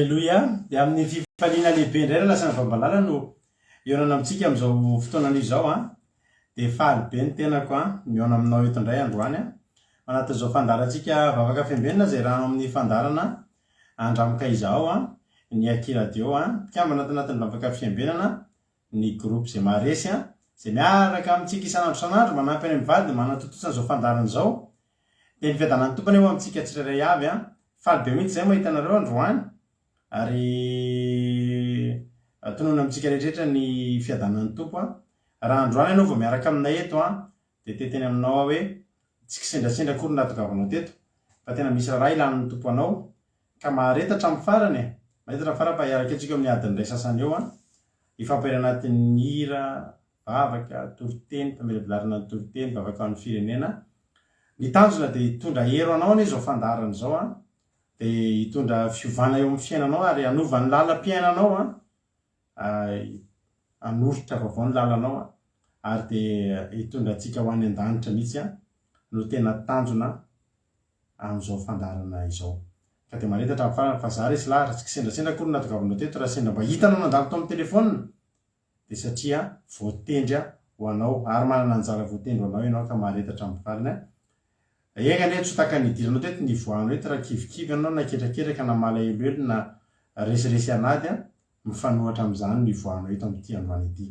Aleloia! Dia amin'ny fifaliana lehibe indray raha lasa ny vambalala no hihaonana amintsika amin'izao fotoana anio izao an! Dia faly be ny tenako an, mihaona aminao eto indray androany an! Anatin'izao fandaharantsika Vavaka Fiambenana izay rano amin'ny fandaharana Andramoka izao an, ny Aky Radio an, mpikambana ato anatin'ny Vavaka Fiambenana, ny groupe izay maharesy an, izay miaraka amintsika isan'andro isan'andro manampy any amin'ny vadiny manatontosa an'izao fandaharana izao, dia ny fiadanan'ny Tompo anie ho amintsika tsirairay avy an, faly be mihitsy izay mahita anareo androany, ary tononina amintsika rehetrarehetra ny fiadanan'ny Tompo an, raha androany ianao vao miaraka aminay eto an, dia te hiteny aminao aho hoe tsy kisendrasendra akory ny nahatongavanao teto fa tena misy raharaha ilan'ny Tompo anao ka mahareta hatramin'ny farany e! Mahareta hatramin'ny farany fa hiaraka eo tsika eo amin'ny adiny iray sasany eo an! Hifampahera anatin'ny hira, vavaka, toriteny, famelabelarana ny toriteny, vavaka ho an'ny firenena. Ny tanjona dia hitondra hery ho anao anie izao fandaharana izao an! Dia hitondra fiovana eo amin'ny fiainanao ary hanova ny lalam-piainanao an! Hanoritra vaovao ny lalanao ary dia hitondra antsika ho any an-danitra mihitsy no tena tanjona amin'izao fandaharana izao. Ka dia mahareta hatramin'ny farany fa za resy lahatra, tsy kisendrasendra akory no nahatongavanao teto, raha sendra mba hitanao nandalo tao amin'ny telephone dia satria voatendry ho anao ary manana anjara voatendry ho anao ianao ka mahareta hatramin'ny farany. Enga anie tsy ho tahaka ny nidiranao teto ny nivoahanao eto raha kivikivy ianao na ketraketraka na malahelohelo na resiresy an'ady an, mifanohatra amin'izany no ivoahanao eto amin'ity androany ity.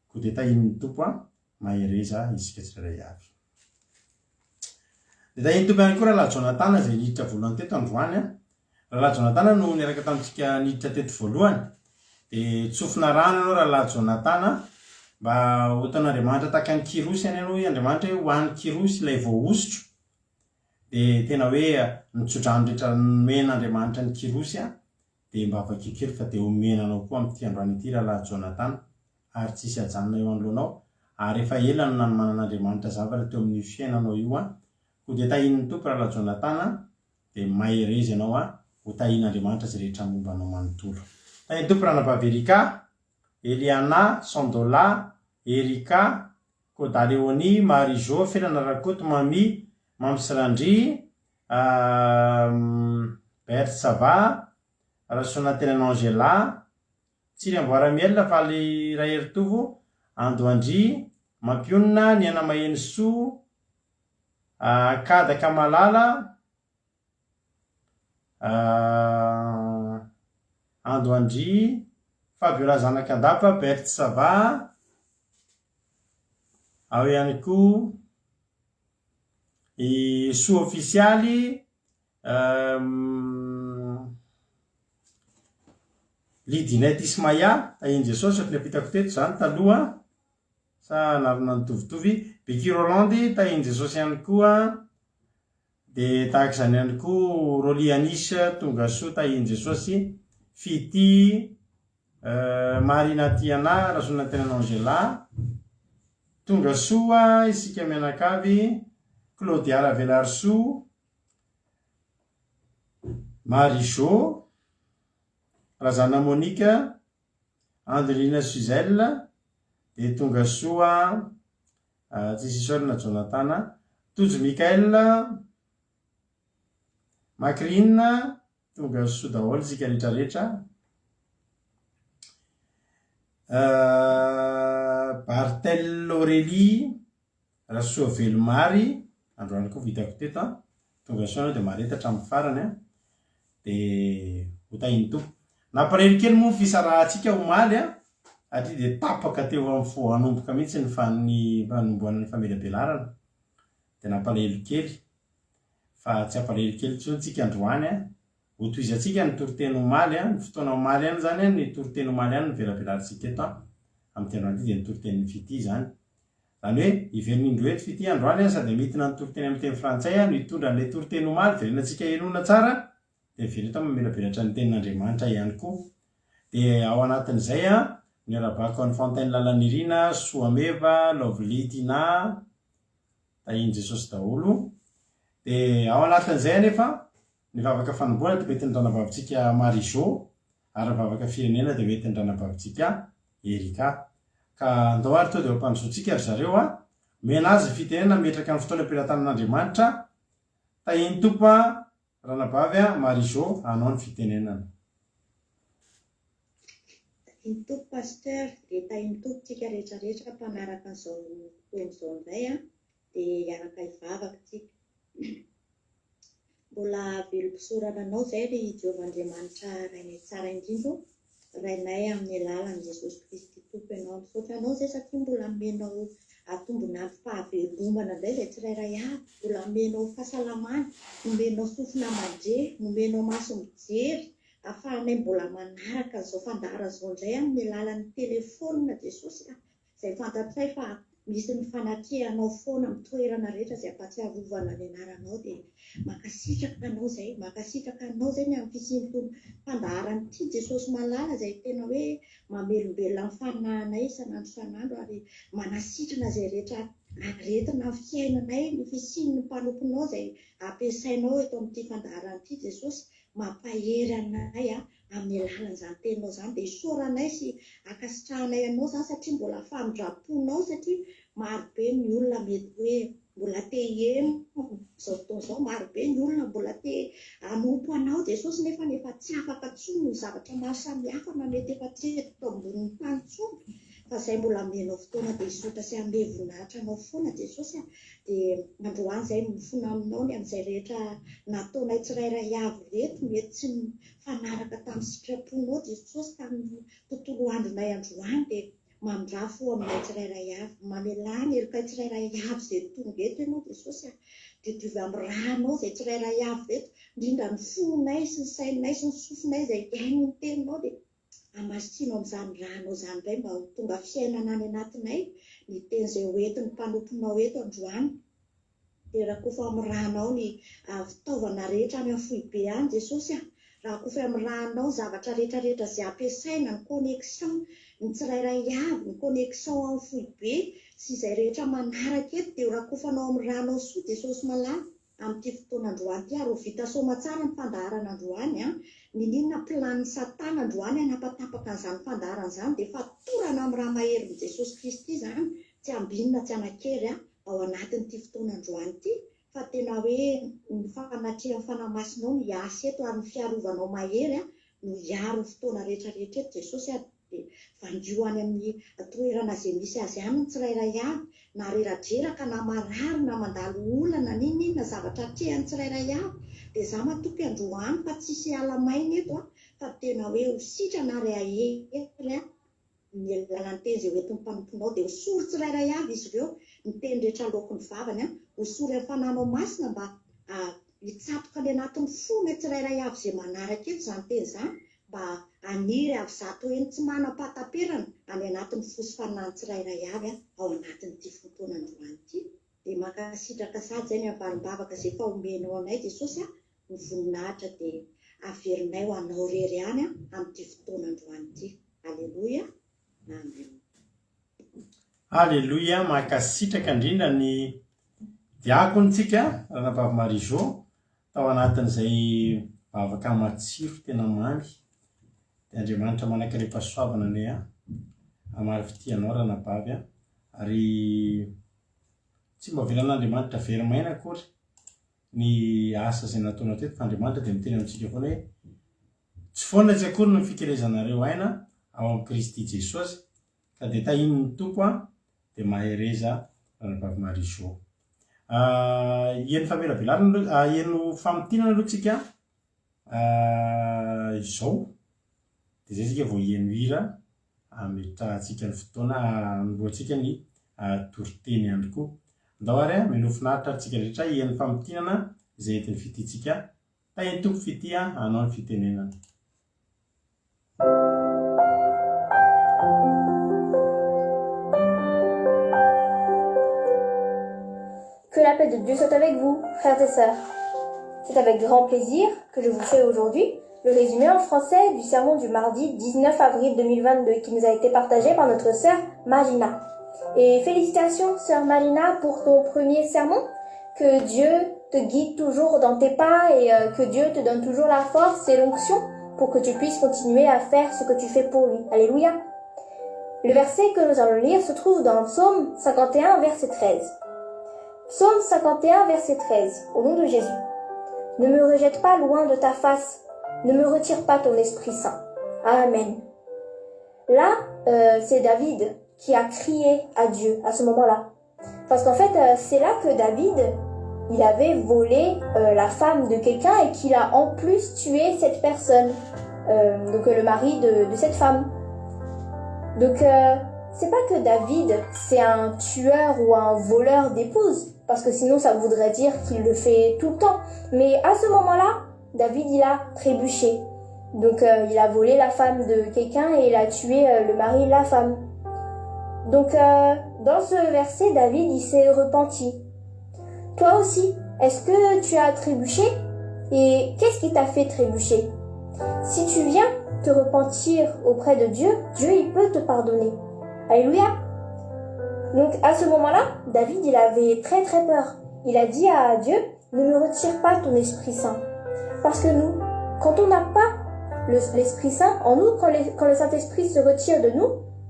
Koa dia tahian'ny Tompo an, mahereza isika tsirairay avy. Dia tahian'ny Tompo ihany koa Rahalahy Jonatana izay niditra voalohany teto androany an. Rahalahy Jonatana no niaraka tamintsika niditra teto voalohany. Dia tsofina rano ianao Rahalahy Jonatana mba ho taon'Andriamanitra tahaka an'i Kyrosy anie ianao hoy Andriamanitra hoe ho an'i Kyrosy ilay voahosotro. Dia tena hoe ny tsodrano rehetra nomen'Andriamanitra an'i Kyrosy dia mba vakio kely fa dia omena anao koa amin'ity androany ity Rahalahy Jonatana ary tsy hisy hajanona eo anoloanao ary efa ela no nanomanan'Andriamanitra zavatra teo amin'io fiainanao io an! Koa dia tahian'ny Tompo Rahalahy Jonatana an! Dia mahereza ianao an! Ho tahian'Andriamanitra izay rehetra momba anao manontolo. Tahian'ny Tompo Ranabavy Erika, Eliana, Sandola, Erika, Koda Leonie, Marie Jo, Felana Rakoto, Mamy, Mams Randria, Berthe ça va, Rasoanantenana Angela, Tsiry Amboaramiel, Faly Raheritovo, Ando Andria, Mampionona, Niaina Mahenosoa, Kadaka Malala, Ando Andria, Fabiola Zanakandapa, Berthe ça va, ao ihany koa i Soa Ofisialy, Lidinette Ismaya, tahian'i Jesosy, efa nampitako teto izany taloha, sa anarana nitovitovy, Becky Rolland, tahian'i Jesosy ihany koa, dia tahaka izany ihany koa Rolly Anis, tonga soa, tahian'i Jesosy, Fitia, Marina Tiana, Rasolonantenana Angela, tonga soa isika mianakavy, Claudia Ravelarisoa, Marie Jo, Razana Monica, Andrina Suzelle, dia tonga soa tsisy isaorana Jonathan, Tojo Michael, Macrine, Tonga soa daholo isika rehetra rehetra. Barthel Aurélie, Rasoavelomary, androany koa vitako teto an. Tonga soa ianao dia mahareta hatramin'ny farany an. Dia ho tahin'ny Tompo. Nampalahelo kely moa ny fisarahantsika omaly an, satria dia tapaka teo amin'ny vao hanomboka mihitsy ny fanombohana ny famelabelarana. Dia nampalahelo kely. Fa tsy hampalahelo kely intsony tsika androany an! Ho tohizantsika ny toriteny omaly an! Ny fotoana omaly ihany izany an, ny toriteny omaly ihany no velabelarintsika eto an! Amin'ity androany ity dia ny toritenin'ny Fitia izany. Izany hoe, hiverina indroa eto Fitia androany an, sady hamintina ny toriteny amin'ny teny frantsay an, no hitondra an'ilay toriteny omaly, verenantsika henoina tsara, dia miverina eto mamelabelatra ny tenin'Andriamanitra ihany koa. Dia ao anatin'izay an, ny arabako an'i Fontaine Lalanirina, Soameva, Lovely Tina, Tahin'i Jesosy daholo. Dia ao anatin'izay anefa, ny vavaka fanombohana dia hoentin'ny ranabavintsika Marie Jo, ary ny vavaka firenena dia hoentin'ny ranabavintsika Erika. Ka andao ary tonga dia ho ampandrosoantsika ry zareo a! Omena azy ny fitenenana hametraka ny fotoana am-pelatanan'Andriamanitra. Tahin'ny Tompo a, ranabavy a, Marie Jo, hanao ny fitenenana. Tahin'ny Tompo Pasteur, dia tahin'ny Tompo tsika rehetra rehetra mpanaraka an'izao fotoana izao indray an, dia hiaraka hivavaka tsika. Mbola velom-pisaorana anao izay ry Jehovah Andriamanitra Rainay tsara indrindra ô, Rainay amin'ny alalan'i Jesosy Kristy Tompo ianao. Misaotra anao izay satria mbola nomenao tombon'androm-pahavelomana indray izay tsirairay avy, mbola nomenao fahasalamana, nomenao sofina mandre, nomenao maso mijery, ahafahanay mbola manaraka an'izao fandaharana izao indray amin'ny alalan'ny telefaonina Jesosy a! izay fantatray fa misy ny fanatrehanao foana amin'ny toerana rehetra izay ampahatsiarovana ny anaranao dia mankasitraka anao izay, mankasitraka anao izay ny amin'ny fisian'itony fandaharana ity Jesosy malala izay tena hoe mamelombelona ny fanahinay isan'andro isan'andro ary manasitrana izay rehetra aretina amin'ny fiainanay ny fisian'ny mpanomponao izay ampiasainao eto amin'ity fandaharana ity Jesosy mampahery anay amin'ny alalan'izany teninao izany dia isaoranay sy ankasitrahanay anao izany satria mbola famindram-ponao satria marobe ny olona mety hoe mbola te hiheno izao fotoana izao, marobe ny olona mbola te hanompo anao Jesosy nefa efa tsy afaka intsony noho zavatra maro samihafa na mety efa tsy eto ambonin'ny tany intsony fa izay mbola omenao fotoana dia hisaotra sy hanome voninahitra anao foana Jesosy a! dia androany izay mifona aminao ny amin'izay rehetra nataonay tsirairay avy ireto mety tsy nifanaraka tamin'ny sitraponao Jesosy tamin'ny tontolo andronay androany dia mamindrà fo aminay tsirairay avy mamelà ny helokay tsirairay avy izay tonga eto ianao Jesosy a! Diovy amin'ny rànao izay tsirairay avy ireto indrindra ny fonay sy ny sainay sy ny sofinay izay hihaino ny teninao dia Hamasino amin'izany rànao izany indray mba ho tonga fiainana any anatinay ny teny izay ho entin'ny mpanomponao eto androany. Dia rakofo amin'ny rànao ny fitaovana rehetra any amin'ny foibe any Jesosy a! Rakofy amin'ny rànao ny zavatra rehetra rehetra izay ampiasaina, ny connexion, ny tsirairay avy, ny connexion amin'ny foibe sy izay rehetra manaraka eto dia ho rakofanao amin'ny rànao soa Jesosy malala. amin'ity fotoana androany ity ary ho vita soamatsara ny fandaharana androany an! Niniana planin'i satana androany hanapatapaka an'izany fandaharana izany dia fatorana amin'ny rà maherin'i Jesosy Kristy izany tsy ambinina tsy hanan-kery ao anatin'ity fotoana androany ity fa tena hoe ny fanatrehan'ny Fanahy Masinao no hiasa eto ary ny fiarovanao mahery no hiaro ny fotoana rehetra rehetra eto Jesosy a! Dia vangio any amin'ny toerana izay misy azy any ny tsirairay avy, na reradreraka na marary na mandalo olana n'inon'inona zavatra atrehan'ny tsirairay avy. Dia za matoky androany fa tsisy hiala maina eto a, fa tena hoe ho sitrana ary hahery a, ny alalan'ny teny izay hoentin'ny mpanomponao. Dia hosory tsirairay avy izy ireo, ny teny rehetra aloaky ny vavany a, hosory amin'ny Fanahinao Masina mba hitsatoka any anatin'ny fony tsirairay avy izay manaraka eto izany teny izany, mba haniry avy 100 heny tsy manam-pahataperana any anatin'ny fo sy fanahy tsirairay avy ao anatin'ity fotoana androany ity. Dia mankasitraka sady izay ny havalim-bavaka izay efa omenao anay Jesosy a, ny voninahitra dia averinay ho anao irery ihany amin'ity fotoana androany ity. Aleloia. Amen. Aleloia, mankasitraka indrindra ny diakontsika Ranabavy Marie Jo Tao anatin'izay vavaka matsiro tena mamy dia Andriamanitra manan-karem-pahasoavana anie an, hamaly fitia anao ranabavy an, ary tsy mba avelan'Andriamanitra very maina akory ny asa izay nataonao teto fa Andriamanitra dia miteny amintsika foana hoe tsy foana tsy akory ny fikelezanareo aina ao amin'i Kristy Jesosy ka dia tahian'ny Tompo an, dia mahereza ranabavy Marie Jo. Heno famelabelarana aloha, heno famintinana aloha tsika izao, dia izay tsika vao heno hira hametrahantsika ny fotoana hanombohantsika ny toriteny ihany koa. Andao ary mino finaritra ary tsika rehetra heno famintinana izay entin'ny fitia-tsika. Tahin'ny Tompo fitia hanao ny fitenenana. Que la paix de Dieu soit avec vous, frères et sœurs. C'est avec grand plaisir que je vous fais aujourd'hui le résumé en français du sermon du mardi 19 avril 2022 qui nous a été partagé par notre sœur Marina. Et félicitations, sœur Marina, pour ton premier sermon. Que Dieu te guide toujours dans tes pas et euh, que Dieu te donne toujours la force et l'onction pour que tu puisses continuer à faire ce que tu fais pour lui. Alléluia. Le verset que nous allons lire se trouve dans Psaume 51, verset 13. Psaume 51, verset 13, au nom de Jésus. Ne me rejette pas loin de ta face, ne me retire pas ton Esprit Saint. Amen. Là, euh, c'est David qui a crié à Dieu à ce moment-là. Parce qu'en fait, euh, c'est là que David, il avait volé euh, la femme de quelqu'un et qu'il a en plus tué cette personne, euh, donc le mari de, de cette femme. Donc, c'est pas que David, c'est un tueur ou un voleur d'épouses, parce que sinon ça voudrait dire qu'il le fait tout le temps. Mais à ce moment-là, David, il a trébuché. Donc euh, il a volé la femme de quelqu'un et il a tué euh, le mari de la femme. Donc euh, dans ce verset, David, il s'est repenti. Toi aussi, est-ce que tu as trébuché Et qu'est-ce qui t'a fait trébucher Si tu viens te repentir auprès de Dieu, Dieu, il peut te pardonner. Alléluia Donc à ce moment-là, David, il avait très très peur. Il a dit à Dieu, ne me retire pas ton Esprit Saint. Parce que nous, quand on n'a pas l'Esprit Saint en nous, quand, quand le Saint-Esprit se retire de nous,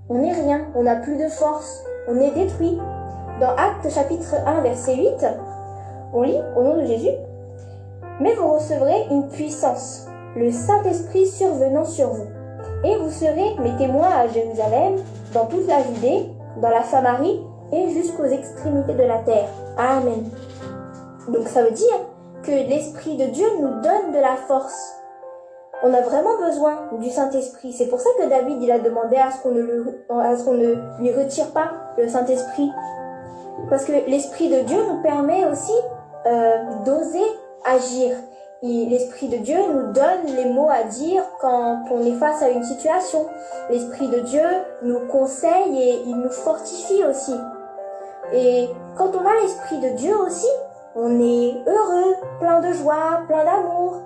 on n'est rien, on n'a plus de force, on est détruit. Dans Actes chapitre 1 verset 8, on lit au nom de Jésus, Mais vous recevrez une puissance, le Saint-Esprit survenant sur vous. Et vous serez mes témoins à Jérusalem, dans toute la Judée, dans la Samarie et jusqu'aux extrémités de la terre. Amen. Donc ça veut dire que l'Esprit de Dieu nous donne de la force. On a vraiment besoin du Saint-Esprit. C'est pour ça que David, il a demandé à ce qu'on ne, à ce qu'on ne lui retire pas le Saint-Esprit. Parce que l'Esprit de Dieu nous permet aussi euh, d'oser agir. L'Esprit de Dieu nous donne les mots à dire quand on est face à une situation. L'Esprit de Dieu nous conseille et il nous fortifie aussi. Et quand on a l'Esprit de Dieu aussi, on est heureux, plein de joie, plein d'amour.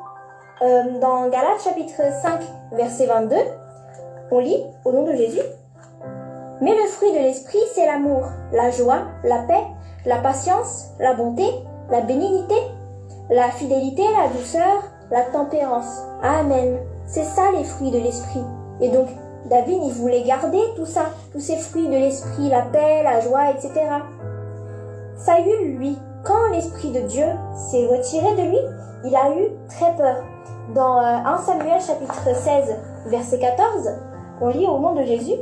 Euh, dans Galates chapitre 5, verset 22, on lit au nom de Jésus. Mais le fruit de l'Esprit, c'est l'amour, la joie, la paix, la patience, la bonté, la bénignité, la fidélité, la douceur, la tempérance. Amen. C'est ça les fruits de l'Esprit. Et donc, David, il voulait garder tout ça, tous ces fruits de l'Esprit, la paix, la joie, etc. Saül, lui, quand l'Esprit de Dieu s'est retiré de lui, il a eu très peur. Dans 1 euh, Samuel chapitre 16, verset 14, on lit au nom de Jésus,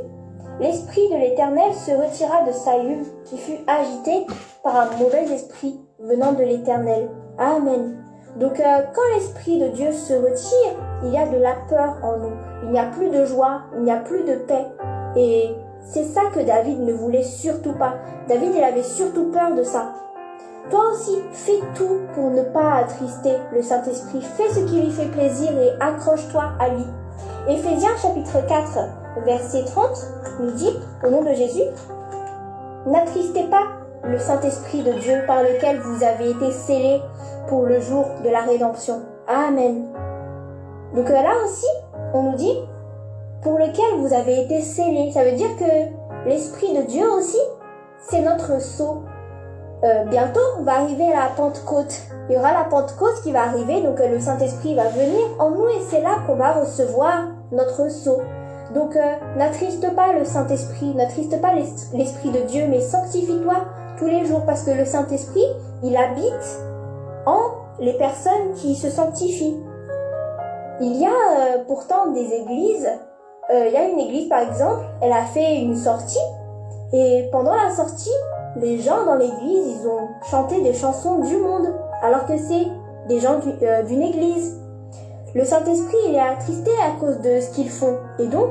L'Esprit de l'Éternel se retira de Saül, qui fut agité par un mauvais esprit venant de l'Éternel. Amen. Donc euh, quand l'Esprit de Dieu se retire, il y a de la peur en nous. Il n'y a plus de joie, il n'y a plus de paix. Et c'est ça que David ne voulait surtout pas. David, il avait surtout peur de ça. Toi aussi, fais tout pour ne pas attrister le Saint-Esprit. Fais ce qui lui fait plaisir et accroche-toi à lui. Éphésiens chapitre 4, verset 30 nous dit, au nom de Jésus, N'attristez pas le Saint-Esprit de Dieu par lequel vous avez été scellés pour le jour de la rédemption. Amen. Donc euh, là aussi, on nous dit, pour lequel vous avez été scellés. Ça veut dire que l'Esprit de Dieu aussi, c'est notre sceau. Euh, bientôt, va arriver la Pentecôte. Il y aura la Pentecôte qui va arriver, donc euh, le Saint-Esprit va venir en nous et c'est là qu'on va recevoir notre sceau. Donc euh, n'attriste pas le Saint-Esprit, n'attriste pas l'Esprit de Dieu, mais sanctifie-toi tous les jours parce que le Saint-Esprit, il habite en les personnes qui se sanctifient. Il y a euh, pourtant des églises, euh, il y a une église par exemple, elle a fait une sortie et pendant la sortie, les gens dans l'église, ils ont chanté des chansons du monde alors que c'est des gens d'une église. Le Saint-Esprit, il est attristé à cause de ce qu'ils font et donc,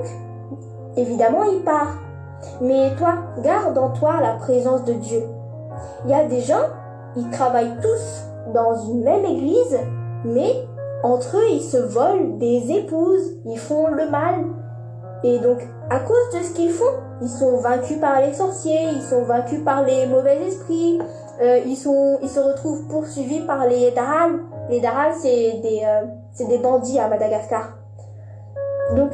évidemment, il part. Mais toi, garde en toi la présence de Dieu. Il y a des gens, ils travaillent tous dans une même église, mais entre eux, ils se volent des épouses, ils font le mal. Et donc, à cause de ce qu'ils font, ils sont vaincus par les sorciers, ils sont vaincus par les mauvais esprits, euh, ils, sont, ils se retrouvent poursuivis par les Dahal. Les Dahal, c'est des, euh, des bandits à Madagascar. Donc,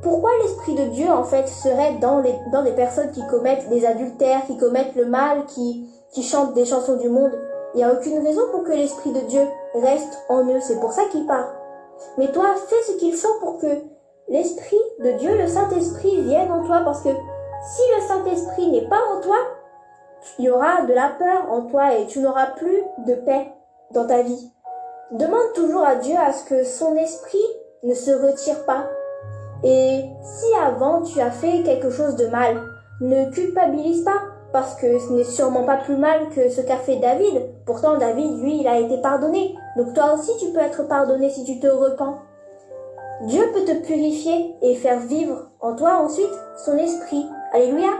pourquoi l'Esprit de Dieu, en fait, serait dans, les, dans des personnes qui commettent des adultères, qui commettent le mal, qui, qui chantent des chansons du monde Il n'y a aucune raison pour que l'Esprit de Dieu reste en eux. C'est pour ça qu'il part. Mais toi, fais ce qu'il faut pour que l'Esprit de Dieu, le Saint-Esprit, vienne en toi. Parce que si le Saint-Esprit n'est pas en toi, il y aura de la peur en toi et tu n'auras plus de paix dans ta vie. Demande toujours à Dieu à ce que son esprit ne se retire pas. Et si avant tu as fait quelque chose de mal, ne culpabilise pas, parce que ce n'est sûrement pas plus mal que ce qu'a fait David. Pourtant, David, lui, il a été pardonné. Donc toi aussi, tu peux être pardonné si tu te repens. Dieu peut te purifier et faire vivre en toi ensuite son esprit. Alléluia.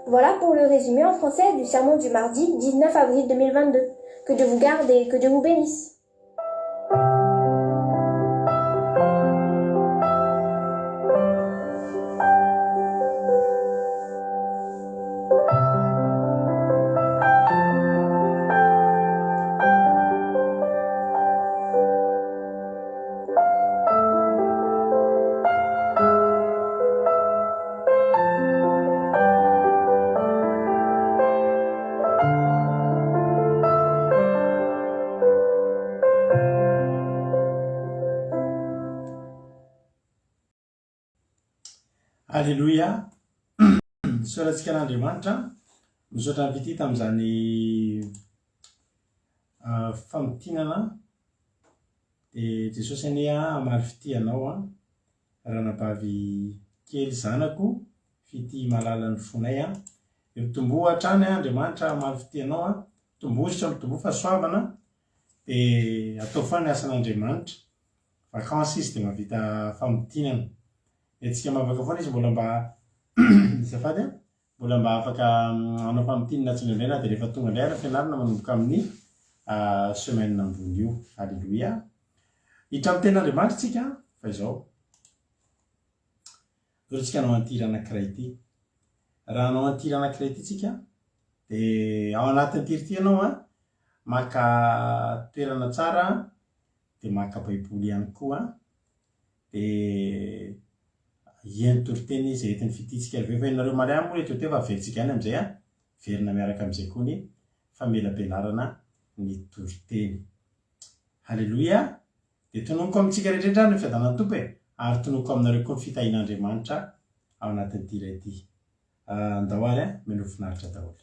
Voilà pour le résumé en français du sermon du mardi 19 avril 2022. Que Dieu vous garde et que Dieu vous bénisse. Aleloia! Misaotra antsika an'Andriamanitra. Misaotra an'i Fitia tamin'izany famintinana. Dia Jesosy anie hamaly fitia anao an. Ranabavy kely zanako, fitia malalan'ny fonay an. Dia mitomboa hatrany an, Andriamanitra hamaly fitia anao an. Mitomboa mitomboa fahasoavana. Dia ataovy foana ny asan'Andriamanitra. Vacances izy dia mahavita famintinana. Hetsika mavaka foana izy mbola mba azafady an. Mbola mba afaka hanao famintinana tsindraindray na dia rehefa tonga indray ary ny fianarana manomboka amin'ny semaine ambony io. Alléluia. Hiditra amin'ny tenin'Andriamanitra isika fa izao. Ndao isika hanao an'ity hira anankiray ity. Raha hanao an'ity hira anankiray ity isika dia ao anatin'ity hira ity ianao an, maka toerana tsara dia maka baiboly ihany koa. Dia hihaino toriteny izay entin'ny fitia-tsika avy eo. Efa henonareo omaly ihany moa ilay toriteny fa averintsika ihany amin'izay an! Miverina miaraka amin'izay koa ny famelabelarana ny toriteny. Haleloia! Dia tononiko amintsika rehetra rehetra ary ny fiadanan'ny Tompo e! Ary tononiko aminareo koa ny fitahian'Andriamanitra ao anatin'ity iray ity. Andao ary an! Mino finaritra daholo.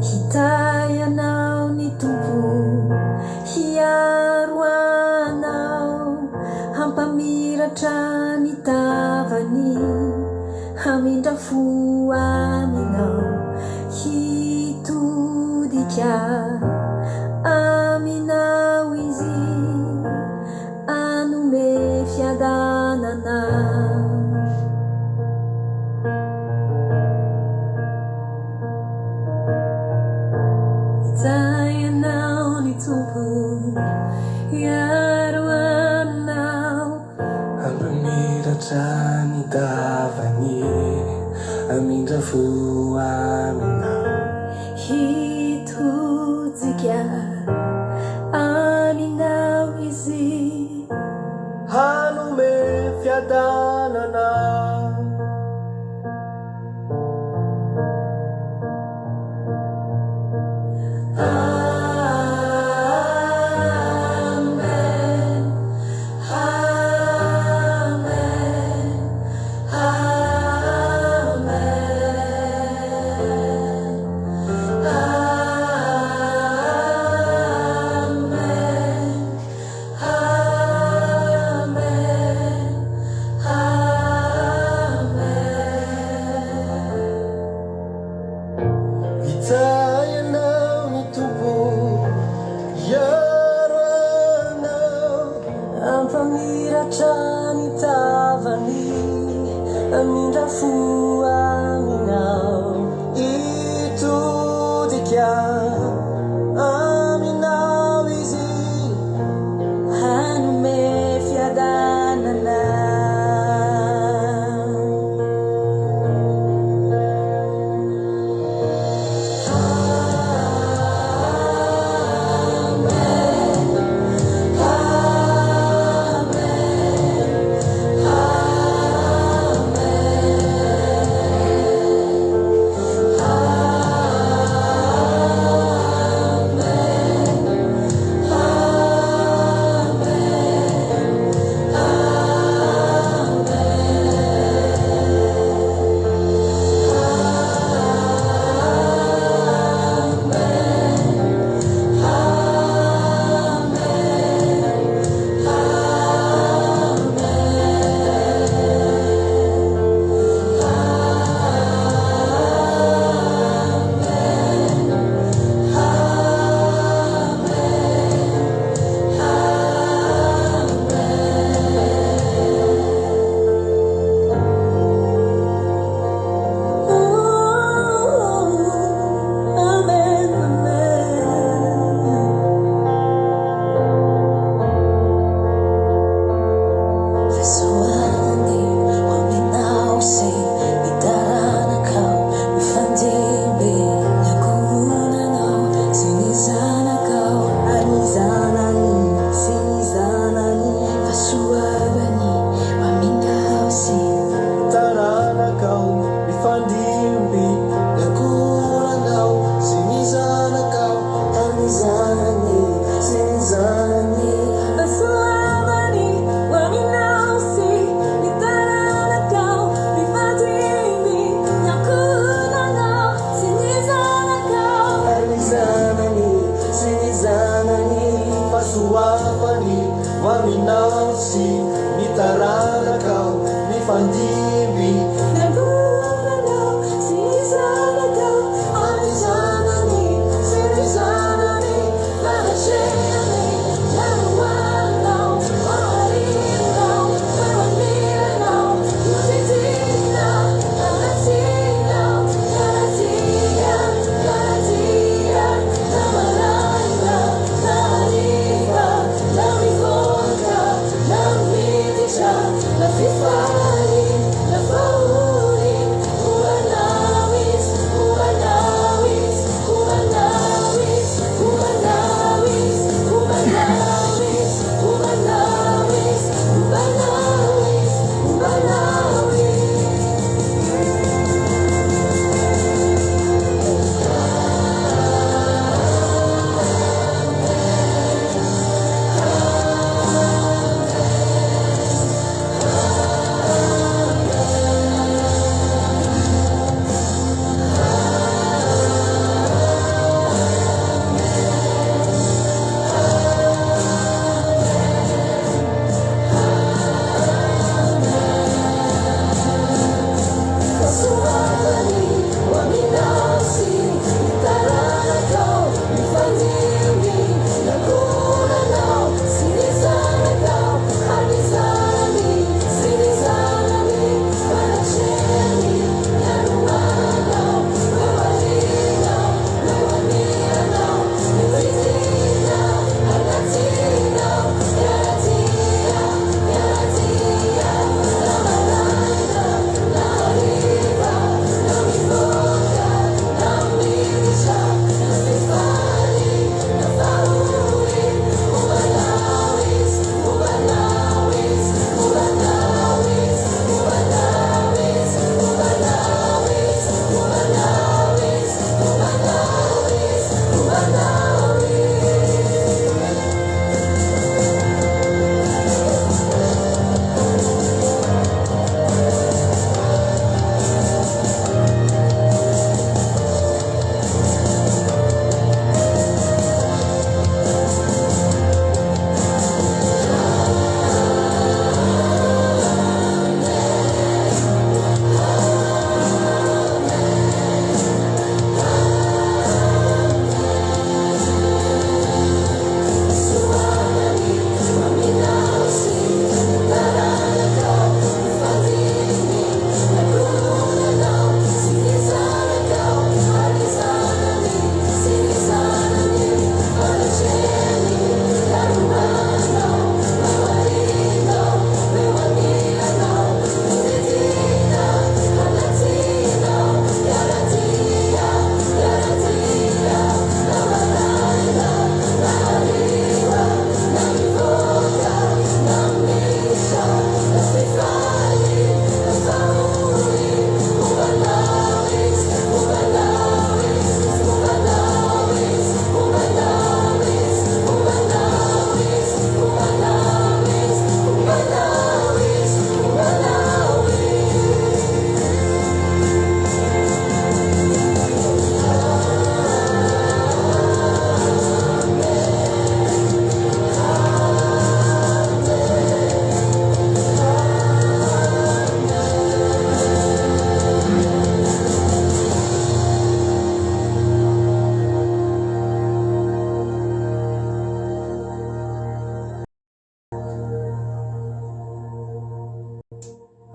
Hitahy anao ny Tompo, hiaro anao, hampamiratra ny tavany, hamindra fo aminao, hitodika aminao Izy. Hanome fiadanana. Hitahy anao ny Tompo, hiaro anao. Hampamiratra ny tavany, hamindra fo aminao. Hitodika aminao Izy. Hanome fiadanana. Amen, Amen, Amen. Hitahy anao ny Tompo, hiaro anao. Hampamiratra ny tavany, hamindra fo aminao. Hitodika aminao Izy. Hanome fiadanana. Amen, Amen, Amen.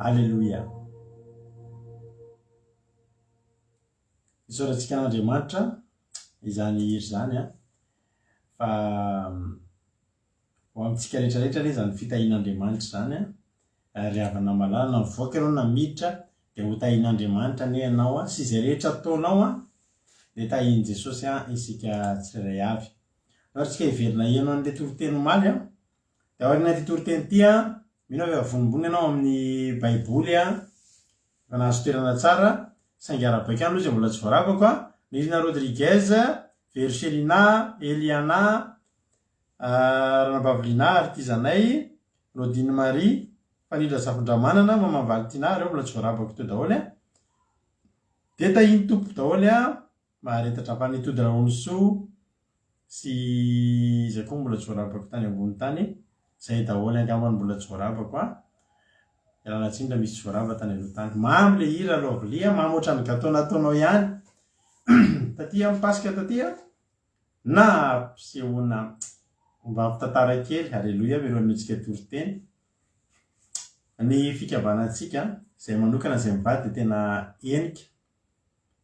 Aleloia. Isaorantsika an'Andriamanitra izany hira izany an, fa ho amintsika rehetra rehetra anie izany fitahian'Andriamanitra izany an, ry havana malala na mivoaka ianao na miditra dia ho tahian'Andriamanitra anie ianao an, sy izay rehetra ataonao an, dia tahian'i Jesosy an isika tsirairay avy. Aleo ary tsika hiverina hihaino an'ilay toriteny omaly an, dia aorian'ity toriteny ity an, mino aho fa efa vonombonona ianao amin'ny baiboly an, Efa nahazo toerana tsara, saingy ara-baiko ihany aloha izay mbola tsy voarabako a! Nirina Rodriguez, Verchelina, Eliana, Ranabavy Lina, Artizanay, Rodine Marie, Fanindra Zafindramanana, Maman Valentina, ireo mbola tsy voarabako teo daholo a! Dia tahian'ny Tompo daholo a! Maharetatra fa ny Tody Rahonisoa sy izay koa mbola tsy voarabako tany ambony tany, zay daholo angamba no mbola tsy voarabako a! Ialana tsiny raha misy tsy voaraba tany aloha tany. Mamy le hira Lovely a, mamy ohatran'ny gateau nataonao ihany taty amin'ny Paska taty a! Na ampisehoana mba hampitantara kely, Aleloia, mialohan'ny antsika toriteny. Ny fikambanantsika, izay manokana izay mivady dia tena henika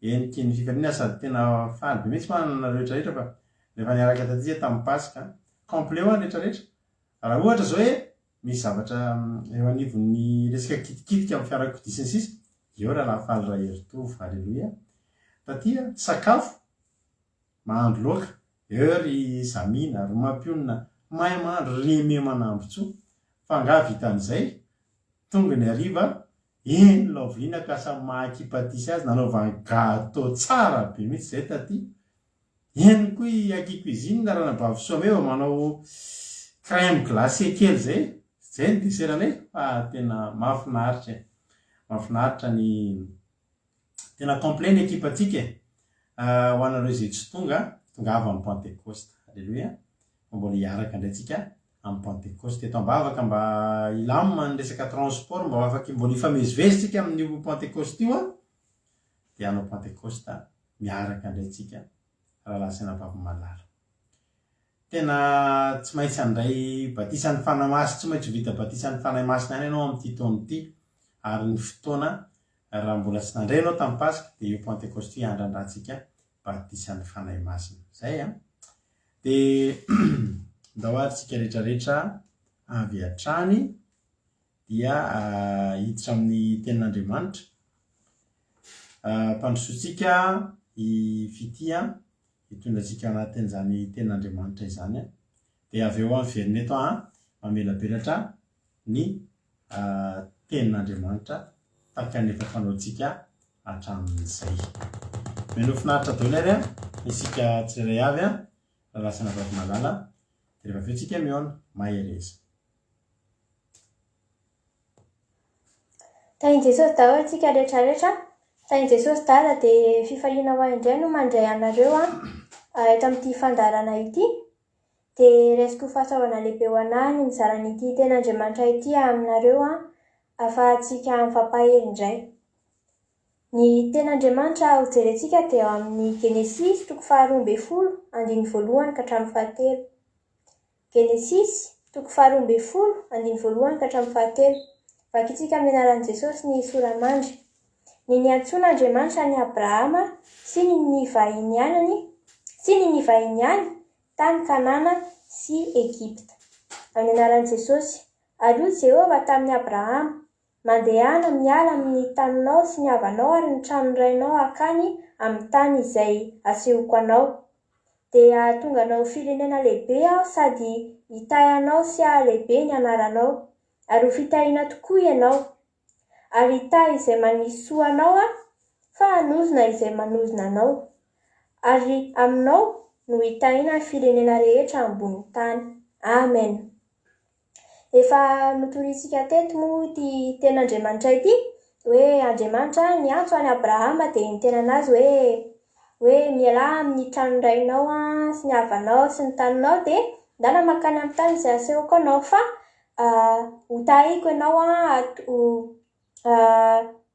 Heniky ny fifaliana sady tena faly be mihitsy manana anareo rehetra rehetra fa rehefa niaraka taty zay tamin'ny paska complet hoa ny rehetra rehetra raha ohatra zao hoe misy zavatra eo anivon'ny resaka kitikitika amin'ny fiarakodia sy ny sisa eo rahalahy faly Raheritovo aleloia taty a sakafo mahandro laoka eo ry Zamina ry Mampionona mahay mahandro ry Aimé Manambotsoa fa angaha vitan'izay tonga ny hariva Eny Lovina ka samy maha kipatisy azy nanaovany gateau tsara be mihitsy zay taty. Eny koa i Aki Cuisine ranabavy Soameva manao crème glacée kely zay. Zay ny dessert-nay fa tena mahafinaritra e. Mahafinaritra ny tena complet ny ekipantsika e. Ho anareo izay tsy tonga, tongava amin'ny Pentecoste. Alléluia. Fa mbola hiaraka indray tsika amin'ny Pantekosta. Eto am-bavaka mba hilamina ny resaka transport mba ho afaky mbola hifamezivezy tsika amin'io Pantekosta io an, dia hanao Pantekosta miaraka indray tsika rahalahy sy anabavy malala. Tena tsy maintsy handray batisan'ny Fanahy Masina, tsy maintsy ho vita batisan'ny Fanahy Masina ihany ianao amin'ity taona ity, ary ny fotoana raha mbola tsy nandray ianao tamin'ny Paska dia io Pantekosta io hiandrandrantsika batisan'ny Fanahy Masina. Zay an. Dia ndao ary tsika rehetra rehetra avy hatrany dia hiditra amin'ny tenin'Andriamanitra. Ampandrosoantsika i Fitia hitondra antsika ao anatin'izany tenin'Andriamanitra izany. Dia avy eo aho miverina eto aho mamelabelatra ny tenin'Andriamanitra tahaka ny efa fanaontsika hatramin'izay. Mino finaritra daholo ary isika tsirairay avy, rahalahy sy anabavy malala, dia rehefa avy eo tsika mihaona. Mahereza. Tahin'i Jesosy daholo tsika rehetra rehetra. Tahin'i Jesosy Dada dia fifaliana ho ahy indray no mandray anareo eto amin'ity fandaharana ity. Dia raisiko ho fahasoavana lehibe ho anah ny mizara an'ity tenin'Andriamanitra ity aminareo ahafahantsika mifampahery indray. Ny tenin'Andriamanitra hojerentsika dia ao amin'ny Genesisy toko faharoa ambin'ny folo andininy voalohany ka hatramin'ny fahatelo. Genesisy toko faharoa ambin'ny folo andininy voalohany ka hatramin'ny fahatelo. Vakintsika amin'ny anaran'i Jesosy ny sora-mandry. Ny niantsoan'Andriamanitra an'i Abrahama sy ny nivahinianany sy ny nivahiniany tany Kanana sy Egypta. Amin'ny anaran'i Jesosy. Ary hoy Jehovah tamin'i Abrahama, Mandehana miala amin'ny taninao sy ny havanao ary ny tranon'ny rainao hankany amin'ny tany izay hasehoko anao. Dia hahatonga anao ho firenena lehibe Aho sady hitahy anao sy hahalehibe ny anaranao, ary ho fitahiana tokoa ianao. Ary hitahy izay manisy soa anao Aho, fa hanozona izay manozona anao. Ary aminao no hitahiana ny firenena rehetra ambonin'ny tany. Amen. Efa notorintsika teto moa ity tenin'Andriamanitra ity, hoe Andriamanitra niantso an'i Abrahama dia niteny an'azy hoe hoe mialà amin'ny tranon-drainao sy ny havanao sy ny taninao dia ndana mankany amin'ny tany izay asehoko anao fa Hotahiko ianao an,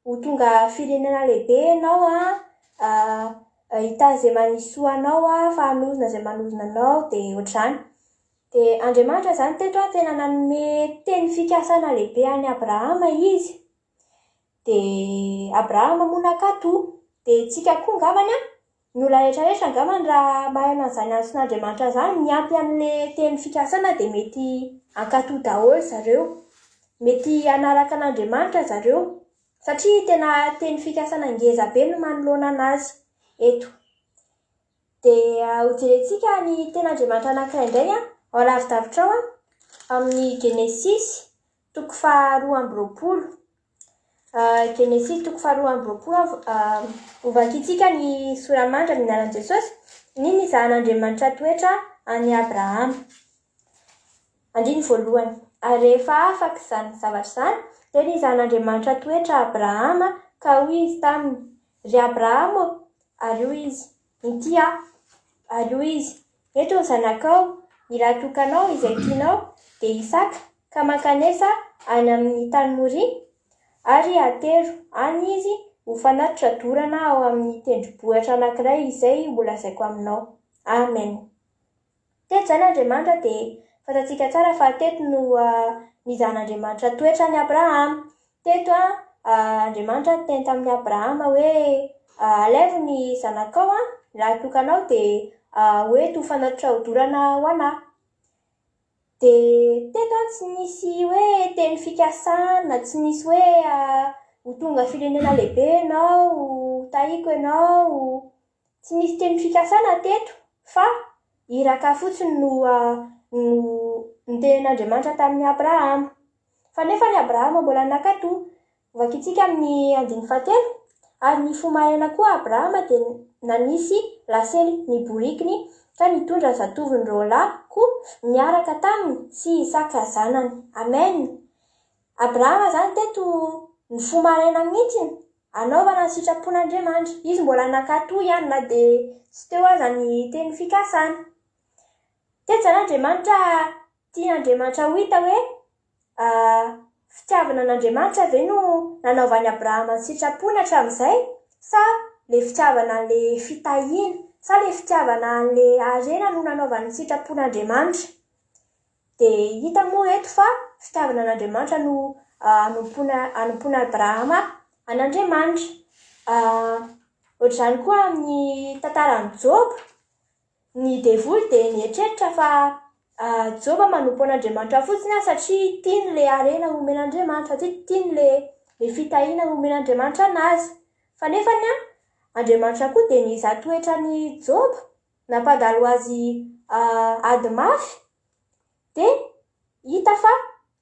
ho tonga firenena lehibe ianao an, hitahy izay manisy soa anao aho fa hanozona izay manozona anao, dia ohatr'izany. Dia Andriamanitra izany teto an, tena nanome teny fikasana lehibe an'i Abrahama izy. Dia Abrahama moa nankatò. Dia tsika koa angambany an, ny olona rehetra rehetra angambany raha maheno an'izany antson'Andriamanitra izany miampy an'ilay teny fikasana dia mety hankatò daholo zareo. Mety hanaraka an'Andriamanitra zareo. Satria tena teny fikasana ngeza be no manoloana an'azy eto. Dia hojerentsika ny tenin'Andriamanitra anankiray indray an, ao lavidavitra ao an, amin'ny Genesisy toko faharoa amby roapolo. Genesisy toko faharoa amby roapolo, hovakintsika ny sora-mandry amin'ny anaran'i Jesosy, ny nizahan'Andriamanitra toetra an'i Abrahama. Andininy voalohany. Ary rehefa afaka izany zavatra izany, dia nizahan'Andriamanitra toetra Abrahama, ka hoy Izy taminy, Ry Abrahama ô! Ary hoy Izy, Inty aho. Ary hoy Izy, Eto ny zanakao, ny lahitokanao izay tianao, dia Isaka, ka mankanesa any amin'ny tany Moria, ary atero any izy ho fanatitra dorana ao amin'ny tendrombohitra anankiray izay holazaiko aminao. Amen. Teto izany Andriamanitra dia fantatsika tsara fa teto no nizahan'Andriamanitra toetra an'i Abrahama. Teto Andriamanitra niteny tamin'i Abrahama hoe alaivo ny zanakao, ny lahitokanao dia hoento ho fanatitra hodorana ho anà. Dia teto tsy nisy hoe teny fikasana, tsy nisy hoe ho tonga firenena lehibe ianao, hotahiko ianao. Tsy nisy teny fikasana teto fa iraka fotsiny no no notenenin'Andriamanitra tamin'i Abrahama. Fa nefa ny Abrahama mbola nankatò. Vakintsika amin'ny andininy fahatelo, Ary nifoha maraina koa Abrahama dia nanisy lasely ny borikiny ka nitondra zatovony roalahy koa niaraka taminy sy Isaka zanany. Amen! Abrahama izany teto nifoha maraina mihitsy Anaovana ny sitrapon'Andriamanitra. Izy mbola nankatò ihany na dia tsy teo aza ny teny fikasana. Teto izany Andriamanitra, tian'Andriamanitra ho hita hoe fitiavana an'Andriamanitra ve no nanaovan'i Abrahama ny sitrapony hatramin'izay sa ilay fitiavana an'ilay fitahiana, sa ilay fitiavana an'ilay harena no nanaovany ny sitrapon'Andriamanitra. Dia hita moa eto fa fitiavana an'Andriamanitra no anompoana anompoan'i Abrahama an'Andriamanitra. Ohatr'izany koa amin'ny tantaran'i Joba, ny devoly dia nieritreritra fa Joba manompo an'Andriamanitra fotsiny aho satria tiany ilay harena omen'Andriamanitra, satria tiany ilay ilay fitahiana omen'Andriamanitra an'azy. Fa nefany an, Andriamanitra koa dia nizaha toetra an'i Joba nampandalo azy ady mafy, dia hita fa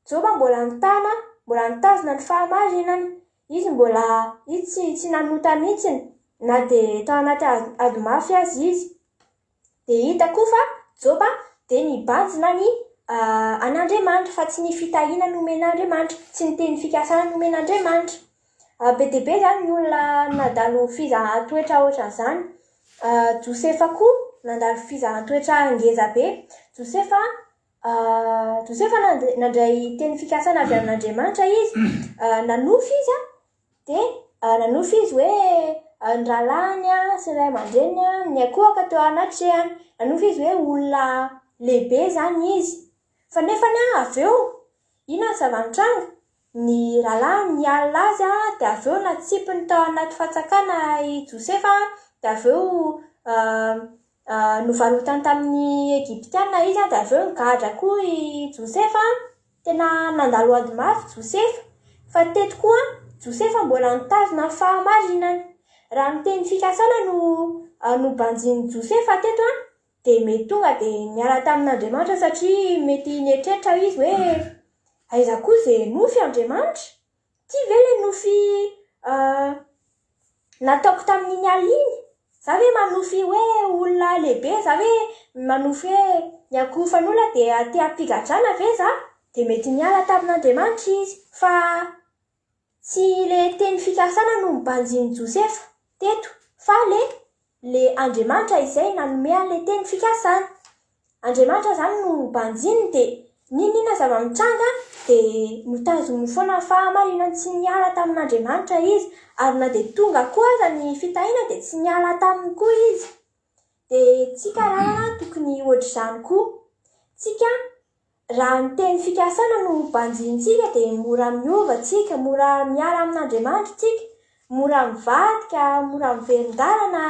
Joba mbola nitana, mbola nitazona ny fahamarinany. Izy mbola, izy tsy, tsy nanota mihitsy na dia tao anaty ady mafy aza izy. Dia hita koa fa Joba dia nibanjina ny an'Andriamanitra fa tsy ny fitahiana nomen'Andriamanitra, tsy ny teny fikasana nomen'Andriamanitra. Be dia be izany ny olona nandalo fizahan-toetra ohatran'izany. Josefa koa nandalo fizahan-toetra ngeza be. Josefa, Josefa nandray teny fikasana avy amin'Andriamanitra izy. Nanofy izy dia nanofy izy hoe ny rahalahiny sy ny ray aman-dreniny niankohoka teo anatrehany. Nanofy izy hoe olona lehibe izany izy. Fa nefany avy eo, inona ny zava-nitranga? Ny rahalahiny nialona azy dia avy eo natsipiny tao anaty fantsakana i Josefa dia avy eo novarotany tamin'ny Egyptiana izy dia avy eo nigadra koa i Josefa. Tena nandalo ady mafy Josefa. Fa teto koa Josefa mbola nitazona ny fahamarinany. Raha ny teny fikasana no nobanjinin'i Josefa teto dia mety tonga dia niala tamin'Andriamanitra satria mety nieritreritra izy hoe aiza koa izay nofy Andriamanitra? Ity ve ilay nofy nataoko tamin'iny alina iny? Za ve manofy hoe olona lehibe? Za ve manofy hoe niankohofan'olona dia te hampigadrana ve za? Dia mety niala tamin'Andriamanitra izy fa Tsy le teny fikasana no nobanjinin'i Josefa teto fa le le Andriamanitra izay nanome an'le teny fikasana. Andriamanitra zany no nobanjininy de n'inon'inona zava-mitranga de notazominy foana ny fahamarinany, tsy niala tamin'Andriamanitra izy ary na de tonga koa aza ny fitahiana de tsy niala taminy koa izy. De tsika ranana tokony ohatr'izany koa. Tsika. Raha ny teny fikasana no banjinintsika dia mora miova tsika, mora miala amin'Andriamanitra tsika, mora mivadika, mora miverin-dalana,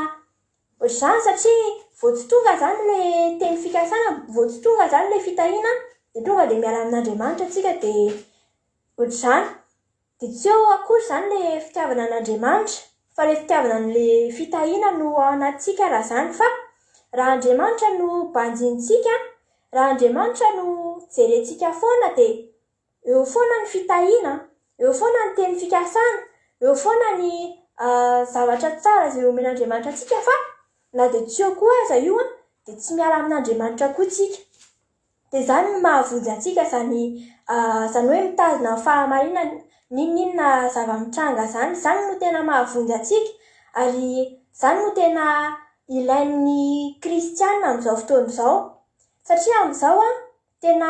ohatr'izany satria vao tsy tonga izany ilay teny fikasana, vao tsy tonga izany ilay fitahiana dia tonga dia miala amin'Andriamanitra tsika dia ohatr'izany. Dia tsy eo akory izany ilay fitiavana an'Andriamanitra, fa ilay fitiavana an'ilay fitahiana no ao anatintsika raha izany. Fa raha Andriamanitra no banjinintsika, raha Andriamanitra no jerentsika foana dia eo foana ny fitahiana, eo foana ny teny fikasana, eo foana ny zavatra tsara izay omen'Andriamanitra antsika fa na dia tsy eo koa aza io dia tsy miala amin'Andriamanitra koa tsika. Dia izany no mahavonjy antsika, izany izany hoe mitazona ny fahamarinana, n'inon'inona zava-mitranga izany. Izany no tena mahavonjy antsika ary izany no tena ilain'ny kristiana amin'izao fotoana izao. Satria amin'izao an, tena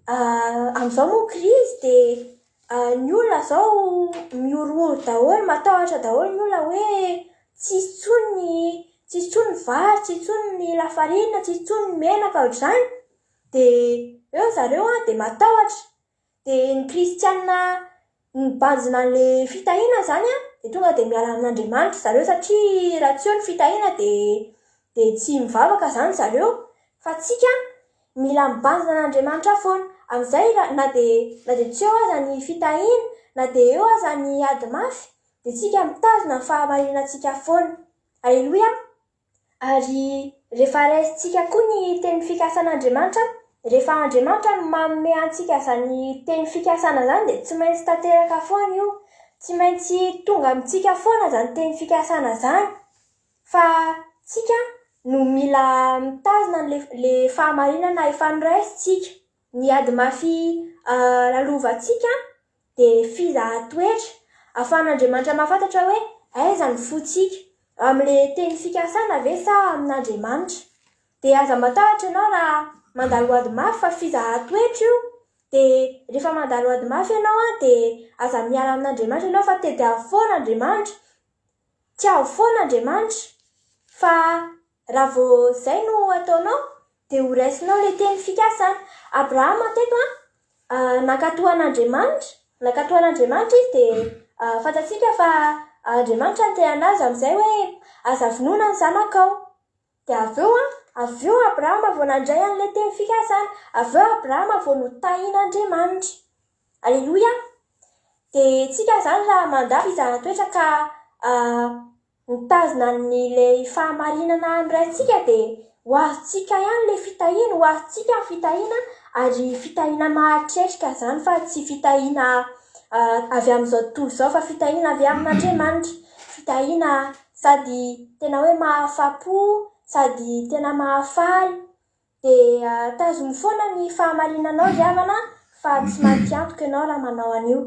Amin'izao moa krizy dia ny olona izao mihorohoro daholo, matahotra daholo ny olona hoe tsisy intsony ny tsisy intsony ny vary, tsisy intsony ny lafarinina, tsisy intsony ny menaka ohatr'izany. Dia eo zareo an dia matahotra. Dia ny kristiana mibanjina an'ilay fitahiana izany an, dia tonga dia miala amin'Andriamanitra zareo satria raha tsy eo ny fitahiana dia dia tsy mivavaka izany zareo. Fa tsika mila mibanjina an'Andriamanitra foana. Amin'izay raha na dia na dia tsy eo aza ny fitahiana, na dia eo aza ny ady mafy, dia tsika mitazona ny fahamarinantsika foana. Aleloia! Ary rehefa raisintsika koa ny teny fikasan'Andriamanitra, rehefa Andriamanitra no manome antsika izany teny fikasana izany dia tsy maintsy tanteraka foana io. Tsy maintsy tonga amintsika foana izany teny fikasana izany. Fa tsika no mila mitazona an'ilay fahamarinana efa noraisintsika. Ny ady mafy lalovantsika dia fizahan-toetra ahafahan'Andriamanitra mahafantatra hoe aiza ny fontsika, amin'ilay teny fikasana ve sa amin'Andriamanitra. Dia aza matahotra ianao raha mandalo ady mafy fa fizahan-toetra io. Dia rehefa mandalo ady mafy ianao an, dia aza miala amin'Andriamanitra ianao fa tediavo foana Andriamanitra, tiavo foana Andriamanitra fa Raha vao izay no ataonao, dia ho raisinao ilay teny fikasana. Abrahama teto an, nankatò an'Andriamanitra, nankatò an'Andriamanitra izy dia fantatsika fa Andriamanitra niteny anazy amin'izay hoe aza vonoina ny zanakao. Dia avy eo an, avy eo Abrahama vao nandray an'ilay teny fikasana, avy eo Abrahama vao notahin'Andriamanitra. Aleloia! Dia tsika izany raha mandà fizahan-toetra ka mitazona an'ilay fahamarinana noraintsika dia ho azontsika ihany ilay fitahiana, ho azontsika ny fitahiana ary fitahiana mahatrerika izany fa tsy fitahiana avy amin'izao tontolo izao fa fitahiana avy amin'Andriamanitra. Fitahiana sady tena hoe mahafa-po sady tena mahafaly. Dia tazomy foana ny fahamarinanao ry havana fa tsy maty antoka ianao raha manao an'io.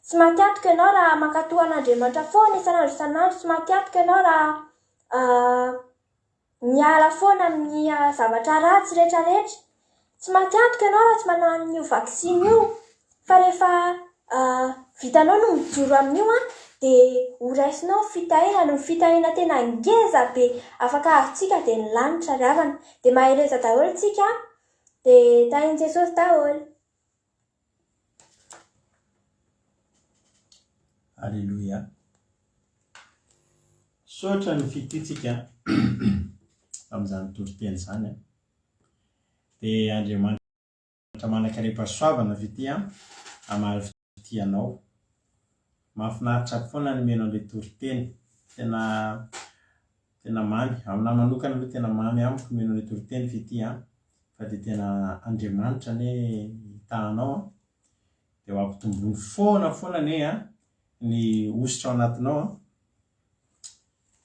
Tsy maty antoka ianao raha mankatò an'Andriamanitra foana isan'andro isan'andro, tsy maty antoka ianao raha miala foana amin'ny zavatra ratsy rehetrarehetra. Tsy maty antoka ianao raha tsy manao an'io vaksiny io fa rehefa vitanao ny mijoro amin'io an, dia ho raisinao ny fitahiana, ny fitahiana tena ngeza be afaka azontsika dia ny lanitra ry havana. Dia mahereza daholo tsika an, dia tahin'i Jesosy daholo. Aleloia. Misaotra ny fitia-tsika amin'izany toriteny izany an. Dia Andriamanitra. Andriamanitra manankarem-pahasoavana fitia hamaly fitia anao. Mahafinaritra foana ny mihaino an'ilay toriteny. Tena tena mamy. Aminahy manokana aloha tena mamy amiko ny mihaino an'ilay toriteny fitia an. Fa dia tena Andriamanitra anie hitaha anao an. Dia ho ampitombony foana foana anie an ny hosotra ao anatinao an.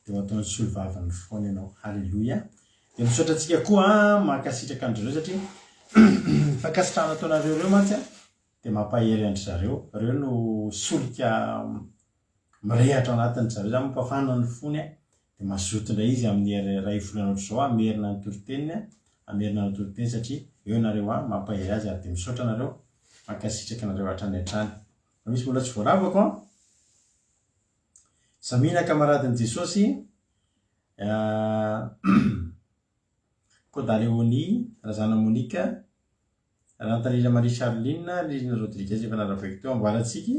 Dia ho ataony solovavany foana ianao. Haleloia. Dia misaotra antsika koa an, mankasitraka an-dry zareo satria ny fankasitrahana ataonareo ireo mantsy an, dia mampahery an-dry zareo. Ireo no solika mirehatra ao anatin-dry zareo izany, mampafana ny fony an. Dia mazoto indray izy amin'ny iray volana ohatr'izao hamerina ny toriteniny an, hamerina ny toriteny satria eo nareo an, mampahery azy ary dia misaotra anareo, mankasitraka anareo hatrany hatrany. Raha misy mbola tsy voaravako an. Samia camaradin'i Jesosy Koda Léonie, Razana Monica. Rantanila Marie Charline, Lirina Rodriguez efa narabaiko teo, Amboarantsiky,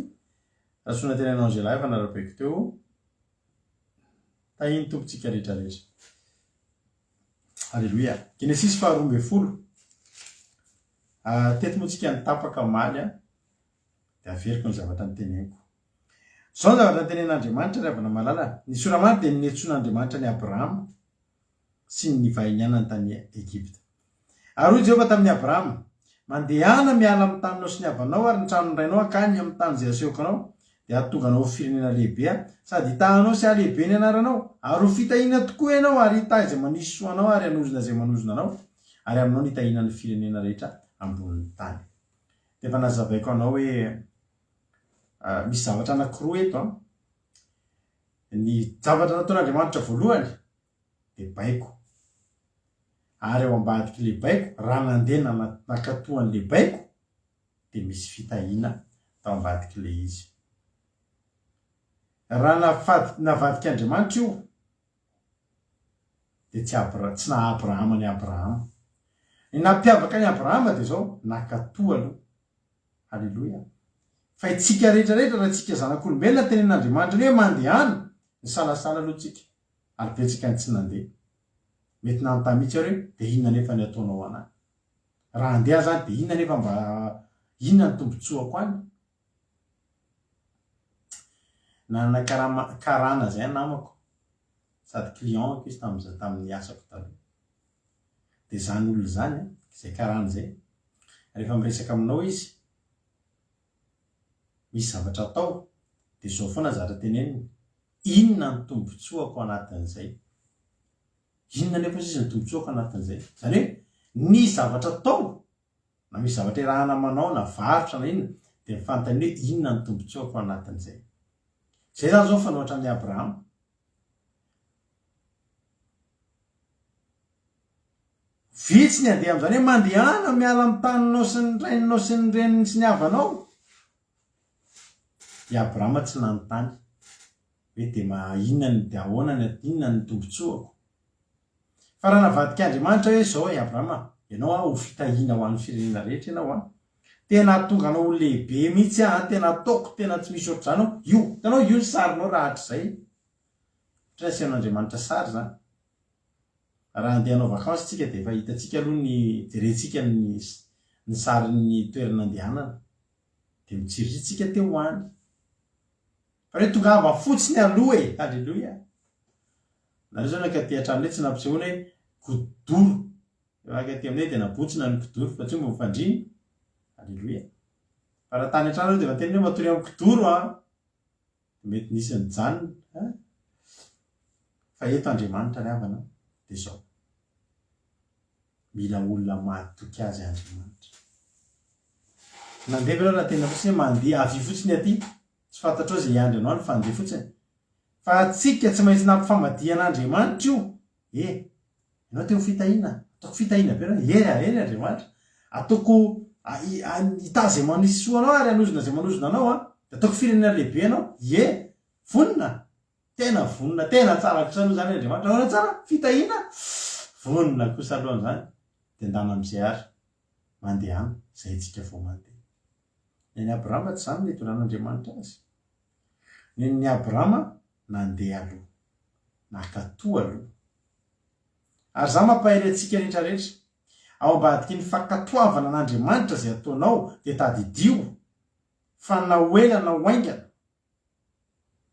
Rasoanantenaina Angela efa narabaiko teo. Tahin'ny Tompo tsika rehetra rehetra. Aleloia. Genesisy faha 12. Ah, teto moa tsika nitapaka omaly an. Dia averiko ny zavatra noteneniko. Izao ny zavatra notenen'Andriamanitra ry havana malala, ny sora-mary dia ny niantsoan'Andriamanitra an'i Abrahama sy ny nivahinianany tany Egypta. Ary hoy Jehovah tamin'i Abrahama, Mandehana miala amin'ny taninao sy ny havanao ary ny tranon'ny rainao hankany amin'ny tany izay asehoko anao, dia hahatonga anao ho firenena lehibe Aho, sady hitaha anao sy hahalehibe ny anaranao, ary ho fitahiana tokoa ianao, ary hitahy izay manisy soa anao ary hanozona izay manozona anao, ary aminao no hitahiana ny firenena rehetra ambonin'ny tany. Dia efa nazavaiko anao hoe misy zavatra anankiroa eto an. Ny zavatra nataon'Andriamanitra voalohany dia baiko. Ary ao ambadik'ilay baiko, raha nandeha nankatò an'ilay baiko, dia misy fitahiana tao ambadik'ilay izy. Raha navadik'Andriamanitra io, dia tsy Abra, tsy naha Abrahama an'i Abrahama. Ny nampiavaka an'i Abrahama dia izao, nankatò aloha. Aleloia. Fa itsika rehetra rehetra, raha itsika zanak'olombelona, tenenin'Andriamanitra ny hoe mandehana, nisalasala aloha tsika, ary betsaka ny tsy nandeha. Mety nanontany mihitsy ary hoe, dia inona anefa ny ataonao anà? Raha handeha aho izany, dia inona anefa mba, inona ny tombotsoako any? Nanana karama, karana izay namako, sady client-ko izy tamin'izaho tamin'ny asako taloha. Dia izany olona izany, izay karana izay, rehefa miresaka aminao izy, misy zavatra atao, dia izao foana zatra teneniny, inona ny tombotsoako anatin'izay? Inona anefa sisa ny tombotsoako anatin'izay? Izany hoe, ny zavatra atao, na misy zavatra iarahana manao na varotra na inona, dia mifanontania hoe inona ny tombotsoako anatin'izay? Izay izany izao mifanohitra amin'i Abrahama. Vitsy ny handeha amin'izany hoe mandehana miala amin'ny taninao sy ny rainao sy ny reniny sy ny havanao. I Abrahama tsy nanontany hoe dia ma inona ny dia ahoana ny inona ny tombotsoako. Fa raha navadik'Andriamanitra hoe izao i Abrahama, ianao aho ho fitahiana ho an'ny firenena rehetra ianao an. Tena hahatonga anao ho lehibe mihitsy aho an, tena ataoko tena tsy misy ohatr'izany aho. Io, hitanao io ny sarinao rahatrizay. Ohatra hoe asehon'Andriamanitra sary izany. Raha handeha hanao vacances tsika dia efa hitantsika aloha ny jerentsika ny ny sarin'ny toerana andehanana. Dia mitsiriry tsika te ho any. Fa hoe tongava fotsiny aloha e! Alléluia! Nareo zao nankaty an-tranonay tsy nampisehoana hoe kidoro. Rehefa nankaty aminay dia nabontsina ny kidoro fa tsy omby ny fandriana. Alléluia! Fa raha tany an-trano aloha dia efa niteny hoe matoria amin'ny kidoro an! Mety nisy nijanona eh! Fa eto Andriamanitra ry havana dia izao. Mila olona mahatoky azy Andriamanitra. Nandeha ve ianao raha tena fotsiny hoe mandeha avia fotsiny aty, tsy fantatrao izay hiandry anao any fa andeha fotsiny. Fa antsika tsy maintsy nampifamadihan'Andriamanitra io. Eh! Ianao te ho fitahiana? Ataoko fitahiana be ianao. Hery ah, hery Andriamanitra. Ataoko hitaha izay manisy soa anao ary hanozona izay manozona anao an. Dia ataoko firenena lehibe ianao. Ie! Vonona? Tena vonona, tena tsara kosa aloha izany Andriamanitra. Nahoana tsara? Fitahiana? Vonona kosa aloha amin'izany. Dia ndana amin'izay ary. Mandehana, izay tsika vao mandeha. Ny an'i Abrahama tsy izany no nitondran'Andriamanitra azy. Ny an'i Abrahama nandeha aloha. Nankatò aloha. Ary izaho mampahery antsika rehetra rehetra, ao ambadiky ny fankatoavana an'Andriamanitra izay ataonao dia tadidio fa na ho ela na ho haingana,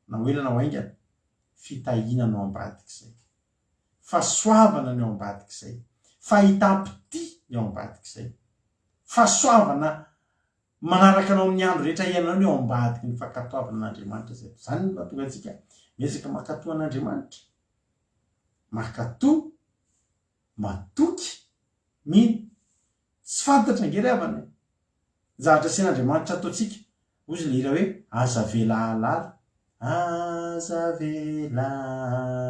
na ho ela na ho haingana, fitahiana no ambadik'izay. Fahasoavana ny ao ambadik'izay. Fahitam-pitia ny ao ambadik'izay. Fahasoavana Manaraka anao amin'ny andro rehetra iainanao ny ao ambadiky ny fankatoavana an'Andriamanitra izay. Izany no mahatonga antsika miezaka mankatò an'Andriamanitra. Mankatò, matoky, mino. Tsy fantatra ange ry havana e. Ny zavatra asian'Andriamanitra ataontsika. Hoy izy ilay hira hoe aza avela hahalala. Aza avela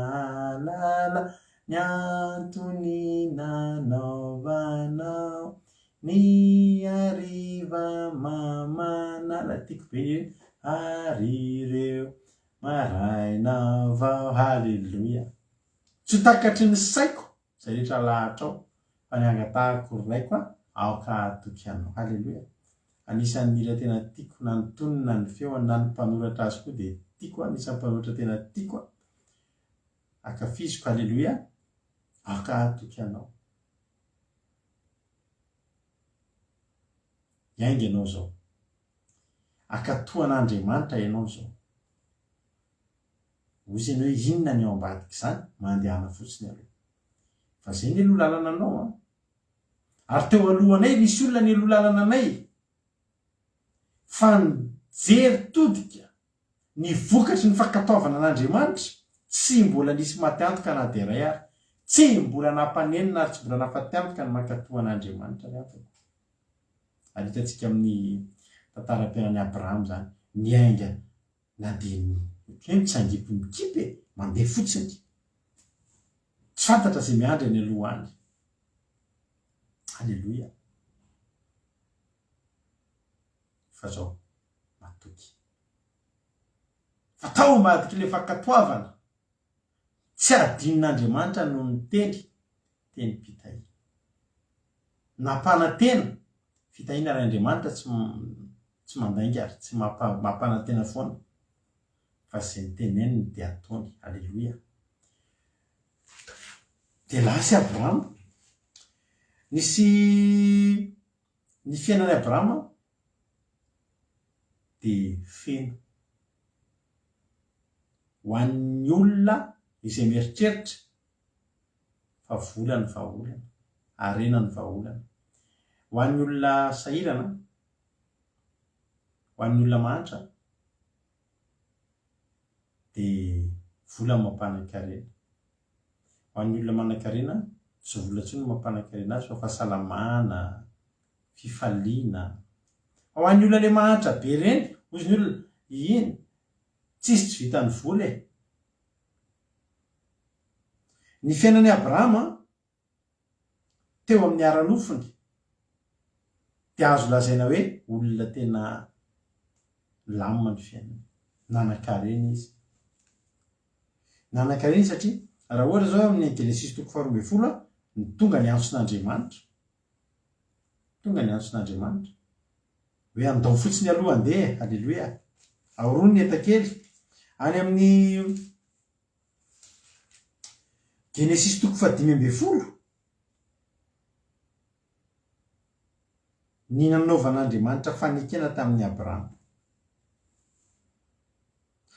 hahalala ny antony nanaovanao Ny hariva mamanala tiako be ny hoe ary ireo maraina vao haleloia tsy ho takatry ny saiko izay rehetra lahatrao fa ny angatahako ry raiko a! Aoka hahatoky anao. Haleloia. Anisan'ny hira tena tiako na ny tonony na ny feony na ny mpanoratra azy koa dia tiako, anisan'ny mpanoratra tena tiako, ankafiziko. Haleloia. Aoka hahatoky anao. Hiainga ianao izao. Hankatò an'Andriamanitra ianao izao. Hoy izy hoe inona ny ao ambadik'izany? Mandehana fotsiny aloha. Fa izay ny aloha lalana anao an. Ary teo alohanay nisy olona nialoha lalana anay. Fa nijery todika ny vokatry ny fankatoavana an'Andriamanitra, tsy mbola nisy maty antoka na dia iray ary. Tsy mbola nampanenina ary tsy mbola nahafaty antoka ny mankatò an'Andriamanitra ry havako. Ary hitantsika amin'ny tantaram-piainan'i Abrahama izany, niainga na dia ny hoe mitsangiko mikipy e, mandeha fotsiny. Tsy fantatra izay miandry any aloha any. Aleloia. Fa zao, matoky. Fa tao ambadik'ilay fankatoavana, tsy adinon'Andriamanitra no niteny tenim-pitahiana. Nampanantena fitahiana ary Andriamanitra tsy tsy mandainga ary tsy mampanantena foana fa izay niteneniny dia ataony. Aleloia. Dia lasa i Abrahama. Nisy ny fiainan'i Abrahama dia feno. Ho an'ny olona izay mieritreritra fa vola ny vahaolana, harena ny vahaolana. Ho an'ny olona sahirana, ho an'ny olona mahantra dia vola no mampanan-karena. Ho an'ny olona manan-karena, tsy vola intsony no mampanan-karena azy fa fahasalamana, fifaliana. Fa ho an'ny olona ilay mahantra be ireny, hozy ny olona, iny, tsisy tsy vitan'ny vola e. Ny fiainan'i Abrahama teo amin'ny ara-nofony dia azo lazaina hoe olona tena nilamina ny fiainany. Nanan-karena izy. Nanan-karena izy satria raha ohatra izao amin'ny Genesisy toko faharoa ambin'ny folo ny tonga ny antson'Andriamanitra. Tonga ny antson'Andriamanitra. Hoe andao fotsiny aloha andeha e, aleloia. Aorony ny entan-kely. Any amin'ny Genesisy toko fahadimy ambin'ny folo, ny nanaovan'Andriamanitra fanekena tamin'i Abrahama.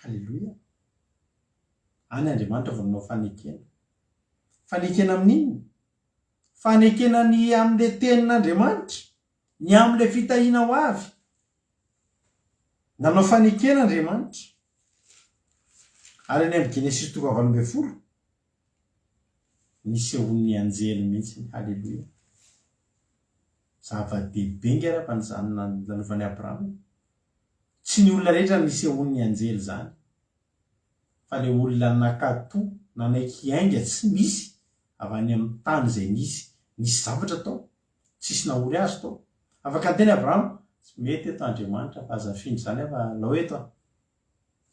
Haleloia. Any Andriamanitra vao nanao fanekena. Fanekena amin'inona? Fanekena ny amin'ilay tenin'Andriamanitra, ny amin'ilay fitahiana ho avy. Nanao fanekena Andriamanitra. Ary any amin'ny Genesisy toko fahavalo ambin'ny folo, nisehoan'ny anjely mihitsy. Haleloia. Zava-dehibe nge raha izany nalalovan'i Abrahama e. Tsy ny olona rehetra nisehoan'ny anjely izany. Fa ilay olona nankatò, nanaiky hiainga tsy misy avy any amin'ny tany izay nisy, nisy zavatra tao. Tsisy nahory azy tao. Afaka niteny Abrahama, tsy mety eto Andriamanitra fa aza afindra izany aho fa alao eto an.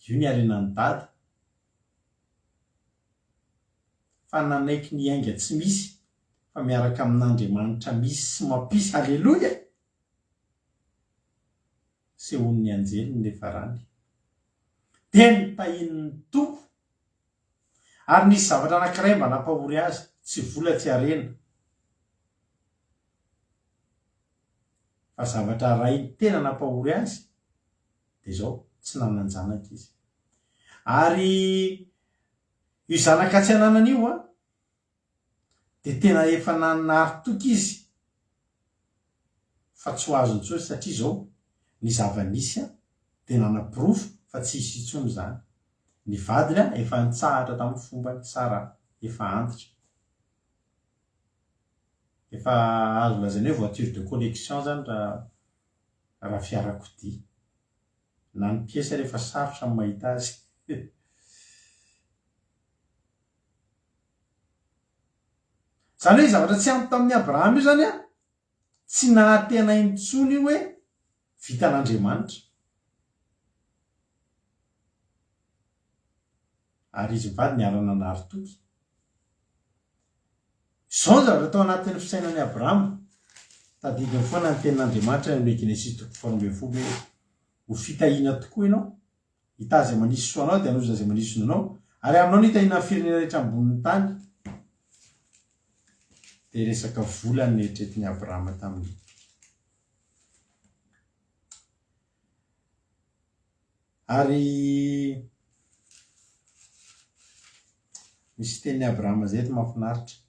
Io ny harenan'i Dada. Fa nanaiky ny hiainga tsy misy fa miaraka amin'Andriamanitra misy sy mampisy. Aleloia! Sehon'ny anjely ny lefarany. Dia notahian'ny Tompo. Ary nisy zavatra anankiray mba nampahory azy, tsy vola tsy harena, fa zavatra iray tena nampahory azy dia izao, tsy nanan-janaka izy. Ary io zanaka tsy ananany io an, dia tena efa nanary toky izy fa tsy ho azony intsony satria izao ny zava-nisy dia nanaporofo fa tsy hisy intsony izany. Ny vadiny efa nitsahatra tamin'ny fombany, Sarah, efa antitra. Efa azo lazaina hoe voiture de collection izany raha raha fiarakodia. Na ny pièce ary efa sarotra ny mahita azy. Izany hoe zavatra tsy ampy tamin'i Abrahama io izany an, tsy nahatena intsony io hoe vitan'Andriamanitra. Ary izy mivady niara-nanary toky. Izao ny zavatra tao anatin'ny fisainan'i Abrahama. Tadidiny foana ny tenin'Andriamanitra any amin'ny Genesisy toko faharoambinifolo hoe, Ho fitahiana tokoa ianao, hitaha izay manisy soa anao dia hanozona izay manisy ozona anao, ary aminao no hitahiana ny firenena rehetra ambonin'ny tany. Dia resaka vola no neritreretin'i Abrahama tamin'io. Ary misy tenin'i Abrahama izay eto mahafinaritra.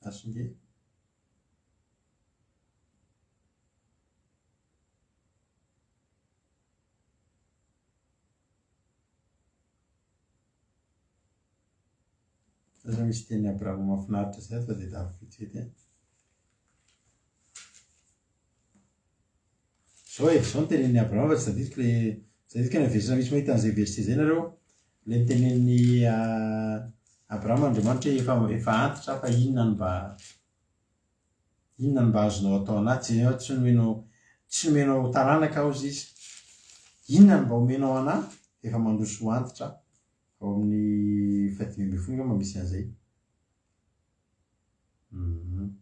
Asinge. Aza misy teny Abrahama mahafinaritra izay fa dia tavy vetivety e. Zao e, zao no tenenin'i Abrahama fa tsy tadidiko le tsy tadidiko ny verset misy mahita an'izay verset izay nareo. Le nitenenin'i Abrahama Andriamanitra hoe efa efa antitra aho fa inona no mba Inona no mba azonao atao anah? Jereo tsy nomenao tsy nomenao taranaka aho hozy izy. Inona no mba omenao anah? Efa mandroso ho antitra aho. Ao amin'ny fahadimy ambinifolo angamba misy an'izay. Hum.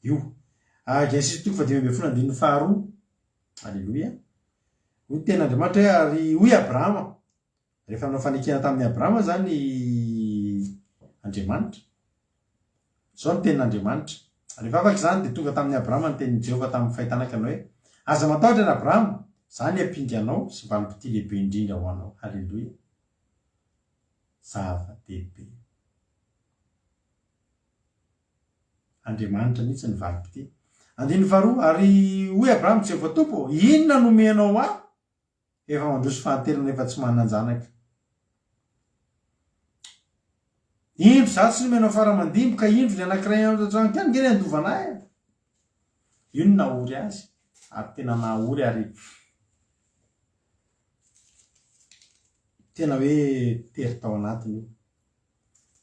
Io. Ah, Genesisy toko fahadimy ambinifolo andininy faharoa. Aleloia. Hoy ny tenin'Andriamanitra hoe ary hoy Abrahama. Rehefa nanao fanekena tamin'i Abrahama izany Andriamanitra. Izao ny tenin'Andriamanitra. Rehefa afaka izany dia tonga tamin'i Abrahama ny tenin'i Jehovah tamin'ny fahitana ka nanao hoe, Aza matahotra ry Abrahama, izaho ny ampinganao sy valim-pitia lehibe indrindra ho anao. Haleloia. Zava-dehibe. Andriamanitra mihitsy ny valim-pitia. Andininy faharoa, Ary hoy Abrahama, Jehovah Tompo ô, inona no omenao ahy? Efa mandroso fahatelo nefa tsy manan-janaka. Indro za tsy nomenao fara aman-dimby ka indro ny anankiray ao an-tranoko ihany nge ny handovana ahy e. Io no nahory azy ary tena nahory ary tena hoe tery tao anatiny io.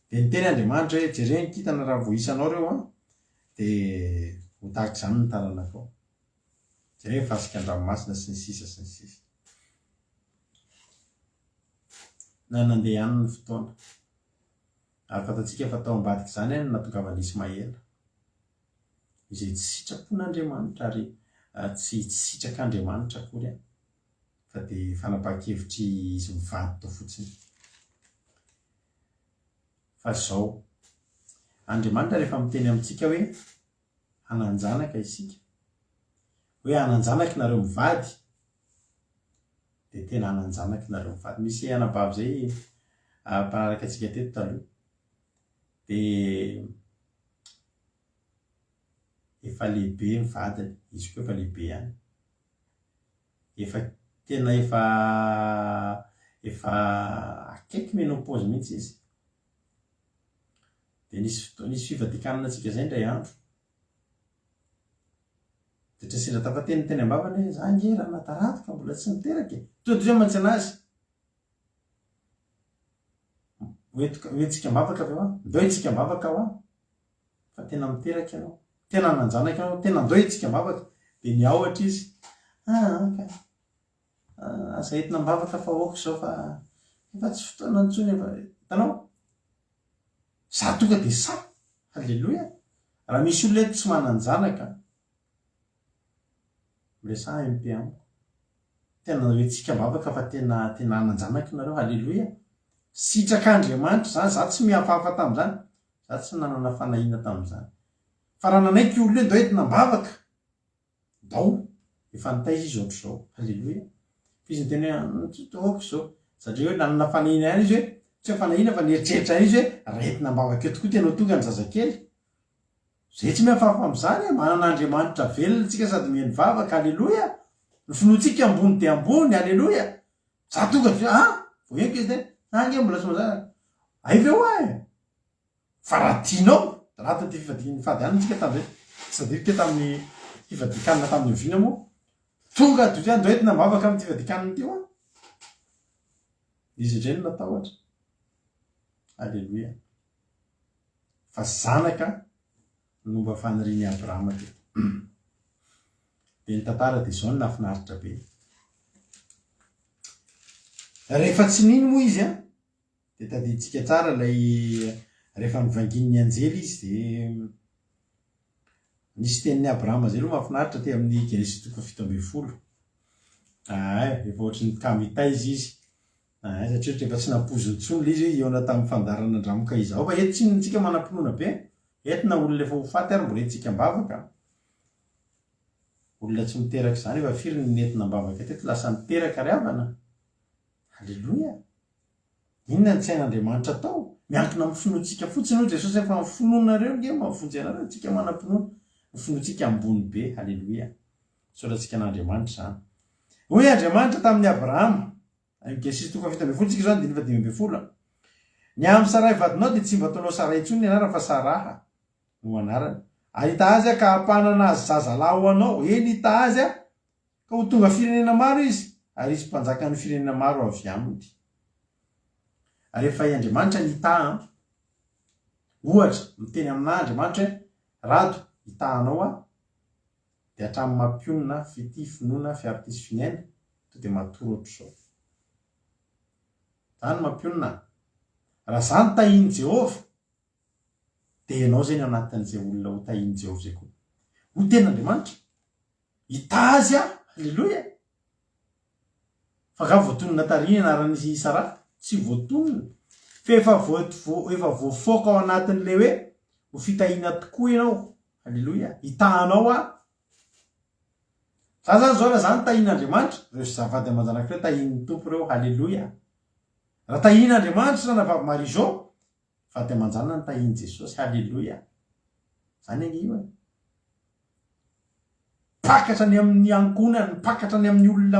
Dia niteny Andriamanitra hoe jereo ny kintana raha voahisanao ireo an, dia ho tahaka izany ny taranakao. Jereo ny fasika an-dranomasina sy ny sisa sy ny sisa. Na nandeha ihany ny fotoana. Ary fantatsika fa tao ambadik'izany no nahatongavan'i Ismaela, izay tsy sitrapon'Andriamanitra ary tsy tsy sitrak'Andriamanitra akory an, fa dia fanapahan-kevitr'izy mivady tao fotsiny. Fa izao, Andriamanitra rehefa miteny amintsika hoe hanan-janaka isika, hoe hanan-janaka nareo mivady, dia tena hanan-janaka nareo mivady. Misy anabavy izay mpanaraka antsika teto taloha, dia efa lehibe ny vadiny, izy koa efa lehibe ihany. Efa tena efa efa akaiky ménopause mihitsy izy. Dia nisy fotoana, nisy fivadikanana antsika izay indray andro. Dia tsy sendra tafateny teny am-bavany hoe za ange raha natarady fa mbola tsy niteraka e. Tonga dia mantsy anazy. Hoentiko, hoentsika am-bavaka ve hoa? Ndao hetsika am-bavaka hoa. Fa tena miteraka ianao. Tena hanan-janaka ianao. Tena ndao hetsika am-bavaka. Dia niahotra izy. Ah, ka. Aza entina am-bavaka fa ok izao fa efa tsy fotoana intsony efa hitanao? Za tonga dia sahy! Haleloia! Raha misy olona eto tsy manan-janaka, miresaha MP amiko. Tena hoentsika am-bavaka fa tena tena hanan-janaka nareo. Haleloia! Sitrak'Andriamanitra izany, za tsy mihafahafa tamin'izany, za tsy nanana fanahiana tamin'izany. Fa raha nanaiky io olona io ndao entina am-bavaka, Ndao, efa nitaiza izy ohatr'izao. Haleloia. Fa izy niteny hoe, Hum, tsy ok izao. Satria hoe nanana fanahiana ihany izy hoe, tsy hoe fanahiana fa nieritreritra ihany izy hoe, raha entina am-bavaka eo tokoa tena ho tonga ny zazakely. Izay tsy mihafahafa amin'izany e, manana Andriamanitra velona isika sady mihaino vavaka, haleloia. Ny finoantsika ambony dia ambony, haleloia. Za tonga dia, ah, vao henoko izy niteny, za ange mbola tsy mazava. Hay ve hoa e? Fa raha tianao, anatin'ity fivadikan'ny fady hanina tsika tamin'izay, tsy tadidiko tamin'ny fivadikanina tamin'ny oviana moa, tonga dia andao entina am-bavaka amin'ity fivadikanina ity hoa. Izy indray no natahotra. Aleloia. Fa zanaka. no mba fanirian'i Abrahama teto. Dia ny tantara dia izao no nahafinaritra be. Rehefa tsy nino moa izy an, dia tadidintsika tsara ilay rehefa novangian'ny anjely izy dia nisy tenin'i Abrahama izay aloha mahafinaritra aty amin'ny Genesisy toko 17. Ay, efa ohatry ny kamo hitaiza izy. Ay, satria ohatry efa tsy nampoiziny intsony ilay izy hoe hihaona tamin'ny fandaharana Andramoka izao. Fa eto tsinona tsika manam-pinoana be. Eto na olona efa ho faty ary mbola entintsika am-bavaka. Olona tsy miteraka izany efa firy ny nentina am-bavaka teto lasa niteraka ry havana? Aleloia! Inona no tsy hain'Andriamanitra atao? Miankina amin'ny finoantsika fotsiny hoy Jesosy hoe fa ny finoanareo nge mahavonjy anareo, tsika manam-pinoana, ny finoantsika ambony be, aleloia! Isaorantsika an'Andriamanitra izany. Hoy Andriamanitra tamin'i Abrahama, any Genesisy toko faha-17 tsika izao andininy faha-15, Ny amin'i Saray vadinao dia tsy mba ataonao Saray intsony ny anarany fa Saraha. no anarany. Ary hitaha azy aho ka hampanana azy zazalahy ho anao, eny, hitaha azy aho, ka ho tonga firenena maro izy, ary hisy mpanjakan'ny firenena maro avy aminy. Ary efa hay Andriamanitra ny hitaha an. Ohatra, miteny aminà Andriamanitra hoe, Rado, hitaha anao aho, dia hatramin'ny mampionona, fitia, finoana, fiaro-tia sy finiaina, to dia matory ohatr'izao. Izany mampionona an. Raha izaho no tahian'i Jehovah, Dia ianao izay ny ao anatin'izay olona ho tahian'i Jehovah izay koa. Ho tenin'Andriamanitra. Hitaha azy aho. Aleloia! Fa angaha voatonona tary ny anaran'i Saraha? Tsy voatonona. Fa efa efa voafaoka ao anatin'ilay hoe ho fitahiana tokoa ianao. Aleloia! Hitaha anao aho. Za zany zao raha za no tahian'Andriamanitra, ireo zavady aman-janako ireo tahian'ny Tompo ireo. Aleloia! Raha tahian'Andriamanitra ranabavy Marie Jo, Vady aman-janany ny tahian'i Jesosy, haleloia! Zany ange io e! Mpakatra any amin'ny ankohonany, mpakatra any amin'ny olona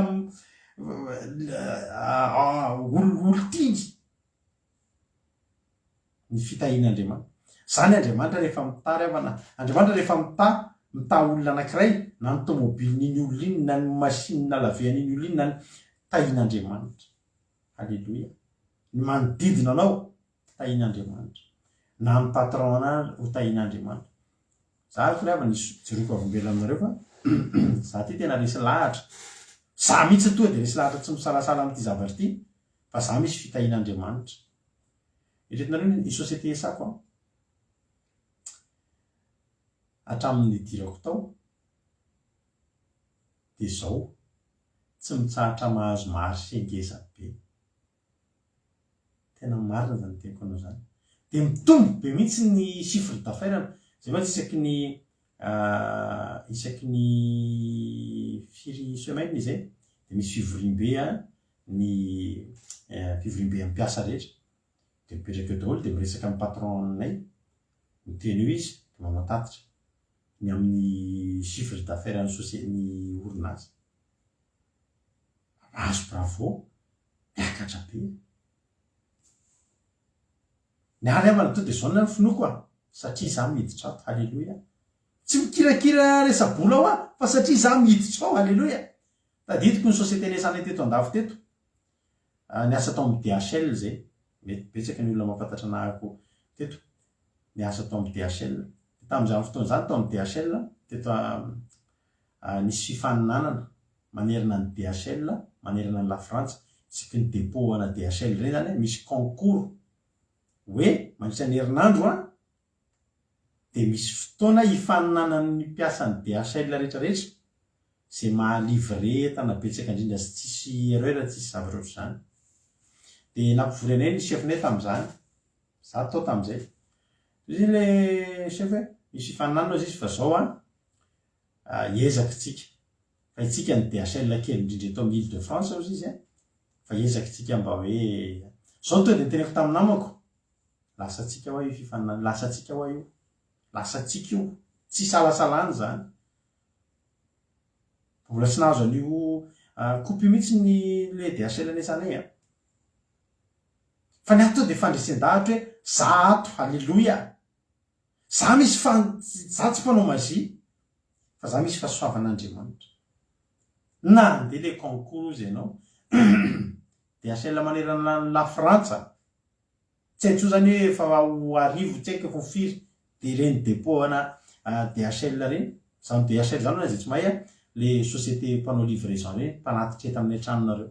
olon-tiany ny fitahian'Andriamanitra. Zany Andriamanitra rehefa mitaha ry havana, Andriamanitra rehefa mitaha, mitaha olona anankiray, na ny tomobilin'iny olona iny, na ny machine laver-n'iny olona iny, na ny tahian'Andriamanitra. Aleloia. Ny manodidina anao tahian'Andriamanitra. Na ny patron anao ho tahian'Andriamanitra. Za ry havana ijoroako vavolombelona aminareo fa za ty tena resy lahatra. Za mihitsy tonga dia resy lahatra tsy misalasala amin'ity zavatra ity fa za misy fitahian'Andriamanitra. Eritreretinareo ny société iasako an. Hatramin'ny nidirako tao dia izao, tsy mitsahatra mahazo marché ngeza be. Tena marina izany teniko anao izany. Dia mitombo be mihitsy ny chiffre d'affaires-ny. Izay mantsy isaky ny isaky ny firy semaine izay dia misy fivoriambe ny fivoriambe amin'ny mpiasa rehetra. Dia mipetraka eo daholo dia miresaka amin'ny patron-nay, miteny eo izy dia manao tatitra ny amin'ny chiffre d'affaires an'ny socie- ny orinasa. Mahazo bravo, miakatra be. Ny ahy ry havana tonga dia zao ny finoako a, satria za miditra ato, haleloia. Tsy mikirakira resa-bola ao aho fa satria za miditra ao, haleloia. Tadidiko ny société niasanay teto andafy teto, niasa tao amin'ny DHL zay, mety betsaka ny olona mahafantatra anahako teto, niasa tao amin'ny DHL. Tamin'izany fotoana izany tao amin'ny DHL teto nisy fifaninanana manerana ny DHL, manerana ny Lafrantsa, isaky ny depot ana DHL ireny zany misy concours hoe mandritra ny herinandro an, dia misy fotoana hifaninanan'ny mpiasan'ny DHL rehetra rehetra izay maha livrer entana betsaka indrindra sy tsisy erreur tsisy zavatra ohatr'izany. Dia nampivory anay ny chef-nay tamin'izany, za tao tamin'izay. Hoy izy ilay chef hoe misy fifaninanana hozy izy fa zao an, hiezaka isika fa itsika ny DHL kely indrindra eto amin'ny Ile de France hozy izy an, fa hiezaka isika mba hoe zao tonga dia niteneniko tamin'ny namako, lasantsika hoa io fifaninanana, lasantsika hoa io, lasantsika io, tsy isalasalana izany. Mbola tsy nahazo an'io coupe io mihitsy ny le DHL niasanay an. Fa ny ahy tonga dia fandresen-dahatra hoe za ato, aleloia. Za misy fa za tsy mpanao magie fa za misy fahasoavan'Andriamanitra. Nandeha le concours ozy ianao DHL manerana an'i la Frantsa tsy hay intsony zany hoe efa ho arivo tsy haiko efa ho firy de ireny depot ana. DHL ireny. Izany DHL izany hono izay tsy mahay an, ilay société mpanao livraison ireny, mpanatitra entana any an-tranonareo.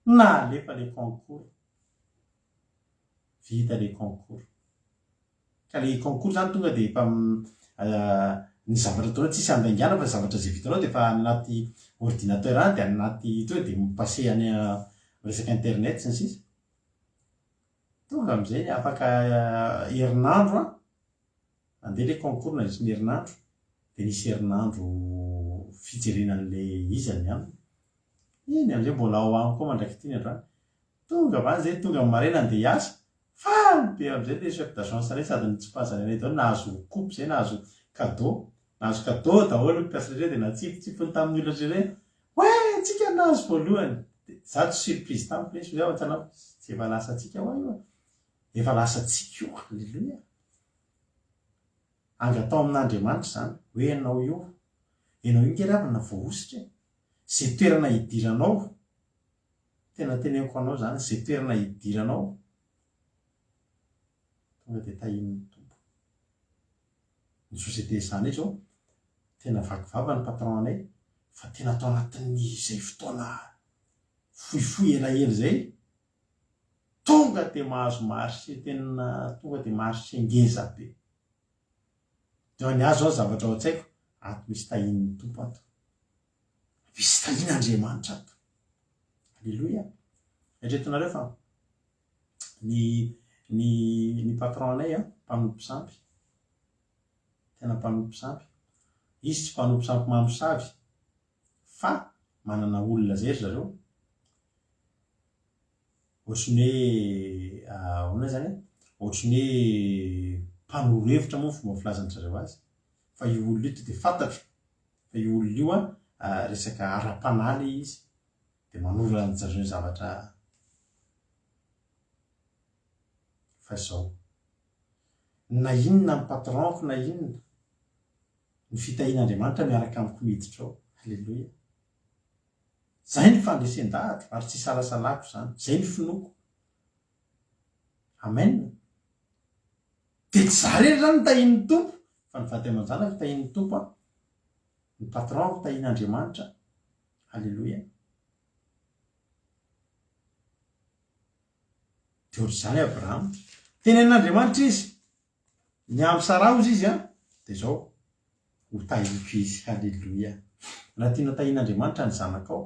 Nalefa ilay concours. Vita ilay concours. Ka ilay concours izany tonga dia efa ny zavatra ataonao tsisy handaingana fa ny zavatra izay vitanao dia efa any anaty ordinateur any dia any anaty tonga dia mi-passer any resaka internet sy ny sisa. Tonga amin'izay afaka herinandro an, nandeha ilay concours nandritry ny herinandro dia nisy herinandro fijerena an'ilay izy any aminy. Iny amin'izay mbola ao amiko ao mandrak'ity ny androany. Tonga va zay tonga amin'ny maraina andeha hiasa, faly be amin'izay le chef d'agence anay sady nitsipazany anay daholo nahazo coupe zay nahazo cadeau, nahazo cadeau daholo ny mpiasa rehetra dia natsipitsipiny tamin'ny olona rehetra hoe ouais tsika nahazo voalohany, dia za tsy surprise tamiko le izy fa za ohatran'ny tsy efa lasantsika hoa io e, efa lasantsika io, aleloia. Angatao amin'Andriamanitra izany hoe ianao io, ianao io nge ry havana voahosotra e, ze toerana hidiranao Tena teneniko anao zany, ze toerana hidiranao tonga de tahian'ny Tompo. Ny société izany zao tena vaky vava ny patron anay fa tena tao anatin'ny zay fotoana fohifohy elaela zay tonga de mahazo marché tena tonga de marché ngeza be. De ny ahy zao zavatra ao an-tsaiko ato misy tahian'ny Tompo ato. Misy tahian'Andriamanitra ato. Aleloia. Eritreretinareo fa ny ny ny patron anay an, mpanompo sampy. Tena mpanompo sampy. Izy tsy mpanompo sampy mamosavy fa manana olona zay ry zareo. Ohatry ny hoe ahoana zany e? Ohatry ny hoe mpanoro hevitra moa ny fomba filazan-dry zareo azy. Fa io olona io to dia fantatro fa io olona io an resaka ara-panahy ilay izy dia manoro an-jareo ny zavatra fa izao na inona ny patron-ko na inona ny fitahian'Andriamanitra miaraka amiko miditra ao aleloia zay ny fandresen-dahatro ary tsy isalasalako izany zay ny finoako amen Dia tsy za irery zany no tahian'ny Tompo fa ny vady aman-janako tahian'ny Tompo an, ny patron-ko tahian'Andriamanitra, Aleloia. Dia ohatr'izany Abrahama. Tenenin'Andriamanitra izy, ny amin'i Saraha hozy izy an, dia izao, ho tahiko izy, Aleloia. Raha tianao tahian'Andriamanitra ny zanakao,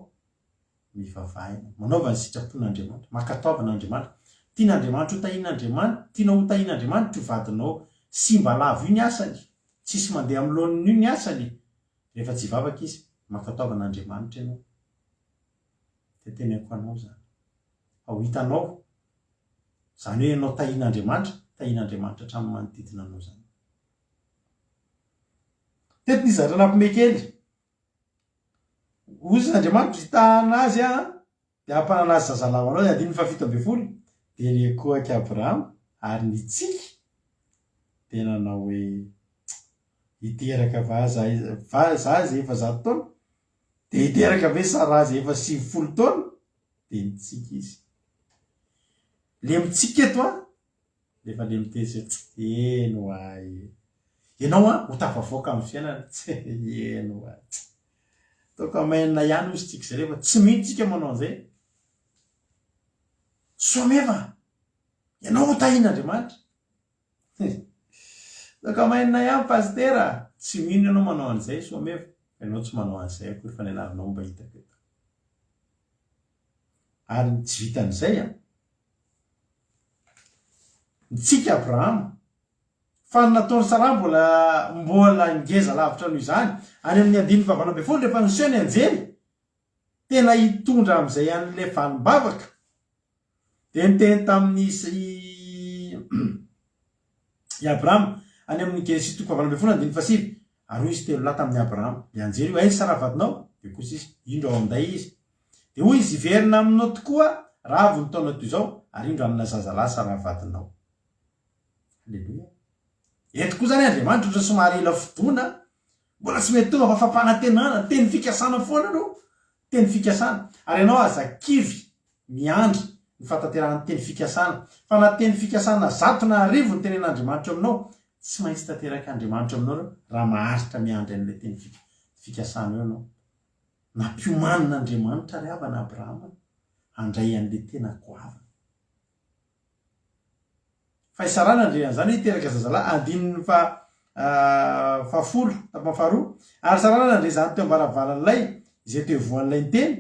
mivavahina. Manaova ny sitrapon'Andriamanitra. Mankatoava an'Andriamanitra. Tian'Andriamanitra ho tahian'Andriamanitra, tianao ho tahian'Andriamanitra io vadinao simba lavo io ny asany, tsisy mandeha amin'ny laoniny io ny asany. Rehefa tsy hivavaka izy, mankatoava an'Andriamanitra ianao. Dia teneniko anao izany. Fa ho hitanao, izany hoe ianao tahian'Andriamanitra, tahian'Andriamanitra hatramin'ny manodidina anao izany. Teto nisy zavatra nampiomehy kely. Hoy Andriamanitra, Hitahana azy aho, dia hampanana azy zazalahy ho anao, ny andininy faha-17, dia niankohoka Abrahama ary nitsiky, dia nanao hoe, Hiteraka va za, va za izay efa zato taona? Dia hiteraka ve Saraha izay efa 90 taona? Dia nitsiky izy. Le mitsiky eto an, Rehefa le miteny hoe tsy eny hoa e. Ianao an, ho tafavoaka amin'ny fiainana, tsy eny hoa. Ataoko amen ihany hozy tsika izay rehefa tsy mino tsika manao an'izay. Soameva, ianao ho tahian'Andriamanitra. Ataoko amen ihany pasitera, tsy mino ianao manao an'izay Soameva. Ianao tsy manao an'izay akory fa ny anaranao mba hitako eto. Ary tsy vitan'izay an. Nitsiky Abrahama. Fa ny nataon'i Saraha mbola mbola ngeza lavitra noho izany. Any amin'ny andininy faha-18, rehefa niseho ny anjely, tena hitondra amin'izay an'ilay valim-bavaka, dia niteny tamin'i i Abrahama, any amin'ny Genesisy toko faha-18 andininy faha-9, Ary hoy izy telo lahy tamin'i Abrahama, Ilay anjely io, aiza Saraha vadinao? Dia kosa izy, Indro ao an-day izy. Dia hoy izy, Hiverina aminao tokoa raha avy ny taona toy izao, ary indro hanana zazalahy Saraha vadinao. Haleloia. Eto koa izany Andriamanitra ohatra somary ela fotoana, mbola tsy mety tonga fa fampanantenana, teny fikasana foana no teny fikasana. Ary ianao aza kivy miandry ny fahatanterahan'ny teny fikasana. Fa na teny fikasana zato na arivo no tenen'Andriamanitra eo aminao, Tsy maintsy tanterak'Andriamanitra aminao ireo raha maharitra miandry an'ilay teny fikasana eo ianao. Nampiomanin'Andriamanitra ry havana Abrahama handray an'ilay tena goavana. Fa i Saraha nandre an'izany hoe hiteraka zazalahy, andininy faha fahafolo, tapany faharoa. Ary Saraha nandre izany teo am-baravaran'ilay, izay teo ivohon'ilay niteny.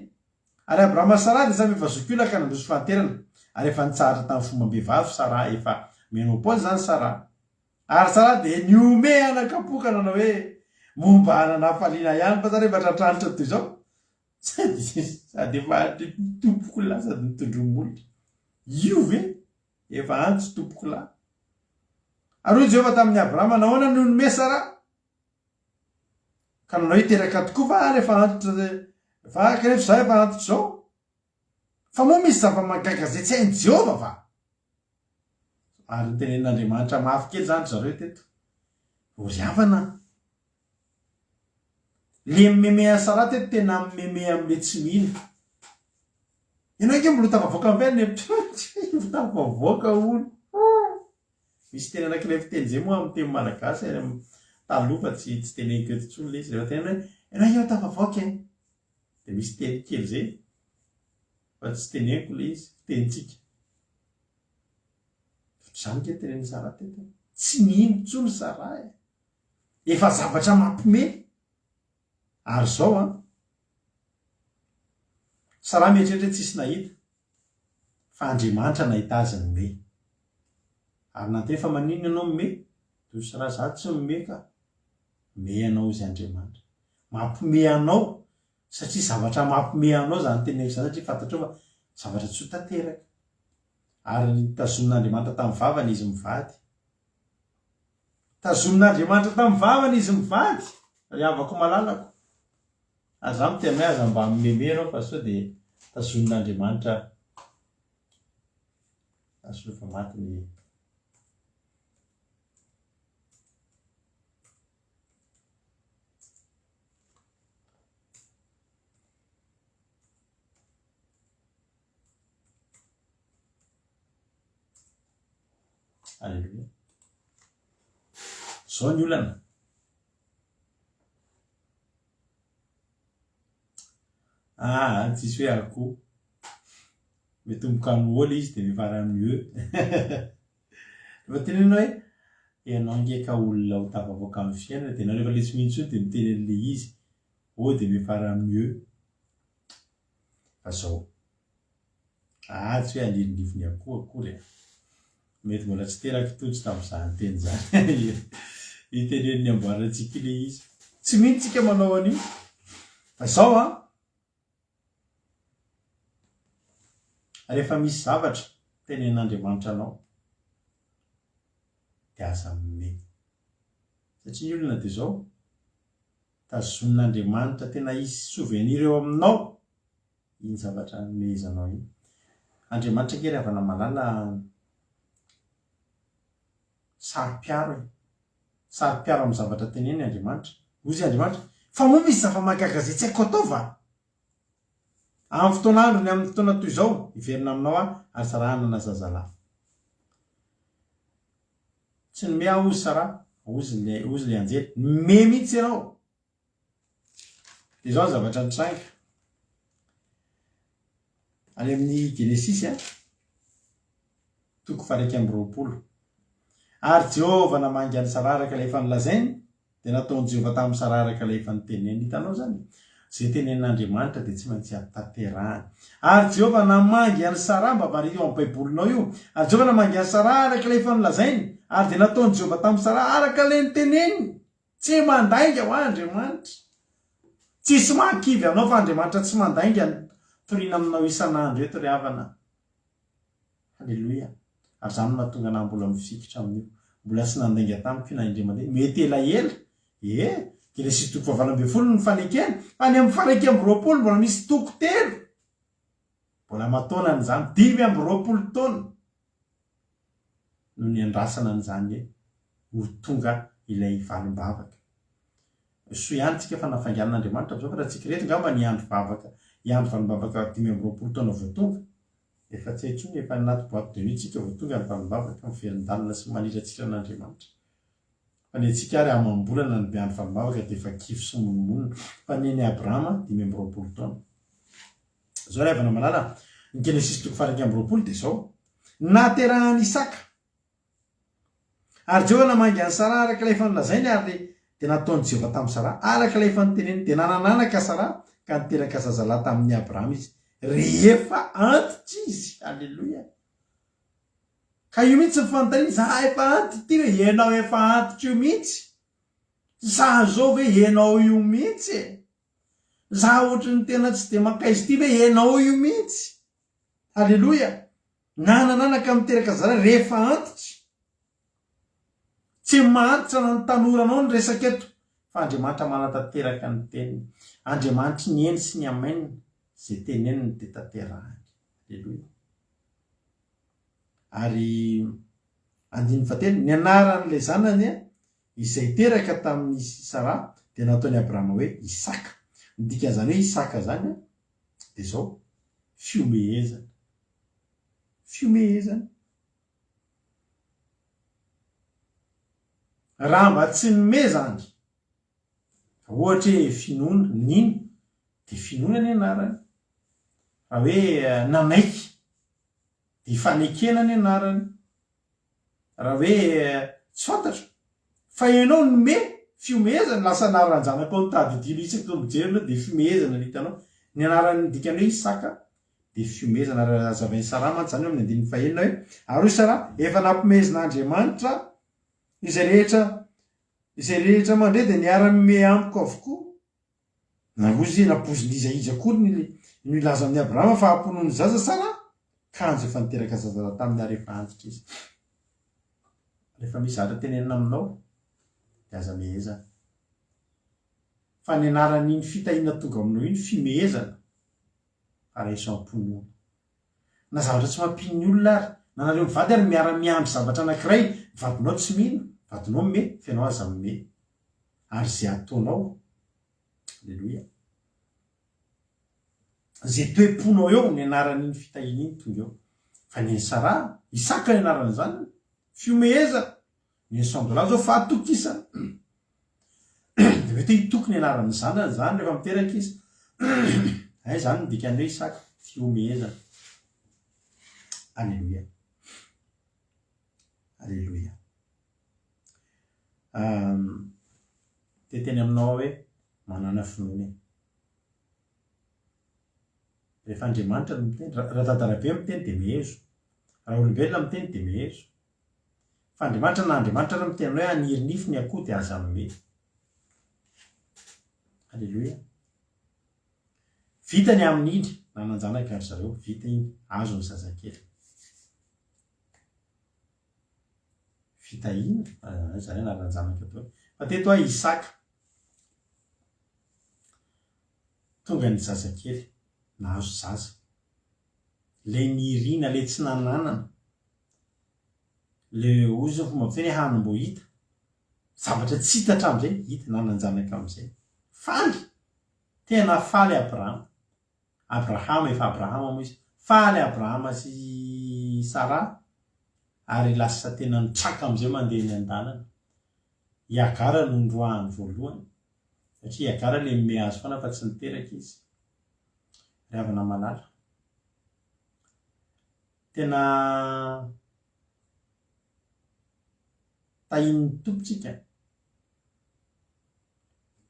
Ary Abrahama sy Saraha dia samy efa zokiolona ka nandroso fahanterana, ary efa nitsahatra tamin'ny fombam-behivavy Saraha, efa ménopause izany Saraha. Ary Saraha dia nihomehy anakam-po ka nanao hoe, Moa mba hanana hafaliana ihany va za rehefa tratranitra toy izao? Sady sady efa tompokolahy sady nitondroa-molotra. Io ve? Efa antso tompokolahy. Ary hoy Jehovah tamin'i Abrahama, Nahoana no nome Saraha? Ka nanao hiteraka tokoa va ary efa antitra va kanefa izaho efa antitra izao? Fa moa misy zava-mahagaga izay tsy hain'i Jehovah va? Ary notenenin'Andriamanitra mafy kely izany ry zareo teto. O ry havana a! Le mimeme an'i Sarah teto tena mimeme amin'le tsy mino. Ianao ange mbola ho tafavoaka amin'ny fiainana e! Tsy ho tafavoaka hono. Misy teny anankiray fiteny izay moa amin'ny teny malagasy any amin'ny taloha fa tsy tsy teneniko eto intsony ilay izy. Rehefa tenenina hoe ianao ange ho tafavoaka e! Dia misy teny kely izay fa tsy teneniko ilay izy, fitenintsika. Ohatr'izany ange ny tenenin'i Sarah teto e! Tsy mino intsony Sarah e! Efa zavatra mampime. Ary izao an! Sarah mieritreritra hoe tsisy nahita, fa Andriamanitra nahita azy nime. Ary nanteny fa maninona ianao mime? Dia hoy Sarah, za tsy mime ka. Mime anao izy Andriamanitra. Mampime anao, satria zavatra mampime anao izany teneniko izany satria fantatrao fa zavatra tsy ho tanteraka. Ary notazonin'Andriamanitra tamin'ny vavany izy mivady. Tazomin'Andriamanitra tamin'ny vavany izy mivady, ry havako malalako. Ary izaho miteny hoe aza mba mimeme ianao fa sao dia tazonin'Andriamanitra azo rehefa maty ny Aleloia. Zao ny olana. Ah, tsisy hoe akoho. Mitomboka amin'ny O ilay izy dia miafara amin'ny E. Rehefa tenenina hoe ianao ange ka olona ho tafavoaka amin'ny fiainana dia ianao rehefa ilay tsy mino intsony dia miteny an'ilay izy. O dia miafara amin'ny E. Fa zao. Ah tsy hoe alirindrivony akoho akory e. Mety mbola tsy teraka i Tojo tamin'izany teny izany. Iteneniny amboarantsika ilay izy. Tsy mino tsika manao an'io. Fa izao an. Rehefa misy zavatra tenenin'Andriamanitra anao dia aza mimey. Satria ny olona dia izao, tazonin'Andriamanitra tena hisy souvenir eo aminao iny zavatra nomehezanao iny. Andriamanitra ange ry havana malala saro-piaro e. Saro-piaro amin'ny zavatra teneniny Andriamanitra. Hoy izy Andriamanitra, fa moa misy zava-mahagaga izay tsy haiko atao va? Amin'ny fotoana androny amin'ny fotoana toy izao, hiverina aminao aho ary Saraha hanana zazalahy. Tsy nome aho hozy Saraha, hozy ilay anjely. Nome mihitsy ianao. Dia izao ny zavatra nitranga. Any amin'ny Genesisy, toko faha 21. Ary Jehovah namangy an'i Saraha araka ilay efa nolazainy, dia nataon'i Jehovah tamin'i Saraha araka ilay efa noteneniny. Hitanao izany? Izay tenenin'Andriamanitra dia tsy maintsy tanterahany. Ary Jehovah namangy an'i Saraha, mba variho ao amin'ny Baibolinao io. Ary Jehovah namangy an'i Saraha araka ilay efa nolazainy, ary dia nataon'i Jehovah tamin'i Saraha araka ilay noteneniny. Tsy mandainga hoa Andriamanitra. Tsisy mahakivy anao fa Andriamanitra tsy mandainga no toriana aminao isan'andro eto ry havana a. Haleloia. Ary izany no mahatonga anah mbola mifikitra amin'io. Mbola tsy nandainga tamiko io na indray mandeha. Mety elaela. Ee, Genesisy toko fahavalo 18 no fanekena, fa any amin'ny faha 21 mbola misy toko telo. Mbola aman-taonany izany, 25 taona. no niandrasana an'izany hoe ho tonga ilay valim-bavaka. Soa ihany tsika fa nafainganin'Andriamanitra amin'izao fa raha tsika ireto angamba niandry vavaka, hiandry valim-bavaka 25 taona vao tonga. Efa tsy hay intsony, efa anaty boite de nuit tsika vao tonga ny valim-bavaka, miverin-dalana sy maniratsira an'Andriamanitra. Fa ny antsika ary amam-bolana ny miandry valim-bavaka dia efa kivy sy monomonona. Fa ny an'i Abrahama 25 taona. Izao ry havana malala, ny Genesisy toko faha 21 dia izao, Nahaterahan'i Isaka. Ary Jehovah namangy an'i Saraha araka ilay efa nolazainy, ary dia nataon'i Jehovah tamin'i Saraha araka ilay efa noteneniny. Dia nanan'anaka Saraha, ka niteraka zazalahy tamin'i Abrahama izy, rehefa antitra izy. Aleloia! Ka io mihitsy ny fanontaniana, za efa antitra ity ve? Ianao efa antitra io mihitsy? Za zao ve ianao io mihitsy e? Za ohatry ny tena tsy dia mankaiza ity ve ianao io mihitsy? Aleloia! Nanananaka miteraka zalahy rehefa antitra. Tsy mahantra na ny tanora anao ny resaka eto fa Andriamanitra manatanteraka ny teniny. Andriamanitry ny eny sy ny amen, izay teneniny dia tanterahiny. Aleloia. Ary andininy fahatelo, ny anaran'ilay zanany izay teraka tamin'i Saraha dia nataon'i Abrahama hoe Isaka. Ny dikan'izany hoe Isaka izany dia izao, fihomehezana. Fihomehezana. Raha mba tsy nome izany, ohatra hoe finoana, nino, dia finoana ny anarany. Raha hoe nanaiky, dia fanekena ny anarany. Raha hoe tsy fantatro, fa ianao nome, fihomehezana, lasa anaran-janakao notadidiana isaky ny mijery anao dia fihomehezana no hitanao. Ny anaran'ny dikany hoe Isaka dia fihomehezana ary hazavain'i Saraha mantsy izany eo amin'ny andininy fahenina hoe, Ary hoy Saraha, Efa nampimehezin'Andriamanitra izay rehetra izay rehetra mandre dia niara-mimehy amiko avokoa. Na hoy izy, Nampoizin'iza iza akory ny no hilaza amin'i Abrahama fa hampinono zaza Saraha? Kanjo efa niteraka zazalahy taminy ary efa antitra izy. Rehefa misy zavatra tenenina aminao dia aza mehezana. Fa ny anaran'iny fitahiana tonga aminao iny fimehezana. fa raiso am-pinoana. Na zavatra tsy mampino ny olona ary, na nareo mivady ary miara-miandry zavatra anankiray, vadinao tsy mino, vadinao mime, fa ianao aza mime. Ary ze ataonao, Aleloia, ze toe-ponao eo, ny anaran'iny fitahiana iny tonga eo. Fa ny an'i Saraha, Isaka ny anaran'izany, fihomehezana. Ny an'i Sandra zao fahatokisana. Dia mety hoe hitoky ny anaran'ny zanany izany rehefa miteraka izy. Hay izany ny dikan'ny hoe Isaka, fihomehezana. Aleloia. Aleloia. Um, te teny aminao aho hoe manana finoana e. Rehefa Andriamanitra no miteny, raha Dada Rabe miteny dia mehezo. Raha olombelona miteny dia mehezo. Fa Andriamanitra na Andriamanitra ary miteny hoe haniry nify ny akoho dia aza mime. Aleloia. Vita ny amin'iny, nanan-janaka ry zareo, vita iny, azo ny zazakely. Vita iny, izany hoe nanan-janaka daholo. Fa teto aho Isaka. Tonga ny zazakely, nahazo zaza. Ilay nirina, ilay tsy nananana. Le hozy ny fomba fiteny hoe hany mbô hita. Zavatra tsy hita hatramin'izay, hita, nanan-janaka amin'izay. Faly! Tena faly Abrahama. Abrahama, efa Abrahama moa izy. Faly Abrahama sy Saraha, ary lasa tena nitraka amin'izay mandeha eny an-dalana. I Hagara no noroahany voalohany, satria i Hagara le nome azy foana fa tsy niteraka izy. Ry havana malala. Tena tahian'ny Tompo tsika.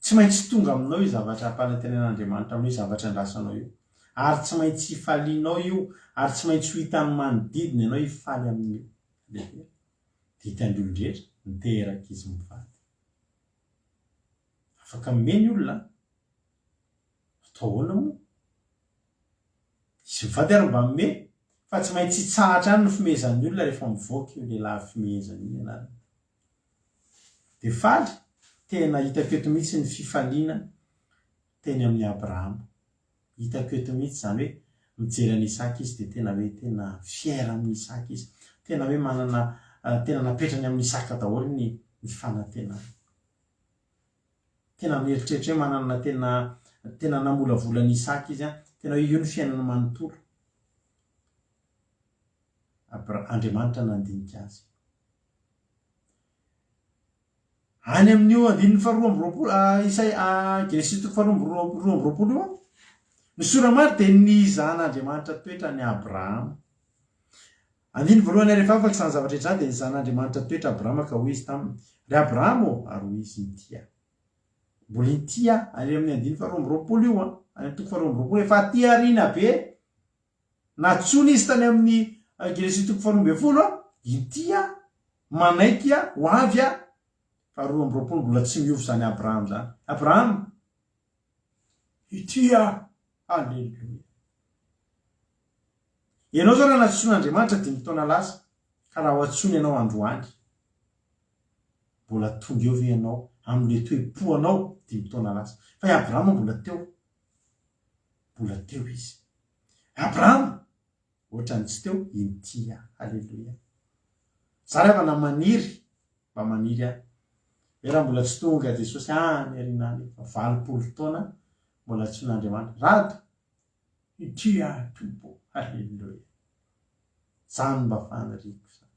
Tsy maintsy tonga aminao io zavatra ampanantenan'Andriamanitra aminao io zavatra andrasanao io. Ary tsy maintsy hifalianao io, ary tsy maintsy ho hitan'ny manodidina ianao hifaly amin'io. Aleloia. Dia hitan'ny olon-drehetra, niteraka izy mivady. Afaka mimehy ny olona an. Atao ahoana moa? Izy mivady ary mba mimehy, fa tsy maintsy hitsahatra ihany ny fimehezan'ny olona rehefa mivoaka io lehilahy fimehezana io ny anarany. Dia faly, tena hitako eto mihitsy ny fifaliana teny amin'i Abrahama. Hitako eto mihitsy izany hoe mijery an'i Isaka izy dia tena hoe tena fier amin'i Isaka izy. Tena hoe manana, tena napetrany amin'i Isaka daholo ny ny fanantenany. Tena mieritreritra hoe manana tena tena namolavola an'i Isaka izy an, tena hoe io ny fiainany manontolo. Abra- Andriamanitra nandinika azy. Any amin'io andininy faharoa amby roapolo, Isai, Genesisy toko faharoa amby 22 io, ny sora-mary dia nizahan'Andriamanitra toetra an'i Abrahama. Andininy voalohany Ary rehefa afaka izany zavatra izany dia nizahan'Andriamanitra toetra Abrahama ka hoy Izy taminy, Ry Abrahama ô, ary hoy Izy, Inty aho. Mbola inty aho, any amin'ny andininy faharoa amby roapolo io an, any amin'ny toko faharoa amby roapolo, efa aty aoriana be, nantsoina izy tany amin'ny Genesisy toko faharoa ambin'ny folo an, inty aho, manaiky aho, ho avy aho, faharoa amby roapolo mbola tsy miova izany Abrahama izany. Abrahama, inty aho, Aleloia. Ianao izao raha nantsoin'Andriamanitra dimy taona lasa, ka raha ho antsoina ianao androany, Mbola tonga eo ve ianao amin'ilay toe-po anao dimy taona lasa? Fa i Abrahama mbola teo. Mbola teo izy. Abrahama! Ohatran'ny tsy teo, inty aho. Haleloia. Za ry havana maniry, mba maniry aho. Hoe raha mbola tsy tonga Jesosy any aoriana any, efa 80 taona, mbola antsoin'Andriamanitra. Rado! Ity aho Tompo. Haleloia. Zany mba faniriako zany.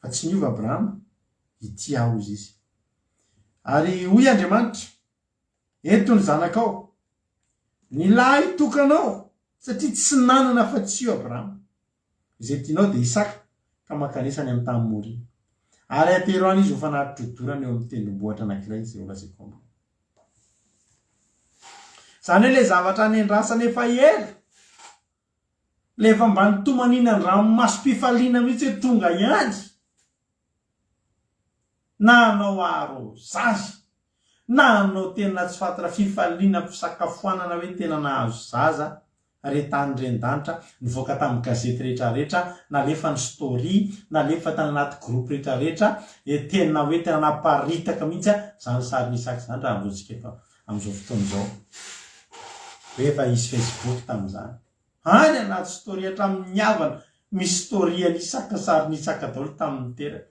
Fa tsy niova Abrahama, ity aho hozy izy. Ary hoy Andriamanitra, Ento ny zanakao, ny lahy tokanao, satria tsy nanana afa-tsy io Abrahama. Izay tianao dia Isaka, ka mankanesa any amin'ny tany Moria. Ary atero any izy ho fanatitra hodorana eo amin'ny tendrombohitra anankiray izay holazaiko aminao. Izany hoe ilay zavatra nendrasana efa ela, Le efa mba nitomaniana an-dranomasom-pifaliana mihitsy hoe tonga ihany. Na hanao arrosage, na hanao tena tsy fantatra fifaliana fisakafoanana hoe tena nahazo zaza, re tany ren-danitra, nivoaka tamin'ny gazety rehetra rehetra, nalefa ny story, nalefa tany anaty groupe rehetra rehetra, e tena hoe tena naparitaka mihitsy izany sarin'Isaka izany raha amin'izao tsika efa amin'izao fotoana izao. Hoe efa hisy Facebook tamin'izany. Any anaty story hatramin'ny havana misy story an'i Isaka sarin'i Isaka daholo tamin'ny niteraka.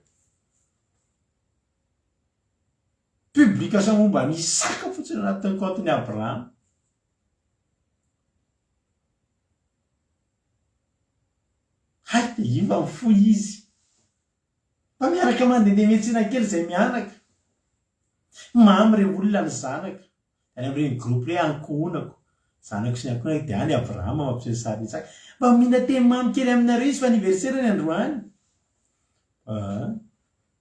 Publication momba an'i Isaka fotsiny anatin'ny compte-n'i Abraham. Hay dia io fa mifoha izy. Mba miaraka mandehandeha miantsena kely izay mianaka. Mamy re olona ny zanaka. Any amin'ireny groupe ireny ankohonako, zanako sy ny ankohonako dia any Abrahama mampiseho sary Isaka. Mba mihina teny mamy kely aminareo izy fa anniversaire-ny androany. Ah,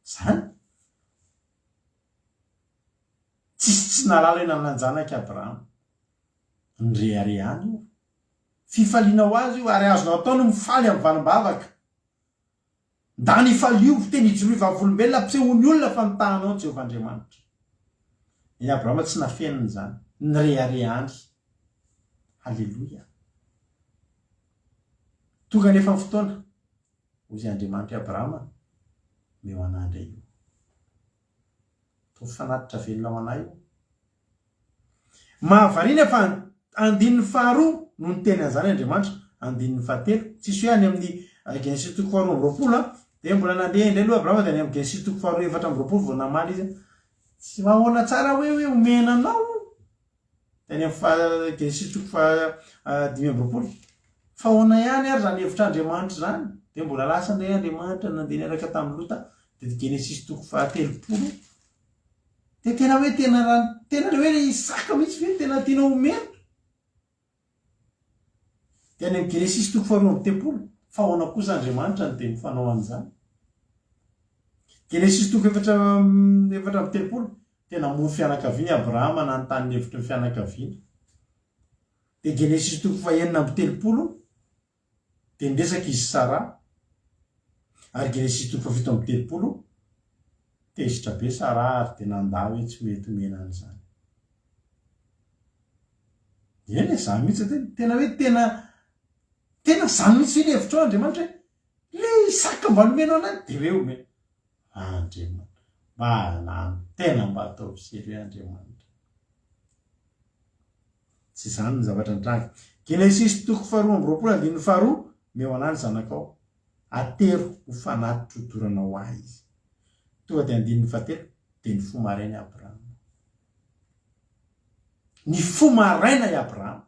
zany? Tsisy tsy nahalala hoe nanan-janaka i Abrahama. Nireharehany io. Fifaliana ho azy io ary azonao atao ny mifaly amin'ny valim-bavaka. Ndany ifalio, teny ijoroy vavolombelona ampisehoany olona fa nitaha anao Jehovah Andriamanitra. I Abrahama tsy nafeniny izany, nireharehany. Haleloia. Tonga anefa ny fotoana, hoy Andriamanitra i Abrahama, omeo anah indray io. Ataovy fanatitra velona ho anah io. Mahavariana fa andininy faharoa no niteny an'izany Andriamanitra, andininy fahatelo, tsisy hoe any amin'ny Genesisy toko faharoa amby roapolo an, dia mbola nandeha indray aloha Abrahama dia any amin'ny Genesisy toko faharoa efatra amby roapolo vao namaly izy, tsy ahoana tsara hoe hoe omena anao dia any amin'ny faha Genesisy toko faha 25, fa ahoana ihany ary izany hevitr'Andriamanitra izany, dia mbola lasa indray Andriamanitra nandeha niaraka tamin'i Lota, dia Genesisy toko faha 30. Dia tena hoe tena raha tena le hoe le Isaka mihitsy ve no tena tianao omena? Dia any amin'ny Genesisy toko faharoa amby telopolo, fa ahoana kosa Andriamanitra no dia mifanao an'izany? Genesisy toko efatra 34, dia namory fianakaviana i Abrahama nanontany ny hevitry ny fianakaviana. Dia Genesisy toko fahenina amby telopolo, Dia niresaka izy sy Saraha, ary Genesisy toko fahafito amby telopolo, tezitra be Saraha ary dia nandà hoe tsy mety omena an'izany. Eny e, zany mihitsy anie, tena hoe tena, tena zany mihitsy ve ny hevitrao Andriamanitra hoe, le Isaka mba nomenao anay, dia hoe omena. Andriamanitra, mba tena mba ataovy sérieux Andriamanitra. Tsy izany ny zavatra nitranga. Genesisy toko faharoa amby roapolo andininy faharoa, Omeo an'ahy ny zanakao, atero ho fanatitro hodorana ho ahy izy. Tonga dia andininy fahatelo, dia nifoha maraina i Abrahama. Nifoha maraina i Abrahama.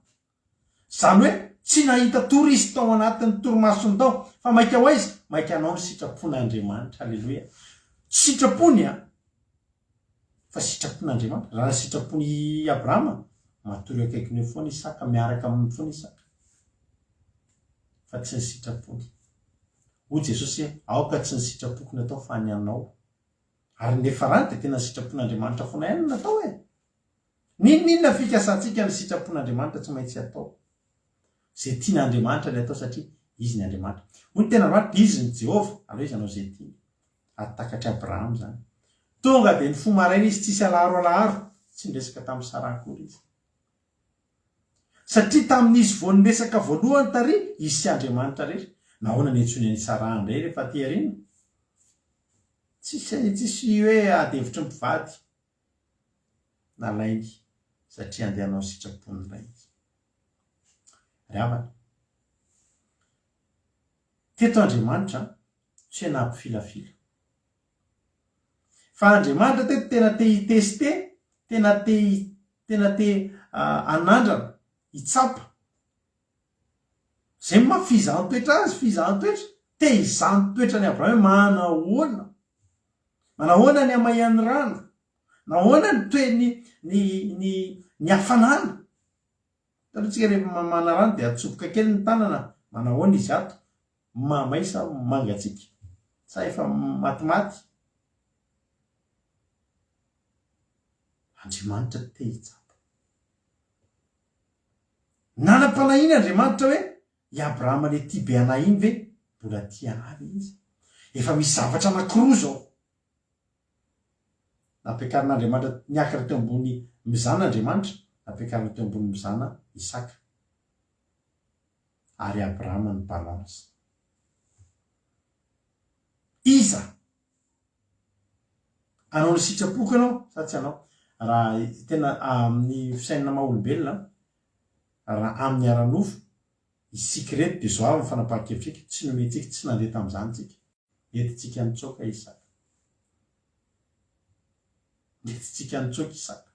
Izany hoe tsy nahita tory izy tao anatin'ny torimasony tao, fa maika ho aiza? Maika hanao ny sitrapon'Andriamanitra. Aleloia. Sitrapony an! Fa sitrapon'Andriamanitra. Raha sitrapon'i Abrahama, matory eo akaikiny eo foana Isaka, miaraka aminy foana Isaka. Fa tsy ny sitrapony. Hoy Jesosy hoe, aoka tsy ny sitrapoko no atao fa ny anao. Ary ny niafarany dia tena ny sitrapon'Andriamanitra foana ihany no natao e! N'inon'inona fikasantsika ny sitrapon'Andriamanitra tsy maintsy atao. Izay tian'Andriamanitra ny atao satria Izy ny Andriamanitra. Hoy ny tenin'Andriamanitra, Izy ny Jehovah, aleo Izy hanao izay tiany. Ary takatr'i Abrahama izany. Tonga dia nifoha maraina izy, tsisy alaharo alaharo. Tsy niresaka tamin'i Saraha akory izy. Satria tamin'izy vao niresaka voalohany tary, izy sy Andriamanitra irery. Nahoana niantsoany an'i Saraha indray rehefa aty aoriana? Tsisy, tsisy hoe ady hevitry ny mpivady. Nalainy satria handeha hanao ny sitrapon'ny Ray izy. Ry havana, teto Andriamanitra tsy hoe nampifilafila. Fa Andriamanitra teto tena te hi-tester, tena te tena te hanandrana, hitsapa. Izay no maha fizahan-toetra azy, fizahan-toetra. Te hizaha ny toetran'i Abrahama hoe manahoana. Manahoana ny hamahian'ny rano. Nahoana ny toe ny ny ny ny hafanana. Hitanao tsika rehefa mamana rano dia atsoboka kely ny tanana, manahoana izy ato? Mamay sa mangatsiaka? Sa efa matimaty? Andriamanitra te hitsapa. Nanam-panahiana Andriamanitra hoe i Abrahama le tia be anah iny ve mbola tia anah ve izy? Efa misy zavatra anankiroa izao. Nampiakarin'Andriamanitra niakatra teo ambony mizana Andriamanitra, nampiakarina teo ambony mizana Isaka. Ary Abrahama ny balance. Iza? Hanao ny sitrapoko ianao sa tsy hanao? Raha tena amin'ny fisainana maha olombelona, raha amin'ny ara-nofo, isika ireto dia izao avy ny fanapahan-kevitrika, tsy nomentsika, tsy nandeha tamin'izany isika. Nentintsika nitsoaka Isaka. Nentintsika nitsoaka Isaka.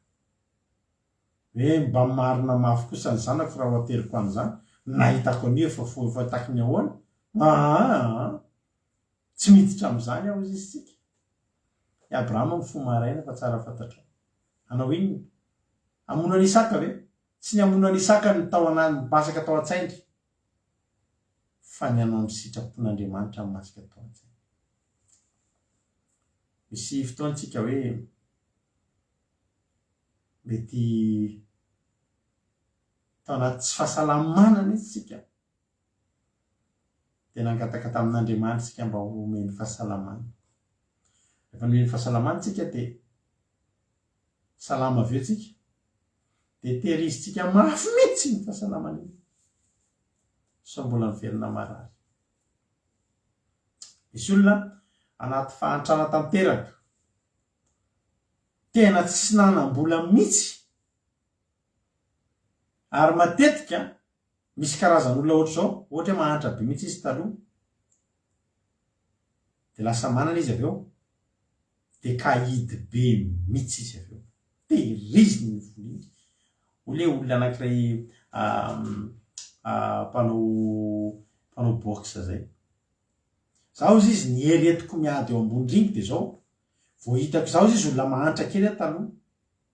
Hoe mba marina mafy kosa ny zanako raha ho ateriko an'izany, nahitako an'io efa fo efa taky ny ahoana? Aa! Tsy miditra amin'izany aho hozy isika. I Abrahama mifoha maraina fa tsara fantatrao. Hanao inona? Hamono an'i Isaka ve? Tsy ny hamono an'i Isaka no tao ana masaka tao an-tsainy fa ny hanao ny sitrapon'Andriamanitra no masaka tao an-tsainy. Misy fotoana tsika hoe mety tao anaty tsy fahasalamana mihitsy tsika dia nangataka tamin'Andriamanitra isika mba homeny fahasalamana. Rehefa nomeny fahasalamana tsika dia salama avy eo tsika dia tehirizintsika mafy mihitsy iny fahasalamana iny sao mbola miverina marary. Misy olona anaty fahantrana tanteraka, tena tsy nanam-bola mihitsy ary matetika misy karazan'olona ohatr'izao, ohatra hoe mahantra be mihitsy izy taloha, dia lasa manana izy avy eo, dia kahidy be mihitsy izy avy eo. Tehiriziny iny vola iny. Hoy ilay olona anankiray mpanao mpanao boxe zay. Za hozy izy ny hery entiko miady eo ambony ringy dia zao, vao hitako za hozy izy olona mahantra kely aho taloha.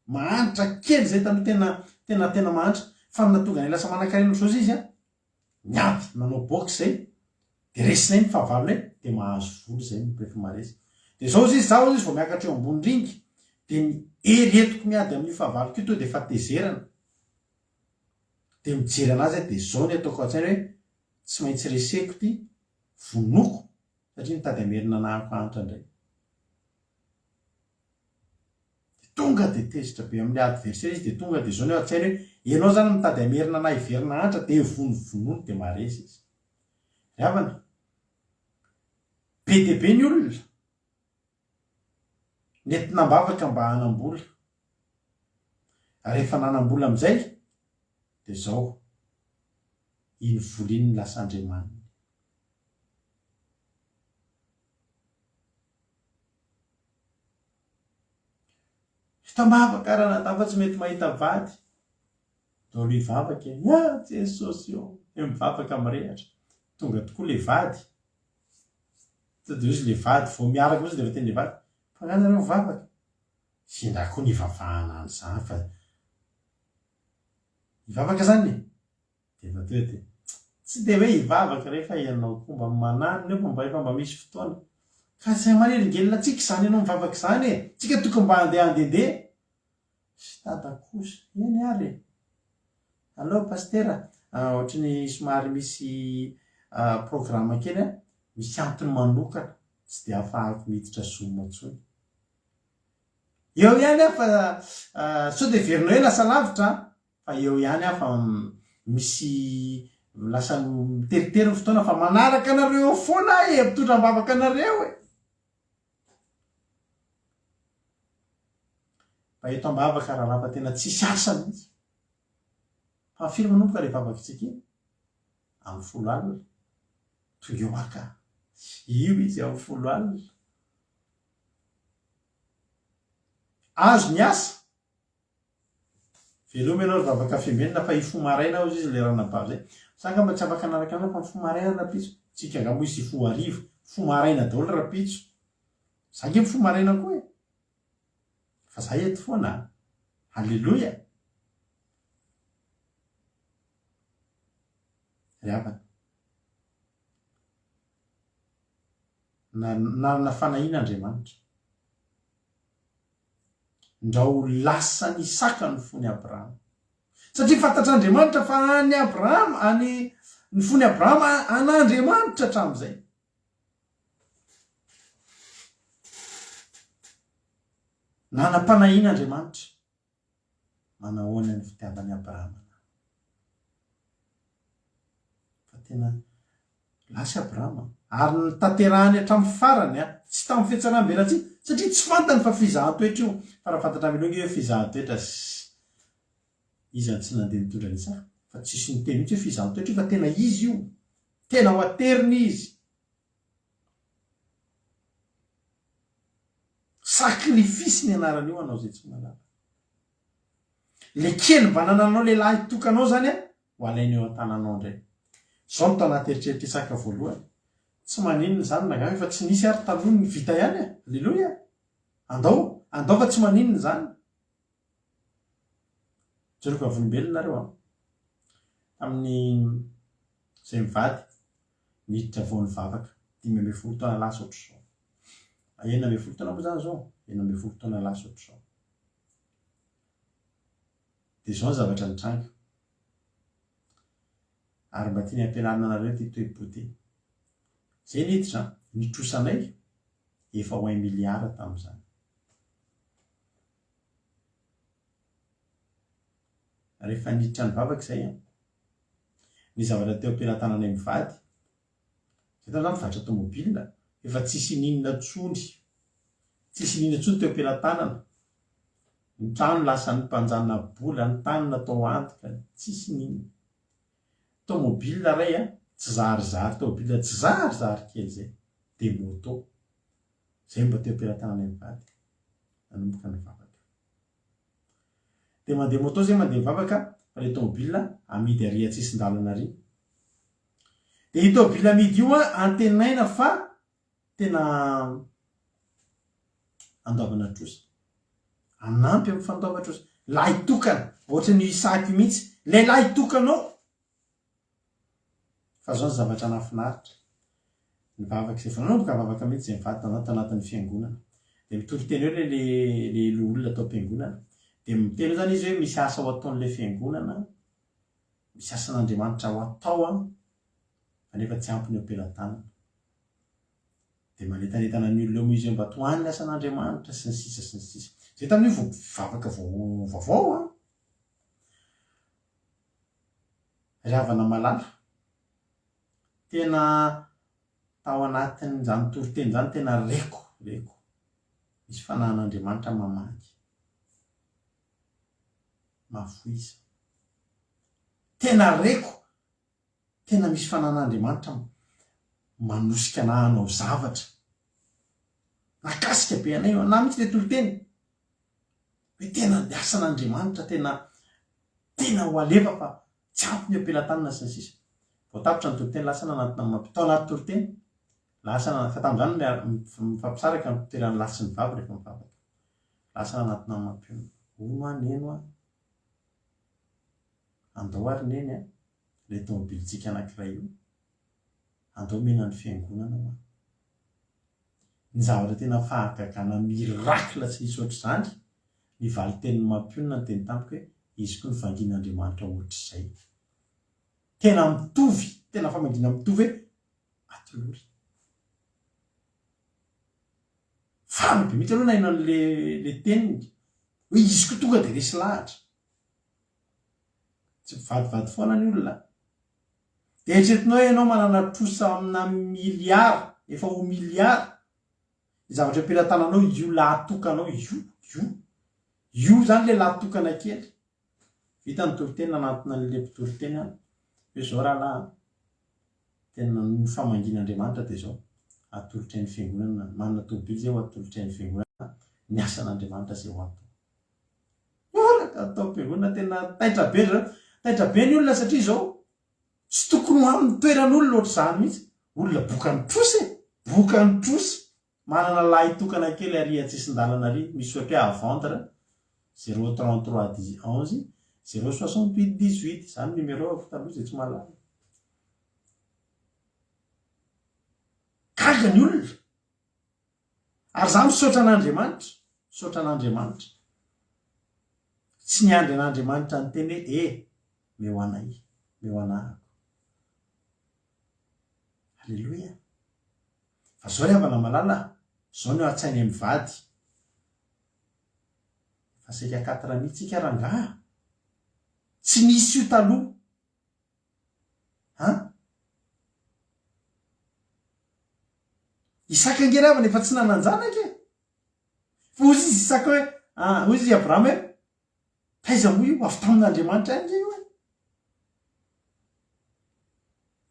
Mahantra kely zay taloha tena tena tena mahantra. Fa ny nahatonga anay lasa manankarena ohatr'izao izy an, miady manao boxe zay de resinay ny fahavalonay de mahazo vola zay rehefa maharesy. De zao izy za hozy izy vao miakatra eo ambony ringy de ny hery entiko miady amin'io fahavaloko io tonga de efa tezerana. De mijery anazy aho de zao ny ataoko an-tsaina hoe tsy maintsy reseko ity, vonoiko satria mitady hamerina anah hampahantra indray. Dia tonga dia tezitra be amin'ilay adversaire izy dia tonga dia izao ny ao an-tsainy hoe ianao izany mitady hamerina anah hiverina hahantra dia vonovonoiny dia maharesy izy. Ry havana, be dia be ny olona nentina am-bavaka mba hanam-bola. Rehefa nanam-bola amin'izay dia izao, iny vola iny no lasa andriamaniny. Hitambavaka ranadahy fa tsy mety mahita vady. Daholo hivavaka e. Ah Jesosy ô. Dia mivavaka mirehatra. Tonga tokoa le vady. Tonga dia hozy le vady vao miaraka mihitsy dia efa teny le vady. Fa angaha nareo mivavaka? Sendra koa nivavahana an'izany fa hivavaka zany e? Dia efa tonga dia tsy dia hoe hivavaka re fa ianao koa mba mananona eo fa mba efa mba misy fotoana. Ka tsy manelingelina antsika izany ianao mivavaka izany e! Tsika tokony mba handeha handehandeha. Sy dada kosa. Eny ary e! Allo Pasitera, ohatry ny somary misy programme kely an, misy antony manokana tsy dia ahafahako miditra zoom intsony. Eo ihany aho fa sao dia heverinao hoe lasa lavitra an, fa eo ihany aho fa misy lasa miteritery ny fotoana fa manaraka anareo eo foana aho e, mitondra am-bavaka anareo e. Mba eto am-bavaka rahalahy fa tena tsisy asa mihitsy. Fa firy manomboka ilay vavakitsika iny? Amin'ny folo alina. Tonga eo aho ka. Io izy amin'ny folo alina. Azo ny asa. Veloma ianao ry vavaka fiambenana fa hifoha maraina hozy izy ilay ranabavy zay. Za angamba tsy afaka hanaraka anao fa mifoha maraina rahampitso. Tsika angamba hoy izy hifoha hariva. Mifoha maraina daholo rahampitso. Za ange mifoha maraina koa e. Fa za eto foana a. Haleloia. Ry havana. Nanana fanahiana Andriamanitra. Ndrao lasa nisaka ny fon'i Abrahama. Satria fantatr'Andriamanitra fa an'i Abrahama, any, ny fon'i Abrahama an'Andriamanitra hatramin'izay. Nanam-panahiana Andriamanitra. Manahoana ny fitiavan'i Abrahama anà? Fa tena lasa Abrahama, ary notanterahany hatramin'ny farany, tsy tamin'ny fihatsaram-belatsihy, satria tsy fantany fa fizahan-toetra io. Fa raha fantatra mialoha ange hoe fizahan-toetra, iza no tsy nandeha nitondra an'i Isaka? Fa tsisy niteny mihitsy hoe fizahan-toetra io, fa tena izy io. Tena ho aterina izy. Sacrifice ny anaran'io anao izay tsy mahalala. Le kely mba nananao le lahy tokanao zany a, ho alainy eo an-tananao indray. Zao no tao anaty eritreritr'i Isaka voalohany. Tsy maninona izany na angamba efa tsy nisy ary taloha ny vita ihany e. Aleloia! Andao, andao fa tsy maninona izany. Jereo vavolombelona nareo an. Tamin'ny izay mivady niditra vao nivavaka 15 taona lasa ohatr'izao. 16 taona moa izany izao? 16 taona lasa ohatr'izao. Dia izao ny zavatra nitranga. Ary mba tiany hampianarina anareo ity toe-po ity. Izay niditra, ny trosanay efa ho un milliard tamin'izany. Rehefa niditra nivavaka izay an, ny zavatra teo am-pelatananay mivady, izay tamin'izany mivarotra tomobile, efa tsisy ininona intsony, tsisy ininona intsony teo am-pelatanana, ny trano lasan'ny mpanjana-bola, ny tany natao antoka, tsisy ininona. Tomobile iray an, tsy zarizary, tomobile tsy zarizary kely izay, dia moto. Izay mba teo am-pelatananay mivady, nanomboka nivavaka. Dia mandeha moto zay mandeha mivavaka fa le tomobile amidy ary antsisin-dalana ary. Dia io tomobile amidy io an antenaina fa tena andoavana trosa. Anampy amin'ny fandoavana trosa. Lahy tokana, ohatran'io Isaac io mihitsy. Ilay lahy tokana ao. Fa zao ny zavatra nahafinaritra, nivavaka izay vao nanomboka nivavaka mihitsy izay mivady tao anatin'ny fiangonana. Dia mitory teny eo ilay ilay loholona tao am-piangonana. Dia miteny eo izany izy hoe misy asa ho ataon'ilay fiangonana, misy asan'Andriamanitra ho atao an, fa nefa tsy ampy ny eo am-pelatanana. Dia manentanentana ny olona eo moa izy hoe mba tohano ny asan'Andriamanitra sy ny sisa sy ny sisa. Izay tamin'io vao mpivavaka vao vaovao an. Ry havana malala, tena tao anatin'izany toriteny izany tena reko, reko, misy fanahin'Andriamanitra mamaky, mahafoiza. Tena reko, tena misy fanahin'Andriamanitra manosika anah hanao zavatra. Nakasika be anay io, anah mihitsy ilay toriteny. Hoe tena ny asan'Andriamanitra tena tena ho alefa fa tsy ampy ny eo am-pelatanana sy ny sisa. Vao tapitra ny toriteny lasa nanantona ny mampy. Tao anaty toriteny. Lasa, fa tamin'izany mifampisaraka ny toeran'ny lahy sy ny vavy rehefa mivavaka. Lasa nanatona an'i Mampionona. Hono aho Neny hoa, andao ary Neny a, ilay tomobilintsika anankiray io, andao omena ny fiangonana hoa. Ny zavatra tena fahagagana miracle tsy nisy ohatr'izany, ny valin-tenin'i Mampionona niteny tamiko hoe izy koa novangian'Andriamanitra ohatr'izay. Tena mitovy, tena famangiana mitovy hoe atolory. Faly be mihitsy aloha naheno an'le le teniny hoe izy koa tonga dia resy lahatra. Tsy mpivadivady foana ny olona. Dia eritreretinao hoe ianao manana trosa amina miliara, efa ho miliara, ny zavatra eo am-pelatananao io lahatokanao io, io, io izany ilay lahatokana kely. Vita ny toriteny nanantona an'ilay mpitoriteny aho hoe izao rahalahy a, tena ny famangian'Andriamanitra dia izao, atolotray ny fiangonana, manana tobily izay ho atolotray ny fiangonana, ny asan'Andriamanitra izay ho atao. Horaka tao am-piangonana tena taitra be ry zareo, taitra be ny olona satria izao tsy tokony ho amin'ny toeran'olona ohatr'izany mihitsy, olona bokan'ny trosa e, bokan'ny trosa. Manana lahy tokana kely ary antsisin-dalana ary misy soratra hoe à vendre, zéro 33 dix 11, zéro 68 18, izany numéro ako taloha izay tsy mahalala. Gaga ny olona. Ary za misaotra an'Andriamanitra, misaotra an'Andriamanitra. Tsy niandry an'Andriamanitra niteny hoe eh, meo anay, meo anahako. Alléluia. Fa zao ry havana malala a, zao no atsainay mivady. Efa saika quatre mille tsika rangaha. Tsy nisy io taloha. An? Isaka ange ry havana efa tsy nanan-janaka e. Fa hozy izy Isaka hoe, ah, hozy izy Abrahama hoe, taiza moa io? Avy tamin'Andriamanitra ihany ange io e.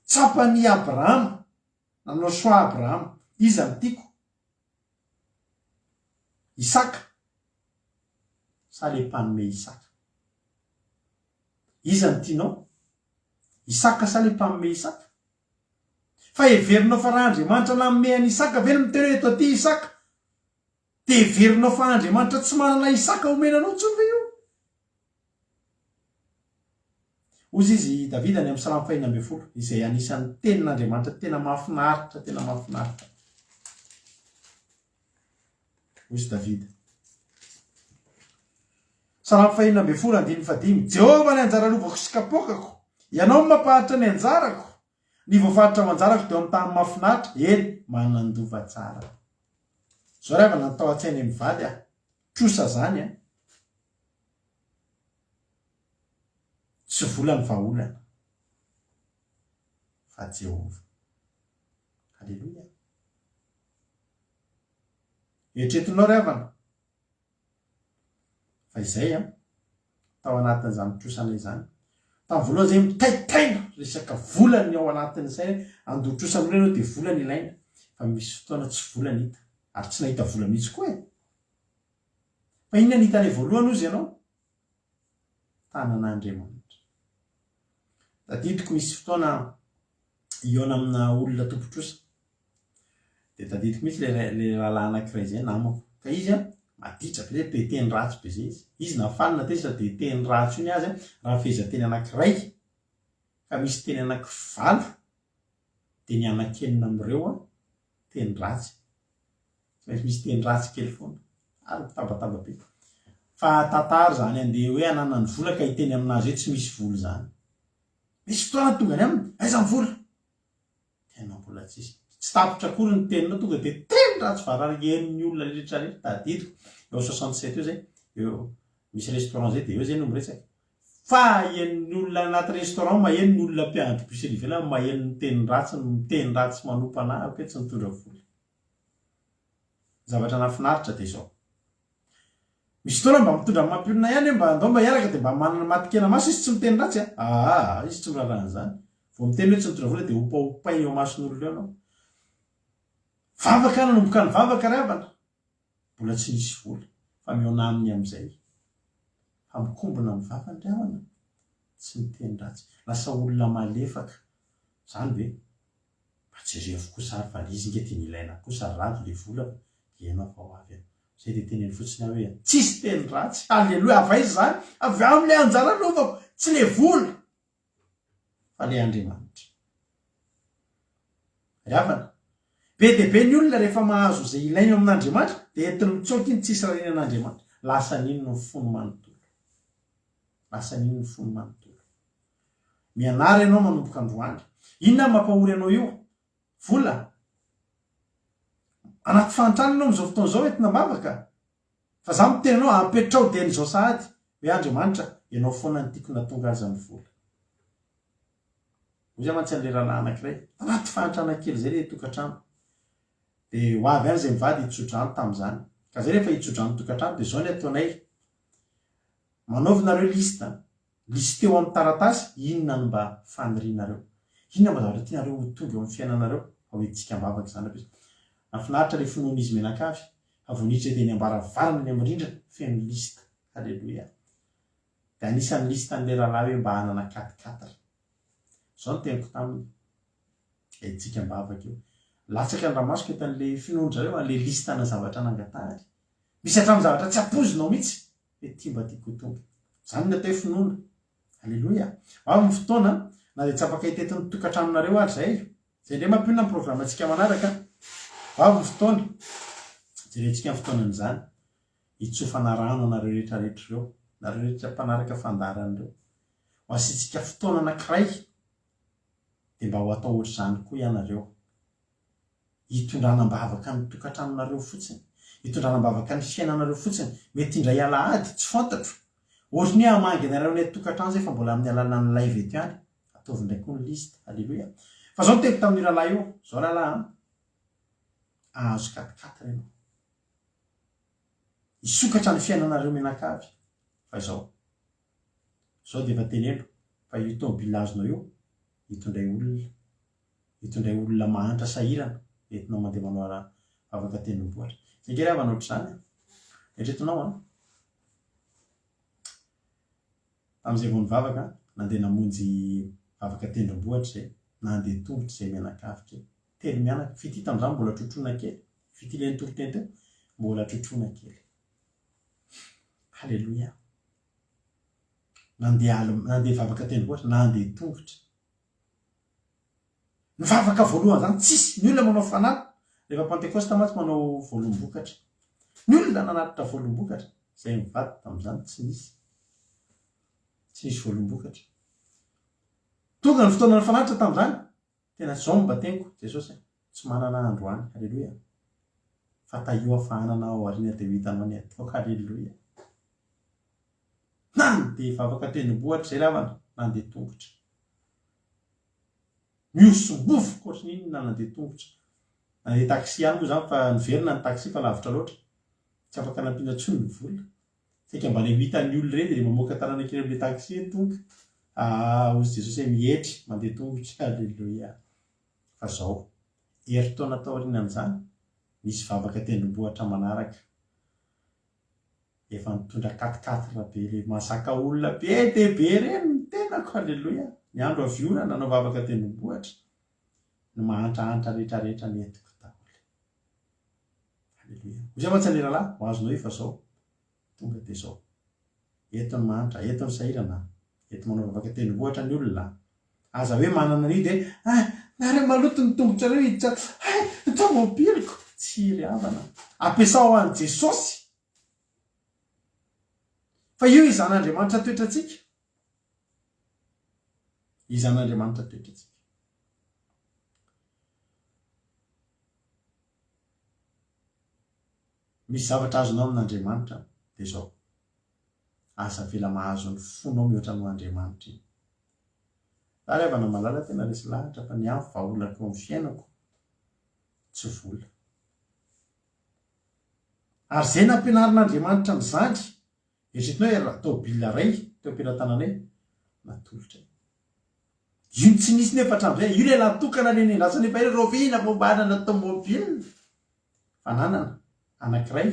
Tsapan'i Abrahama Nanao choix Abrahama. Iza no tiako? Isaka sa le mpanome Isaka? Iza no tianao? Isaka sa le mpanome Isaka? Fa heverinao fa raha Andriamanitra nanome an'i Isaka ve no miteny hoe eto aty Isaka? Dia heverinao fa Andriamanitra tsy manana Isaka homena anao intsony ve io? Hozy izy i Davida any amin'ny Salamo fahenina ambinifolo, izay anisan'ny tenin'Andriamanitra tena mahafinaritra, tena mahafinaritra. Hozy Davida. Salamo fahenina ambinifolo, andininy fahadimy. Jehovah ny anjara lovako sy kapoakako, Ianao no mampaharitra ny anjarako. Ny voafaritra ho anjarako dia eo amin'ny tany mahafinaritra, eny, manan-dova tsara. Izao ry havana ny tao an-tsainay mivady a! Trosa zany a! Tsy vola ny vahaolana fa Jehovah. Aleloia. Eritreretinao ry havana fa izay an, tao anatin'izany trosana izany. Tamin'ny voalohany izay mitaitaina resaka vola ny ao anatin'ny saina hoe andoha trosa amin'olona ianao dia vola ny ilaina. Fa misy fotoana tsy vola ny hita. Ary tsy nahita vola mihitsy koa e. Fa inona ny hitanay voalohany hozy ianao? Tanan'Andriamanitra. Tadidiko misy fotoana hihaona amina olona tompon-trosa. Dia tadidiko mihitsy ilay ilay rahalahy anankiray izay namako. Ka izy an, maditra be zay, be teny ratsy be zay izy. Izy na faly na tezitra dia teny ratsy io ny azy an, raha fehezanteny anankiray ka misy teny anankivalo dia ny anankenina amin'ireo an, teny ratsy. Tsy maintsy misy teny ratsy kely foana. Ary mitabataba be. Fa tantara izany andeha hoe hananany vola ka hiteny aminazy hoe tsy misy vola izany. Misy fotoana tonga any aminy, aiza ny vola? Tena mbola tsisy. Tsy tapitra akory ny teninao tonga dia teny ratsy varary henon'ny olona rehetra rehetra. Tadidiko, eo 67 eo izay, eo misy restaurant izay dia eo izay no miresaka. Fa henon'ny olona anaty restaurant maheno ny olona mpiandry bus ery ivelany maheno ny teny ratsy, miteny ratsy manompa anah hoe tsy nitondra vola. Ny zavatra nahafinaritra dia izao. Misy fotoana mba mitondra ny mampionona ihany hoe mba andao mba hiaraka dia mba manana matin-kena maso izy tsy miteny ratsy a! Aa izy tsy miraharaha an'izany. Vao miteny hoe tsy mitondra vola dia opaopainy eo imason'olona eo ianao. Vavaka nanomboka nivavaka ry havana. Mbola tsy nisy vola fa mihaona aminy amin'izay. Fa mikombona amin'ny vavany ry havana. Tsy miteny ratsy. Lasa olona malefaka. Izany ve? Mba jerevo kosa ary fa le izy nge dia nilaina kosa ry rado le vola fa dia ianao fa ho avy an. Zay dia teneno fotsiny aho hoe tsisy teny ratsy, haleloia, avy aiza izany? Avy amin'ilay anjara lovako, tsy le vola fa le Andriamanitra. Ry havana, be dia be ny olona rehefa mahazo izay ilainy eo amin'Andriamanitra dia entiny mitsoaka iny tsisy rariny an'Andriamanitra. Lasa n'inona ny fony manontolo. Lasa n'inona ny fony manontolo. Mianara ianao manomboka androany. Inona no mampahory anao io? Vola? Anaty fahantrana ianao amin'izao fotoana izao entina am-bavaka? Fa za miteny anao apetrao dieny izao sahady hoe Andriamanitra ianao foana no tiako na tonga aza ny vola. Hoy za mantsy an'ilay rahalahy anankiray, anaty fahantrana kely izay ilay tokantrano. Dia ho avy any izay mivady hitsodrano tamin'izany. Ka zay rehefa hitsodrano tokantrano dia izao ny ataonay. Manaovy nareo liste. Listeo amin'ny taratasy inona no mba fanirianareo. Inona mba zavatra tianareo ho tonga eo amin'ny fiainanareo. Fa ho entintsika am-bavaka izany rahampitso. Nahafinaritra ilay finoan'izy mianakavy fa vao niditra teny am-baravarana eny amin'ny rindrina feno liste. Haleloia. Dia anisan'ny liste an'ilay rahalahy hoe mba hanana quatre quatre. Izao no teniko taminy. Entintsika am-bavaka io. Latsaka ny ranomasoko hitan'ilay finoan-dry zareo, an'ilay liste ana zavatra nangatahany. Misy hatramin'ny zavatra tsy ampoizinao mihitsy. Hoe tia mba tiako ho tonga. Izany ny atao hoe finoana. Aleloia. Ho avy ny fotoana, na dia tsy afaka hitety ny tokantranonareo ary izahay. Izay indray mampionona ny programantsika manaraka. Ho avy ny fotoana. Jerentsika ny fotoanan'izany. Hitsofana rano anareo rehetra rehetra ireo. Nareo rehetra mpanaraka fandaharana ireo. Ho asiantsika fotoana anankiray, dia mba ho atao ohatr'izany koa ianareo. Hitondrana am-bavaka ny tokantranonareo fotsiny. Hitondrana am-bavaka ny fiainanareo fotsiny. Mety indray alahady, tsy fantatro. Ohatry ny hoe hamangy anareo any an-tokantrano izay fa mbola amin'ny alalan'ny live eto ihany. Ataovy indray koa ny liste. Aleloia. Fa izao no teniko tamin'io rahalahy io. Izao rahalahy an. Ahazo quatre quatre ianao. Hisokatra ny fiainanareo mianakavy. Fa izao. Izao dia efa teneno fa io tomobile azonao io, hitondray olona. Hitondray olona mahantra sahirana entinao mandeha manao raha vavaka tendrombohitra. Zay nge ry havana ohatr'izany an. Eritreretinao an. Tamin'izay vao nivavaka, nandeha namonjy vavaka tendrombohitra izay, nandeha tongotra izay mianakavy kely. Telo mianaka. Fitia tamin'izany mbola trotroina kely. Fitia ilay nitory teny teo, mbola trotroina kely. Haleloia. Nandeha nandeha vavaka tendrombohitra, nandeha tongotra. Ny vavaka voalohany zany tsisy, ny olona manao fanahy, rehefa pantekosta mantsy manao voaloham-bokatra. Ny olona nanatitra voaloham-bokatra, izay mivady tamin'izany tsy nisy. Tsy nisy voaloham-bokatra. Tonga ny fotoana nifanatitra tamin'izany, tena zao no mba teniko, Jesosy a, tsy manana ahy androany, haleloia. Fa tahio aho fa hanana aho aoriana dia ho hitanao ny ataoko, haleloia. Nandeha vavaka tendrombohitra izay ry havana, nandeha tongotra. Mihosom-bovoka ohatry ny inona nandeha tongotra. Nandeha taxi ihany moa izany fa niverina ny taxi fa lavitra loatra. Tsy afaka nampiana intsony ny vola. Saika mba le ho hitan'ny olona ireny dia le mamoaka tanana kely amin'ilay taxi hoe tonga. Ah, hozy Jesosy hoe mietry, mandeha tongotra. Aleloia. Fa izao, herintaona taorianan'izany, nisy vavaka tendrombohitra manaraka. Efa nitondra quatre quatre be le mahazaka olona be dia be ireny ny tenako haleloia ny andro avy orana nanao vavaka tendrombohitra ny mahantrahantra rehetra rehetra nentiko daholo haleloia hoy zay mantsy anie rahalahy ho azonao io fa zao tonga dia zao eto ny mahantra eto ny sahirana eto manao vavaka tendrombohitra ny olona Aza hoe manana an'io dia ah nareo maloto ny tongotrareo hiditra hay ny tomobiliko. Tsia ry havana. Ampiasao ho an'i Jesosy. Fa io izan'Andriamanitra toetrantsika. Izan'Andriamanitra toetrantsika. Misy zavatra azonao amin'Andriamanitra dia izao. Aza avela mahazo ny fonao mihoatra noho Andriamanitra iny. Za ry havana malala tena resy lahatra fa ny ahy vahaolako eo amin'ny fiainako tsy vola. Ary izay nampianarin'Andriamanitra ny zandry, eritreretinao hoe raha tôbila iray teo am-pelatananay natolotray. Io no tsy nisy nefa hatramin'izay, io ilay natokana ilay nendrasana efa ela, rahoviana vao mba hanana tômôbila? Fananana anankiray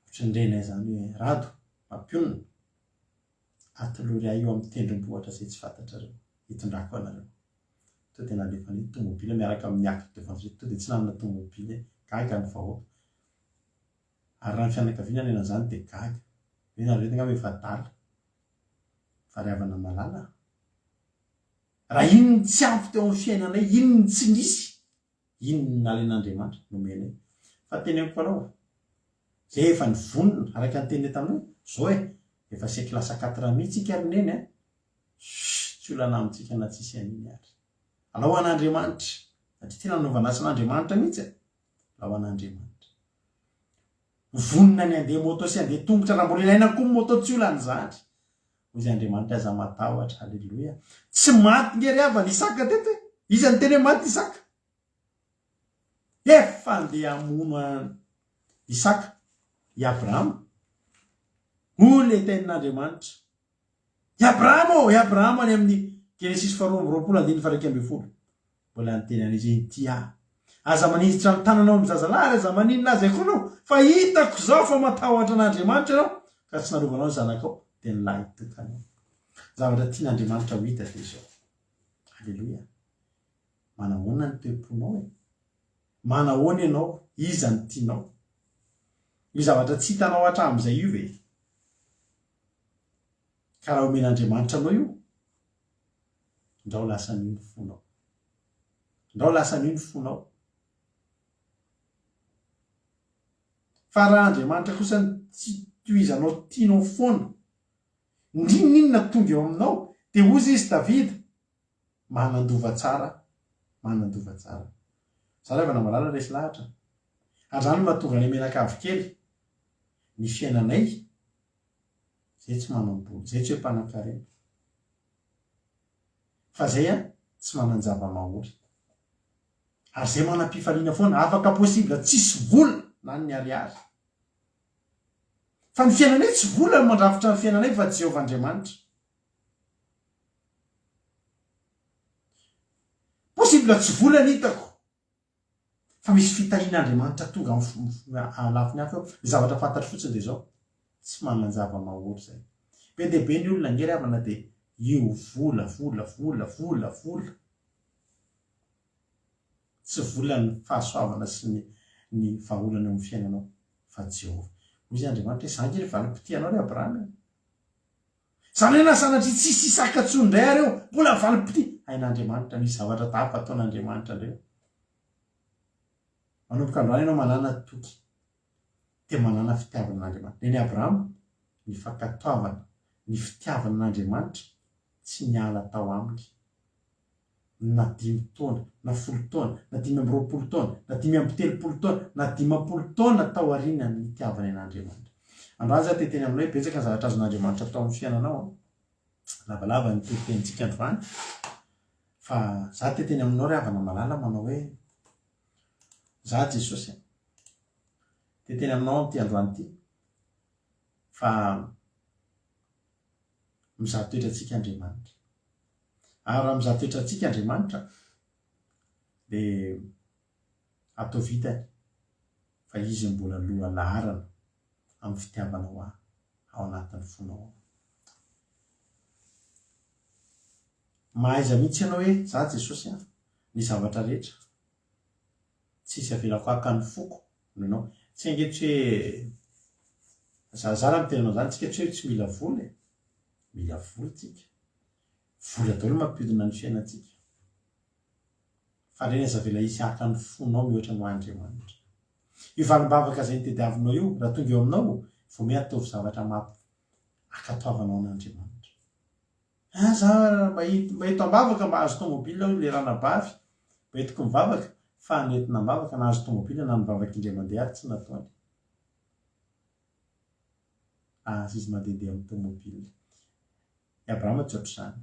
Ohatran'ny renay izany hoe Rado, mampionona, atolory ahy eo amin'ny tendrombohitra izay tsy fantatrareo, hitondrako anareo. Tonga dia nalefany tomobile miaraka amin'ny acte de vente, tonga dia tsy nanana tomobile, gaga ny vahoaka. Ary raha ny fianakaviana niaina an'izany dia gaga. Hoe nareo reto angamba efa adala. Fa ry havana malala a! Raha iny no tsy ampy teo amin'ny fiainanay, iny no tsy nisy, iny no nalain'Andriamanitra, nomenay. Fa teneniko anao, zay efa nivonona, araka ny teninay taminao, zao e, efa c'est classe quatre mihitsy tsika ry neny a! Chut, tsy olana amintsika na tsisy an'iny ary. Alao an'Andriamanitra, satria tena nanaovana asan'Andriamanitra mihitsy e! Alao an'Andriamanitra. Vonona ny handeha moto sy handeha tongotra raha mbola ilaina koa ny moto tsy olana izany. Hoy izy Andriamanitra aza matahotra. Aleloia. Tsy maty nge ry havana Isaka teto e. Iza niteny hoe maty Isaka? Efa andeha hamono an Isaka i Abrahama. Hoy le tenin'Andriamanitra. I Abrahama ô! I Abrahama any amin'ny Genesisy faharoa amby 20 andininy faha 11. Mbola niteny an'izy hoe, Inty aho. Aza maninjitra ny tananao amin'ny zazalahy ary aza maninona azy akory ianao, fa hitako izao fa matahotra an'Andriamanitra ianao, ka tsy narovanao ny zanakao, dia ny lahitokanao. Zavatra tian'Andriamanitra ho hita dia izao. Aleloia. Manahoana ny toe-ponao e? Manahoana ianao? Iza no tianao? Io zavatra tsy hitanao hatramin'izay io ve? Ka raha omen'Andriamanitra anao io, ndrao lasan'io ny fonao. Ndrao lasan'io ny fonao. Fa raha Andriamanitra kosa no tsy tohizanao tianao foana, n'inon'inona tonga eo aminao, dia hozy izy Davida, manan-dova tsara, manan-dova tsara. Za ry havana malala resy lahatra. Ary zany no mahatonga anay mianakavy kely, ny fiainanay, zay tsy manam-bola, zay tsy hoe mpanankarena. Fa zay an, tsy manan-java-mahory. Ary zay manam-pifaliana foana, afaka possible tsisy vola na ny ariary. Fa ny fiainanay tsy vola no mandrafitra ny fiainanay fa Jehovah Andriamanitra. Possible tsy vola ny hitako. Fa misy fitahian'Andriamanitra tonga amin'ny lafiny hafa eo. Ny zavatra fantatro fotsiny dia izao, tsy manan-java-mahory izay. Be dia be ny olona ange ry havana dia io vola, vola, vola, vola, vola. Tsy vola ny fahasoavana sy ny ny vahaolana eo amin'ny fiainanao fa Jehovah. Hoy izy Andriamanitra hoe, za ange ry valim-pitia anao ry Abrahama e. Izany hoe na sanatria tsisy Isaka intsony indray ary eo, mbola valim-pitia. Hain'Andriamanitra, misy zavatra hafa ataon'Andriamanitra indray eo. Manomboka androany ianao manàna toky, dia manàna fitiavana an'Andriamanitra. Nen'i Abrahama, ny fankatoavana, ny fitiavana an'Andriamanitra tsy niala tao aminy. na dimy taona, na folo taona, na 25 taona, na 35 taona, na 50 taona tao aoriana ny nitiavany an'Andriamanitra. Androany za te hiteny aminao hoe betsaka ny zavatra azon'Andriamanitra atao amin'ny fiainanao an. Lavalava ny toritenintsika androany. Fa za te hiteny aminao ry havana malala manao hoe za Jesosy an. Te hiteny aminao amin'ity androany ity fa mizaha toetra antsika Andriamanitra. Ary raha mizaha toetra antsika Andriamanitra dia ataovy hitany fa Izy no mbola loha laharana amin'ny fitiavanao ahy ao anatin'ny fonao ao. Mahaiza mihitsy ianao hoe za Jesosy an, ny zavatra rehetra tsisy avelako haka ny foko noho ianao. Tsy ange tsy hoe za za raha miteny anao zany tsika tsy hoe tsy mila vola e, mila vola tsika. Vola daholo mampiodina ny fiainantsika. Fa ireny aza avela hisy haka ny fonao mihoatra noho Andriamanitra. Io valim-bavaka izay notediavinao io, raha tonga eo aminao, vao miha ataovy zavatra mamp ankatoavanao an'Andriamanitra. Ah, za mba mba eto am-bavaka mba hahazo tomobile hoy ilay ranabavy, mba entiko mivavaka, fa nentina am-bavaka nahazo tomobile na nivavaka indray mandeha ary tsy nataony. Aza izy mandehandeha amin'ny tomobile. I Abrahama tsy ohatr'izany.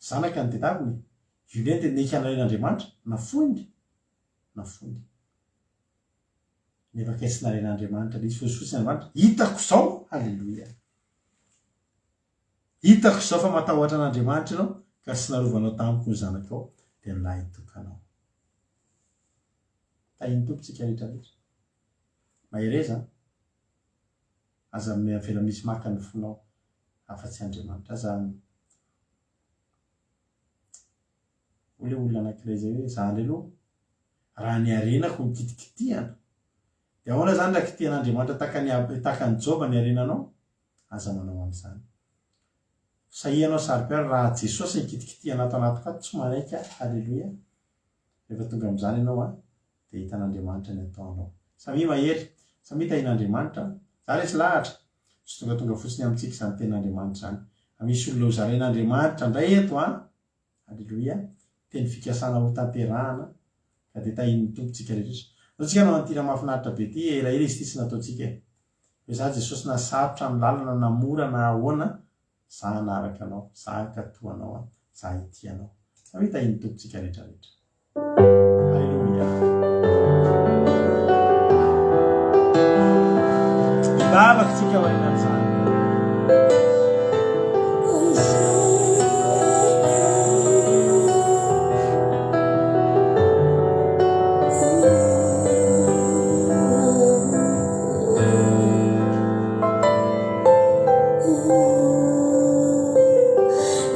Zanaka ny tedaviny e. Io indray dia nekana ren'Andriamanitra, nafoiny. Nafoiny. Nefa kay tsy naren'Andriamanitra ilay izy, fa hozy fotsiny Andriamanitra, hitako izao! Haleloia! Hitako izao fa matahotra an'Andriamanitra ianao, ka tsy narovanao tamiko ny zanakao, dia ny lahitokanao. Tahin'ny Tompo tsika rehetra rehetra. Mahereza an! Aza avela misy maka ny fonao afa-tsy Andriamanitra. Aza. Hoy ilay olona anankiray izay hoe, za indray aloha, raha ny harenako no kitikitihana, dia ahoana izany raha kitihan'Andriamanitra tahaka ny tahaka an'i Joba ny harenanao? Aza manao an'izany. Sahia ianao saro-piaro raha Jesosy ny kitikitihana ato anatiko ato, tsy manaiky aho. Haleloia. Rehefa tonga amin'izany ianao an, dia hitan'Andriamanitra ny ataonao. Samia mahery, samia tahin'Andriamanitra an. Za resy lahatra, tsy tongatonga fotsiny amintsika izany tenin'Andriamanitra izany. Fa misy olona hozarain'Andriamanitra indray eto an. Aleloia. Teny fikasana ho tanterahana ka dia tahin'ny Tompo tsika rehetra. Zao tsika hanao an'ity hira mahafinaritra be ity, elaela izy ity tsy nataontsika e. Hoe za Jesosy na sarotra ny lalana na mora na ahoana, za hanaraka anao, za hankatò anao an, za hitia anao. Samia tahin'ny Tompo tsika rehetra rehetra. Aleloia. Hivavaka tsika aorianan'izany.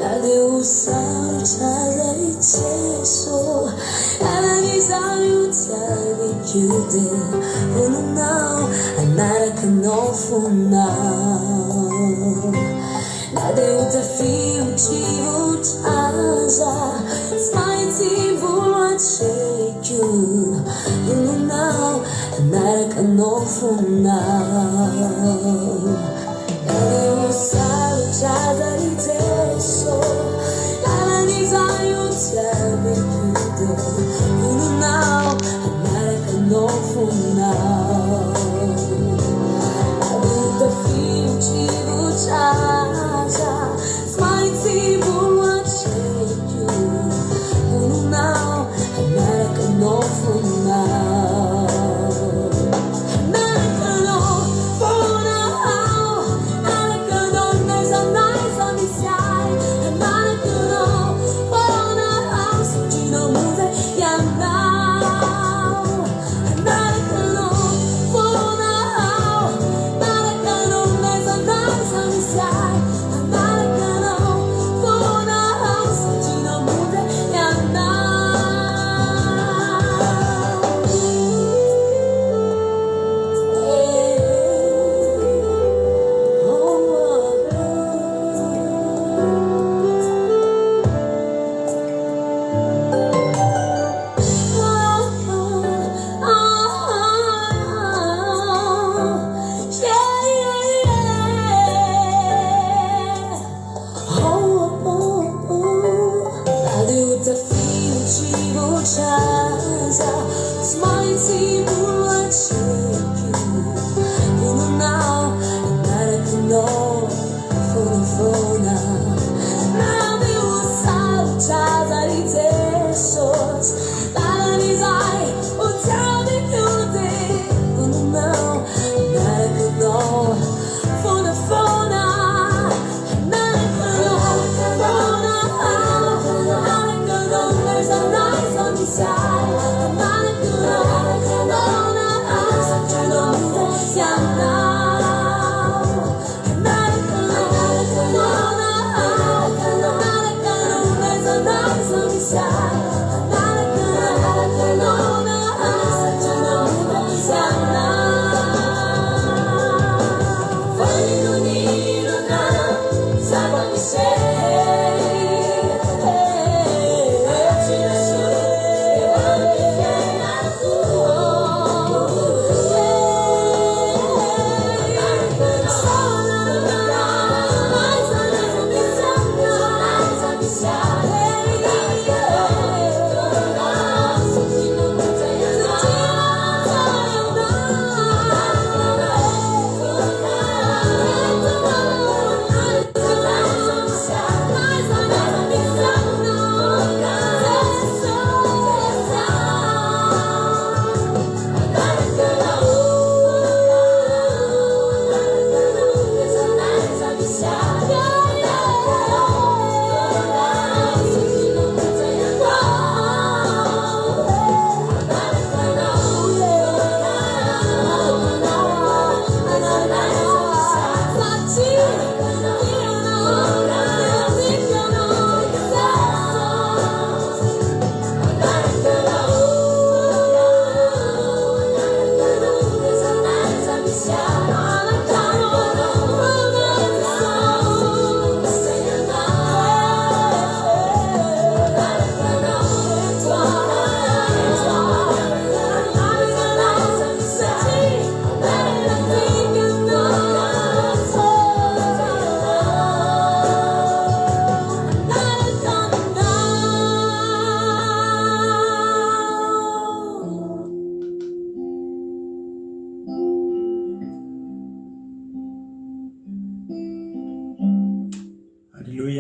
Na dia ho sarotra aza i Jeso Lalana izany ho tiaviko Dia vononao hanaraka anao foana Na dia ho tafiotrivotra aza Tsy maintsy mbola atrehiko Vononao hanaraka anao foana Na dia ho sarotra aza i Jeso Lalana izany ho tiaviko Dia vononao hanaraka anao foana Na dia ho tafiotrivotra aza Tsy maintsy mbola atrehiko Vononao hanaraka anao foana Hanaraka anao foana aho Hanaraka anao n'aiza n'aiza misy ahy Hanaraka.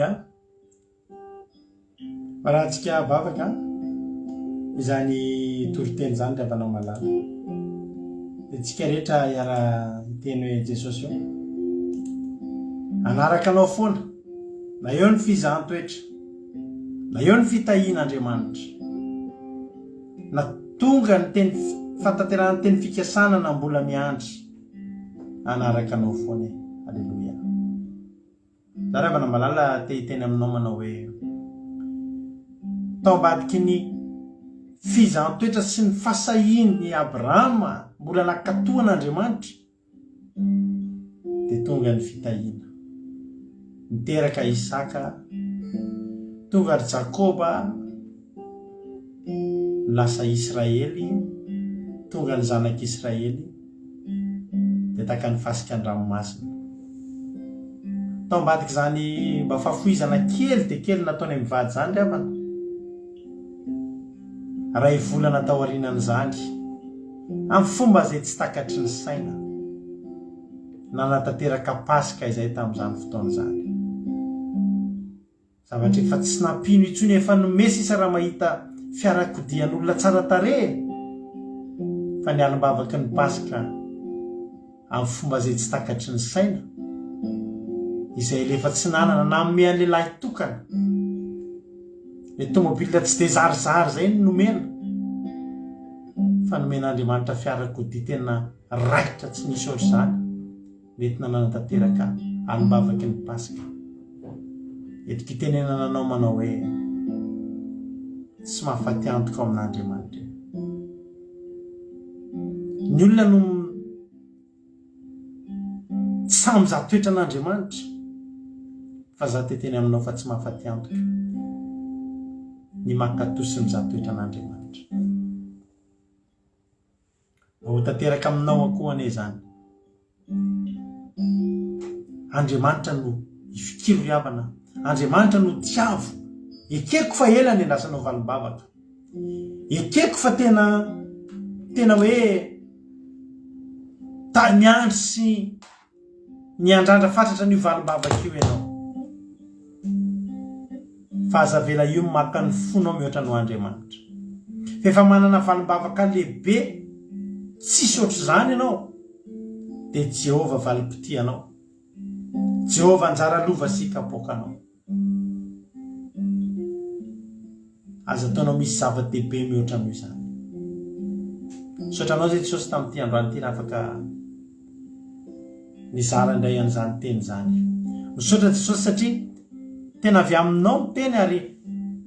Aleloia. Arahantsika vavaka izany toriteny izany ry havana malala. Dia tsika rehetra hiara hiteny hoe Jesosy ô. Hanaraka anao foana na eo ny fizahan-toetra, na eo ny fitahian'Andriamanitra. Na tonga ny teny fahatanterahan'ny teny fikasana na mbola miandry. Hanaraka anao foana e. Aleloia. Za ry havana malala te hiteny aminao manao hoe tao ambadiky ny fizahan-toetra sy ny fahasahian'i Abrahama mbola nankatò an'Andriamanitra dia tonga ny fitahiana. Niteraka Isaka, tonga ry Jakoba lasa Israely, tonga ny zanak'Israely dia tahaka ny fasika an-dranomasina. Tao ambadik'izany mba fahafoizana kely dia kely nataony mivady izany ry havana, iray volana taorianan'izany, amin'ny fomba izay tsy takatry ny saina, nanatanteraka Paska izay tamin'izany fotoana izany. Zavatra efa tsy nampino intsony, efa nome sisa raha mahita fiarakodian'olona tsara tarehy e! Fa ny alim-bavaky ny Paska amin'ny fomba izay tsy takatry ny saina, izay alefa tsy nanana, nanome an'ilay lahy tokana. Ilay tomobile tsy dia zarizary izay no nomena, fa nomen'Andriamanitra fiarakodia tena raikitra tsy nisy ohatr'izany. Nentina nanatanteraka alim-bavaky ny Paska. Eto fitenenana anao manao hoe, Tsy mahafaty antoka ao amin'Andriamanitra e. Ny olona no tsy samy mizaha toetra an'Andriamanitra, fa za te teny aminao fa tsy mahafaty antoka ny mankatò sy mizaha toetra an'Andriamanitra. Mba ho tanteraka aminao akoa anie izany. Andriamanitra no ifikiro ry havana. Andriamanitra no tiavo. Ekeko fa ela ny andrasanao valim-bavaka. Ekeko fa tena tena hoe ta miandry sy Miandrandra fatratra an'io valim-bavaka io ianao. Fa aza avela io maka ny fonao mihoatra noho Andriamanitra. Fa efa manana valim-bavaka lehibe tsisy ohatr'izany ianao, dia Jehovah valim-pitia anao. Jehovah anjara lova sy kapoakanao. Aza ataonao misy zava-dehibe mihoatra noho izany. Misaotra anao zay Jesosy tamin'ity androany ity raha afaka nizara indray an'izany teny izany. Misaotra Jesosy satria tena avy aminao ny teny ary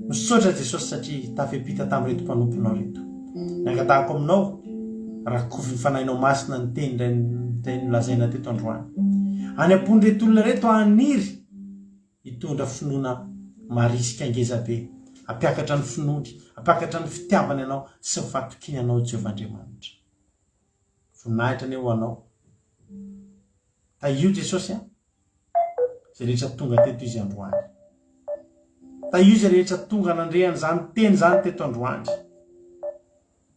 misaotra Jesosy satria tafepita tamin'ireto mpanomponao ireto. Ny angatahako aminao, rakovy ny fanahinao masina ny teny indray indray nolazaina teto androany. Any am-pon'ireto olona ireto haniry Hitondra finoana marisika ngeza be, hampiakatra ny finoany, hampiakatra ny fitiavany anao sy ny fahatokiany anao Jehovah Andriamanitra. Voninahitra anie ho anao. Tahio Jesosy a! Izay rehetra tonga teto izy androany. Tahio izay rehetra tonga nandre an'izany teny izany teto androany.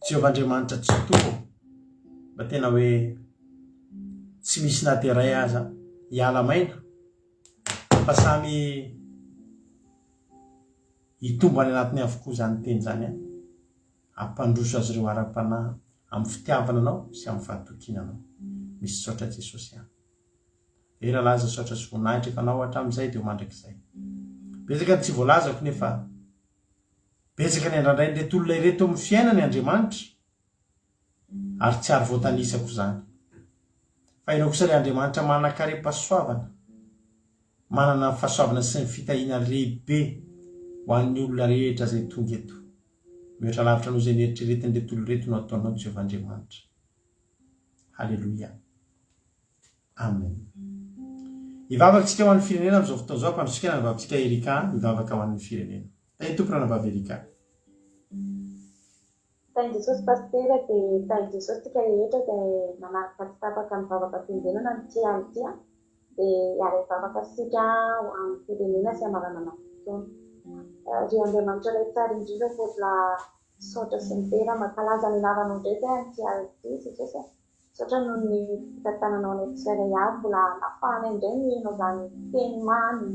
Jehovah Andriamanitra Tsitoha ô, mba tena hoe tsy misy na dia iray aza hiala maina fa samy hitombo any anatiny avokoa izany teny izany an, hampandroso azy ireo ara-panahy amin'ny fitiavana anao sy amin'ny fahatokiana anao. Misaotra Jesosy an. Dera laza saotra sy voninahitra efa anao hatramin'izay dia ho mandrakizay. Betsaka ny tsy voalazako nefa Betsaka ny andrandrain'ireto olona ireto eo amin'ny fiainany Andriamanitra, ary tsy ary voatanisako izany. Fa ianao kosa ilay Andriamanitra manan-karem-pahasoavana, manana ny fahasoavana sy ny fitahiana lehibe ho an'ny olona rehetra izay tonga eto. Mihoatra lavitra noho izay neritreretin'ireto olona ireto no ataonao, Jehovah Andriamanitra. Haleloia. Amen. Hivavaka isika ho an'ny firenena amin'izao fotoana izao, ampandrosoiko ny anabavitsika Erika hivavaka ho an'ny firenena. Tahin'ny Tompo ranabavy Erika. Tahin'i Jesosy Pasitera dia tahin'i Jesosy tsika rehetra izay nanaraka tsy tapaka ny vavaka fiambenana amin'ity alina ity an! Dia hiara-hivavaka isika ho an'ny firenena sy hamaranana ny fotoana. Ry Andriamanitra Ray tsara indrindra mbola misaotra sy midera mankalaza ny anaranao indray izay amin'ity alina ity Jesosy a! Misaotra noho ny fitantananao anay tsirairay avy mbola nafahanay indray niheno izany teny mamy.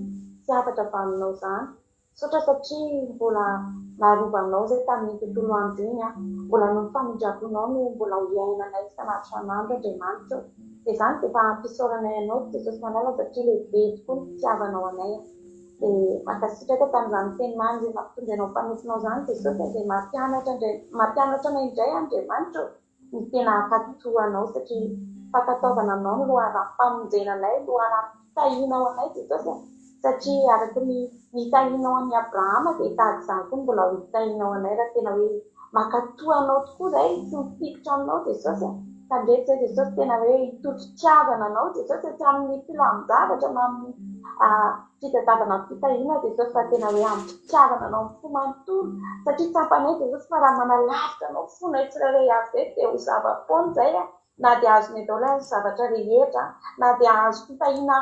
sy hafatra avy aminao izany. Misaotra satria mbola narovanao izay tamin'iny tontolo andro iny an. Mbola noho ny famindram-ponao no mbola iainanay isan'andro isan'andro Andriamanitra ô. Dia izany dia efa ampisaoranay anao Jesosy Malala satria lehibe tokoa ny fitiavanao anay an. Dia mankasitraka tamin'izany teny mamy izay nampitondrainao mpanomponao izany Jesosy a, izay mampianatra indray mampianatra anay indray Andriamanitra ô ny tena hankatò anao satria fankatoavana anao no loharanom-pamonjena anay, loharanom-pitahiana ho anay Jesosy a, satria araka ny nitahianao an'i Abrahama dia tahaka izany koa no mbola ho hitahianao anay raha tena hoe mankatò anao tokoa izahay sy mifikitra aminao Jesosy a. Tandreto izay Jesosy tena hoe hitory fitiavana anao Jesosy a, tsy amin'ny filamin-javatra na amin'ny fitadiavana ny fitahiana Jesosy fa tena hoe amin'ny fitiavana anao amin'ny fo manontolo satria tsapanay Jesosy fa raha manalavitra anao ny fonay tsirairay avy izay dia ho zava-poana izay na dia azonay daholo ary ny zavatra rehetra na dia hahazo fitahiana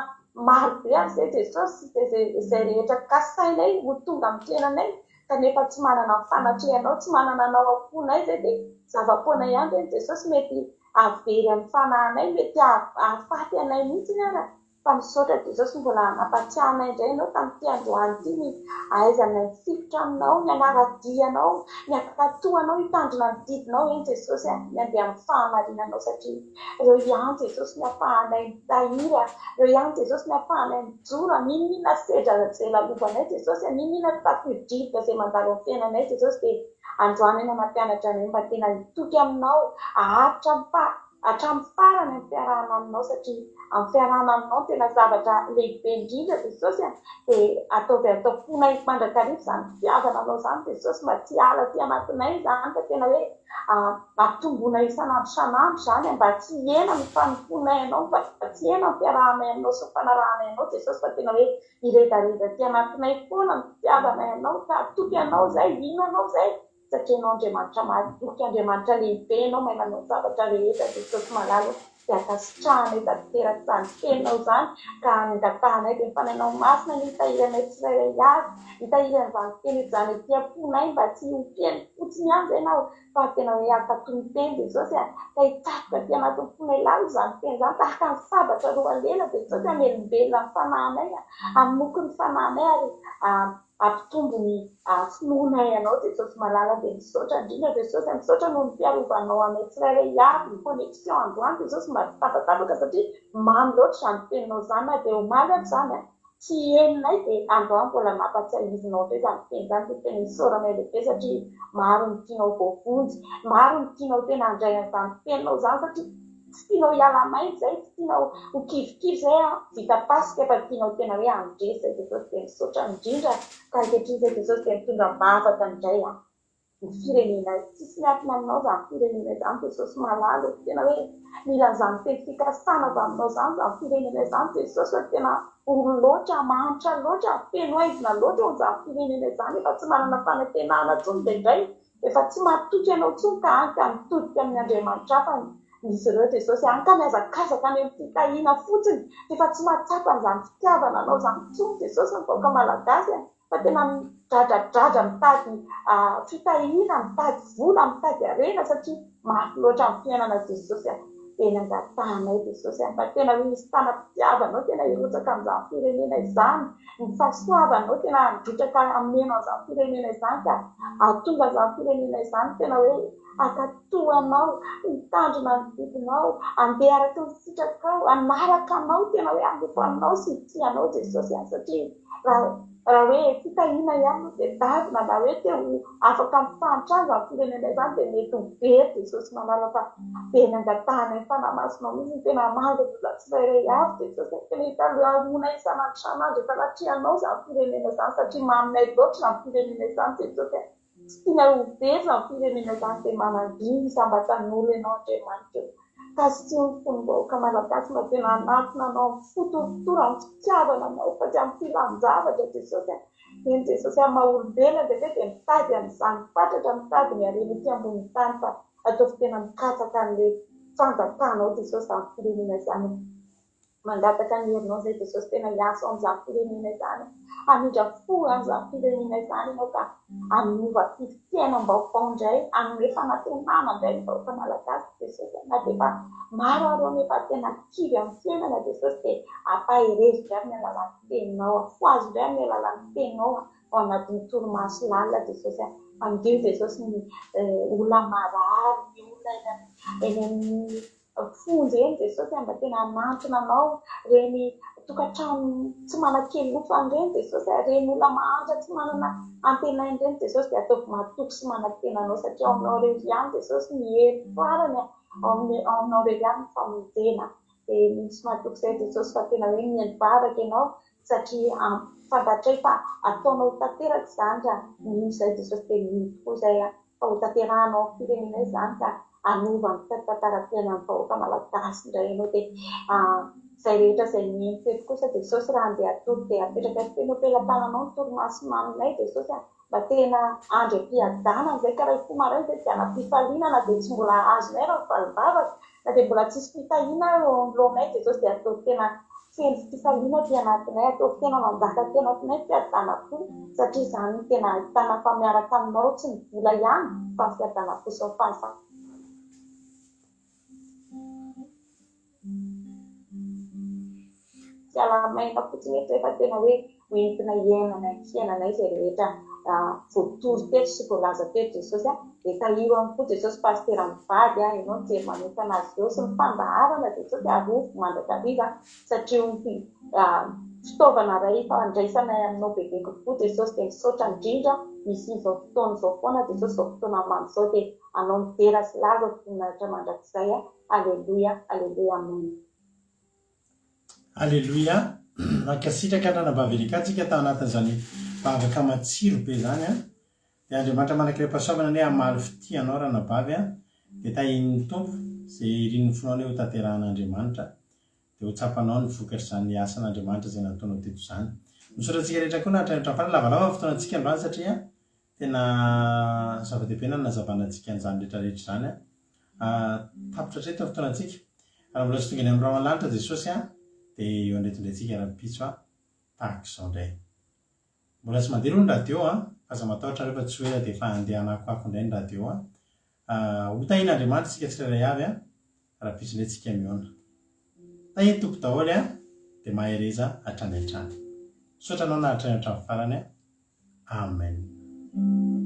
maro be ary izay Jesosy izay izay rehetra kasainay ho tonga amin'ny fiainanay kanefa tsy manana ny fanatrehanao tsy manana anao am-ponay izay dia zava-poana ihany ireny Jesosy mety hahavery amin'ny fanahinay mety hahafaty anay mihitsy ara Fa misaotra Jesosy mbola nampatsiahy anay indray ianao tamin'ity androany ity ny ahaizanay mifikitra aminao, ny hanara-dia anao, ny hankatò anao, hitandrina ny didinao eny Jesosy a, ny handeha amin'ny fahamarinanao satria ireo ihany Jesosy ny ahafahanay mitahiry a, ireo ihany Jesosy ny ahafahanay mijoro a, n'inon'inona sedra izay lalovanay Jesosy a, n'inon'inona tafio-drivotra izay mandalo amin'ny fiainanay Jesosy dia androany ianao nampianatra anay mba tena hitoky aminao, haharitra amin'ny faha hatramin'ny farany amin'ny fiarahana aminao satria amin'ny fiarahana aminao no tena zavatra lehibe indrindra Jesosy a, dia ataovy ato am-ponay mandrakariva izany fitiavana anao izany Jesosy mba tsy hiala aty anatinay izany fa tena hoe ampitomboinay isan'andro isan'andro izany mba tsy hihena ny fanompoanay anao mba tsy hihena ny fiarahanay aminao sy ny fanarahanay anao Jesosy fa tena hoe hiredareda aty anatinay foana ny fitiavanay anao ka hatoky anao izay, hino anao izay. Satria ianao Andriamanitra mahatoky, Andriamanitra lehibe ianao mahay manao ny zavatra rehetra Jesosy malala ô, dia ankasitrahanay tanteraka izany teninao izany ka angatahanay dia ny Fanahinao Masina anie hitahiry anay tsirairay avy, hitahiry an'izany teny izany aty am-ponay mba tsy ho mpihaino fotsiny ihany izay ianao fa tena hoe hankatò ny teny Jesosy a, ka hitsatoka aty anatin'ny fonay lalina izany teny izany tahaka ny sabatra roa lela Jesosy hamelombelona ny fanahinay, hamoky ny fanahinay ary Hampitombo ny finoanay Anao Jesosy malala dia misaotra indrindra Jesosy a, misaotra noho ny fiarovanao anay tsirairay avy ny connexion androany Jesosy mba tsy tapatapaka satria mamy loatra izany teninao izany na dia omaly ary izany a, tsy henonay dia androany mbola nampatsiahivinao indray izany teny izany dia tena isaoranay lehibe satria maro ny tianao voavonjy, maro ny tianao tena handray an'izany teninao izany satria Tsy tianao hiala maina izay, tsy tianao ho kivikivy izay an, vita paska fa tianao tena hoe handresy izay Jesosy dia misaotra indrindra ka ankehitriny izay Jesosy dia mitondra am-bavaka indray an, ny firenenay, tsisy miankina aminao izany firenena izany Jesosy malala ô, tena hoe mila an'izany teny fikasana avy aminao izany izany firenena izany Jesosy fa tena ory loatra, mahantra loatra, feno haizina loatra ao amin'izany firenena izany, efa tsy manana fanantenana intsony indraindray. Efa tsy matoky anao intsony ka hany ka mitodika amin'ny andriamanitra hafa izy ireo Jesosy, hany ka mihazakazaka any amin'ny fitahiana fotsiny, efa tsy mahatsapa an'izany fitiavana anao izany intsony Jesosy ny vahoaka malagasy a, fa tena midradradradra mitady fitahiana, mitady vola, mitady harena satria mafy loatra ny fiainana Jesosy a. Dia ny angatahanay Jesosy a, mba tena hoe hisy tanam-pitiavanao tena hirotsaka amin'izany firenena izany, ny fahasoavanao tena handrotsaka hameno an'izany firenena izany ka hahatonga an'izany firenena izany tena hoe hankatò anao, hitandrina ny didinao, handeha araka ny sitrakao, hanaraka anao, tena hoe hanompo anao sy hitia anao Jesosy a, satria raha raha hoe fitahiana ihany no tedavina na hoe te ho afaka amin'ny fahantrana izany firenena izany dia mety ho very Jesosy malala fa dia nangatahana ny Fanahy Masinao mihitsy ny tena hamangy ny olona tsirairay avy Jesosy a, tena hitalahoana isan'andro isan'andro efa natrehanao izany firenena izany satria maminay loatra izany firenena izany Jesosy a, tsy tianay ho very izany firenena izany dia manangina isam-batan'olona ianao Andriamanitra o, kasiho ny fon'ny vahoaka malagasy mba tena hanatona anao amin'ny fo torotoro, amin'ny fitiavana anao fa tsy amin'ny filan-javatra Jesosy a, eny Jesosy amin'ny maha olombelona indraindray dia mitady an'izany fatratra, mitady ny harena ety ambonin'ny tany fa Ataovy tena mikatsaka an'ilay fanjakanao Jesosy izany firenena izany. Mangataka ny herinao izay Jesosy tena hiasa ao amin'izany firenena izany, hamindra fo an'izany firenena izany Ianao ka hanova fiainam-baovao indray, hanome fanantenana indray ny vahoaka malagasy Jesosy a. Na dia efa maro ary ireo nefa tena kivy amin'ny fiainana Jesosy dia ampaherezo indray amin'ny alalan'ny teninao, afohazo indray amin'ny alalan'ny teninao ao anatin'ny torimaso lalina Jesosy a. Famonjeo Jesosy ny olona marary, ny olona eny amin'ny Fonja eny Jesosy a, mba tena hanantona anao, reny tokantrano tsy manan-kelofana ireny Jesosy a, reny olona mahantra tsy manana antenaina ireny Jesosy dia ataovy matoky sy manantena anao satria ao aminao irery ihany Jesosy ny hery farany a, ao amin'ny ao aminao irery ihany ny famonjena. Dia mino sy matoky izay Jesosy fa tena hoe mihaino vavaka ianao satria fantatray fa ataonao tanteraka izany raha mino izay Jesosy dia mino tokoa izay aho. fa ho tanterahanao amin'ny firenena izany ka hanova ny tantaram-piainan'ny vahoaka malagasy indray ianao dia izay rehetra izay mihaino teto kosa Jesosy raha handeha hatory dia apetraka teny am-pelatananao ny torimaso maminay Jesosy a, mba tena andry am-piadanana izay ka raha hifoha maraina izay dia hanam-pifaliana na dia tsy mbola azonay raha ny valim-bavaka na dia mbola tsisy fitahiana eo anoloanay Jesosy dia ataovy tena feno fifaliana aty anatinay, ataovy tena manjaka aty anatinay fiadanam-po satria izany no tena ahitana fa miaraka aminao tsy ny vola ihany fa ny fiadanam-po sy ny fahasambarana. Tsy ala-maina fotsiny eto fa tena hoe ho entina hiainana ny fiainanay izay rehetra voatory teto sy voalaza teto Jesosy a! Dia tahio ihany koa Jesosy Pasitera mivady a! Ianao nijery manokana azy ireo sy ny fandaharana Jesosy arovy mandrakariva satria io ny fitaovana iray ifandraisanay aminao bebe kokoa Jesosy dia misaotra indrindra misy izao fotoana izao foana Jesosy izao fotoana mamy izao dia anao ny dera sy laza sy voninahitra mandrakizay a! Aleloia Aleloia Amen. Aleloia! Mankasitraka ny Ranabavy Erika tsika tao anatin'izany vavaka matsiro be izany an! Dia Andriamanitra manan-kirem-pahasoavana anie hamaly fitia anao Ranabavy an! Dia tahian'ny Tompo izay irin'ny fonao anie ho tanterahan'Andriamanitra. Dia ho tsapanao ny vokatr'izany asan'Andriamanitra izay nataonao teto izany. Misaotra antsika rehetra koa nahatrany hatramin'ny farany. Lavalava ny fotoanantsika androany satria tena zava-dehibe ny nanazavana antsika an'izany rehetra rehetra izany an! Tapitra hatreto ny fotoanantsika. Raha mbola tsy tonga eny amin'ny rahona lanitra Jesosy an, dia eo indray indray tsika rahampitso an, tahaka izao indray. Mbola tsy mandeha aloha ny radio an, fa aza matahotra nareo fa tsy ho ela dia efa handeha hanakoako indray ny radio an. Ho tahian'Andriamanitra isika tsirairay avy an, rahampitso indray tsika mihaona. Tahian'ny Tompo daholo an, dia mahereza hatrany hatrany. Misaotra anao nahatrany hatramin'ny farany an. Amen.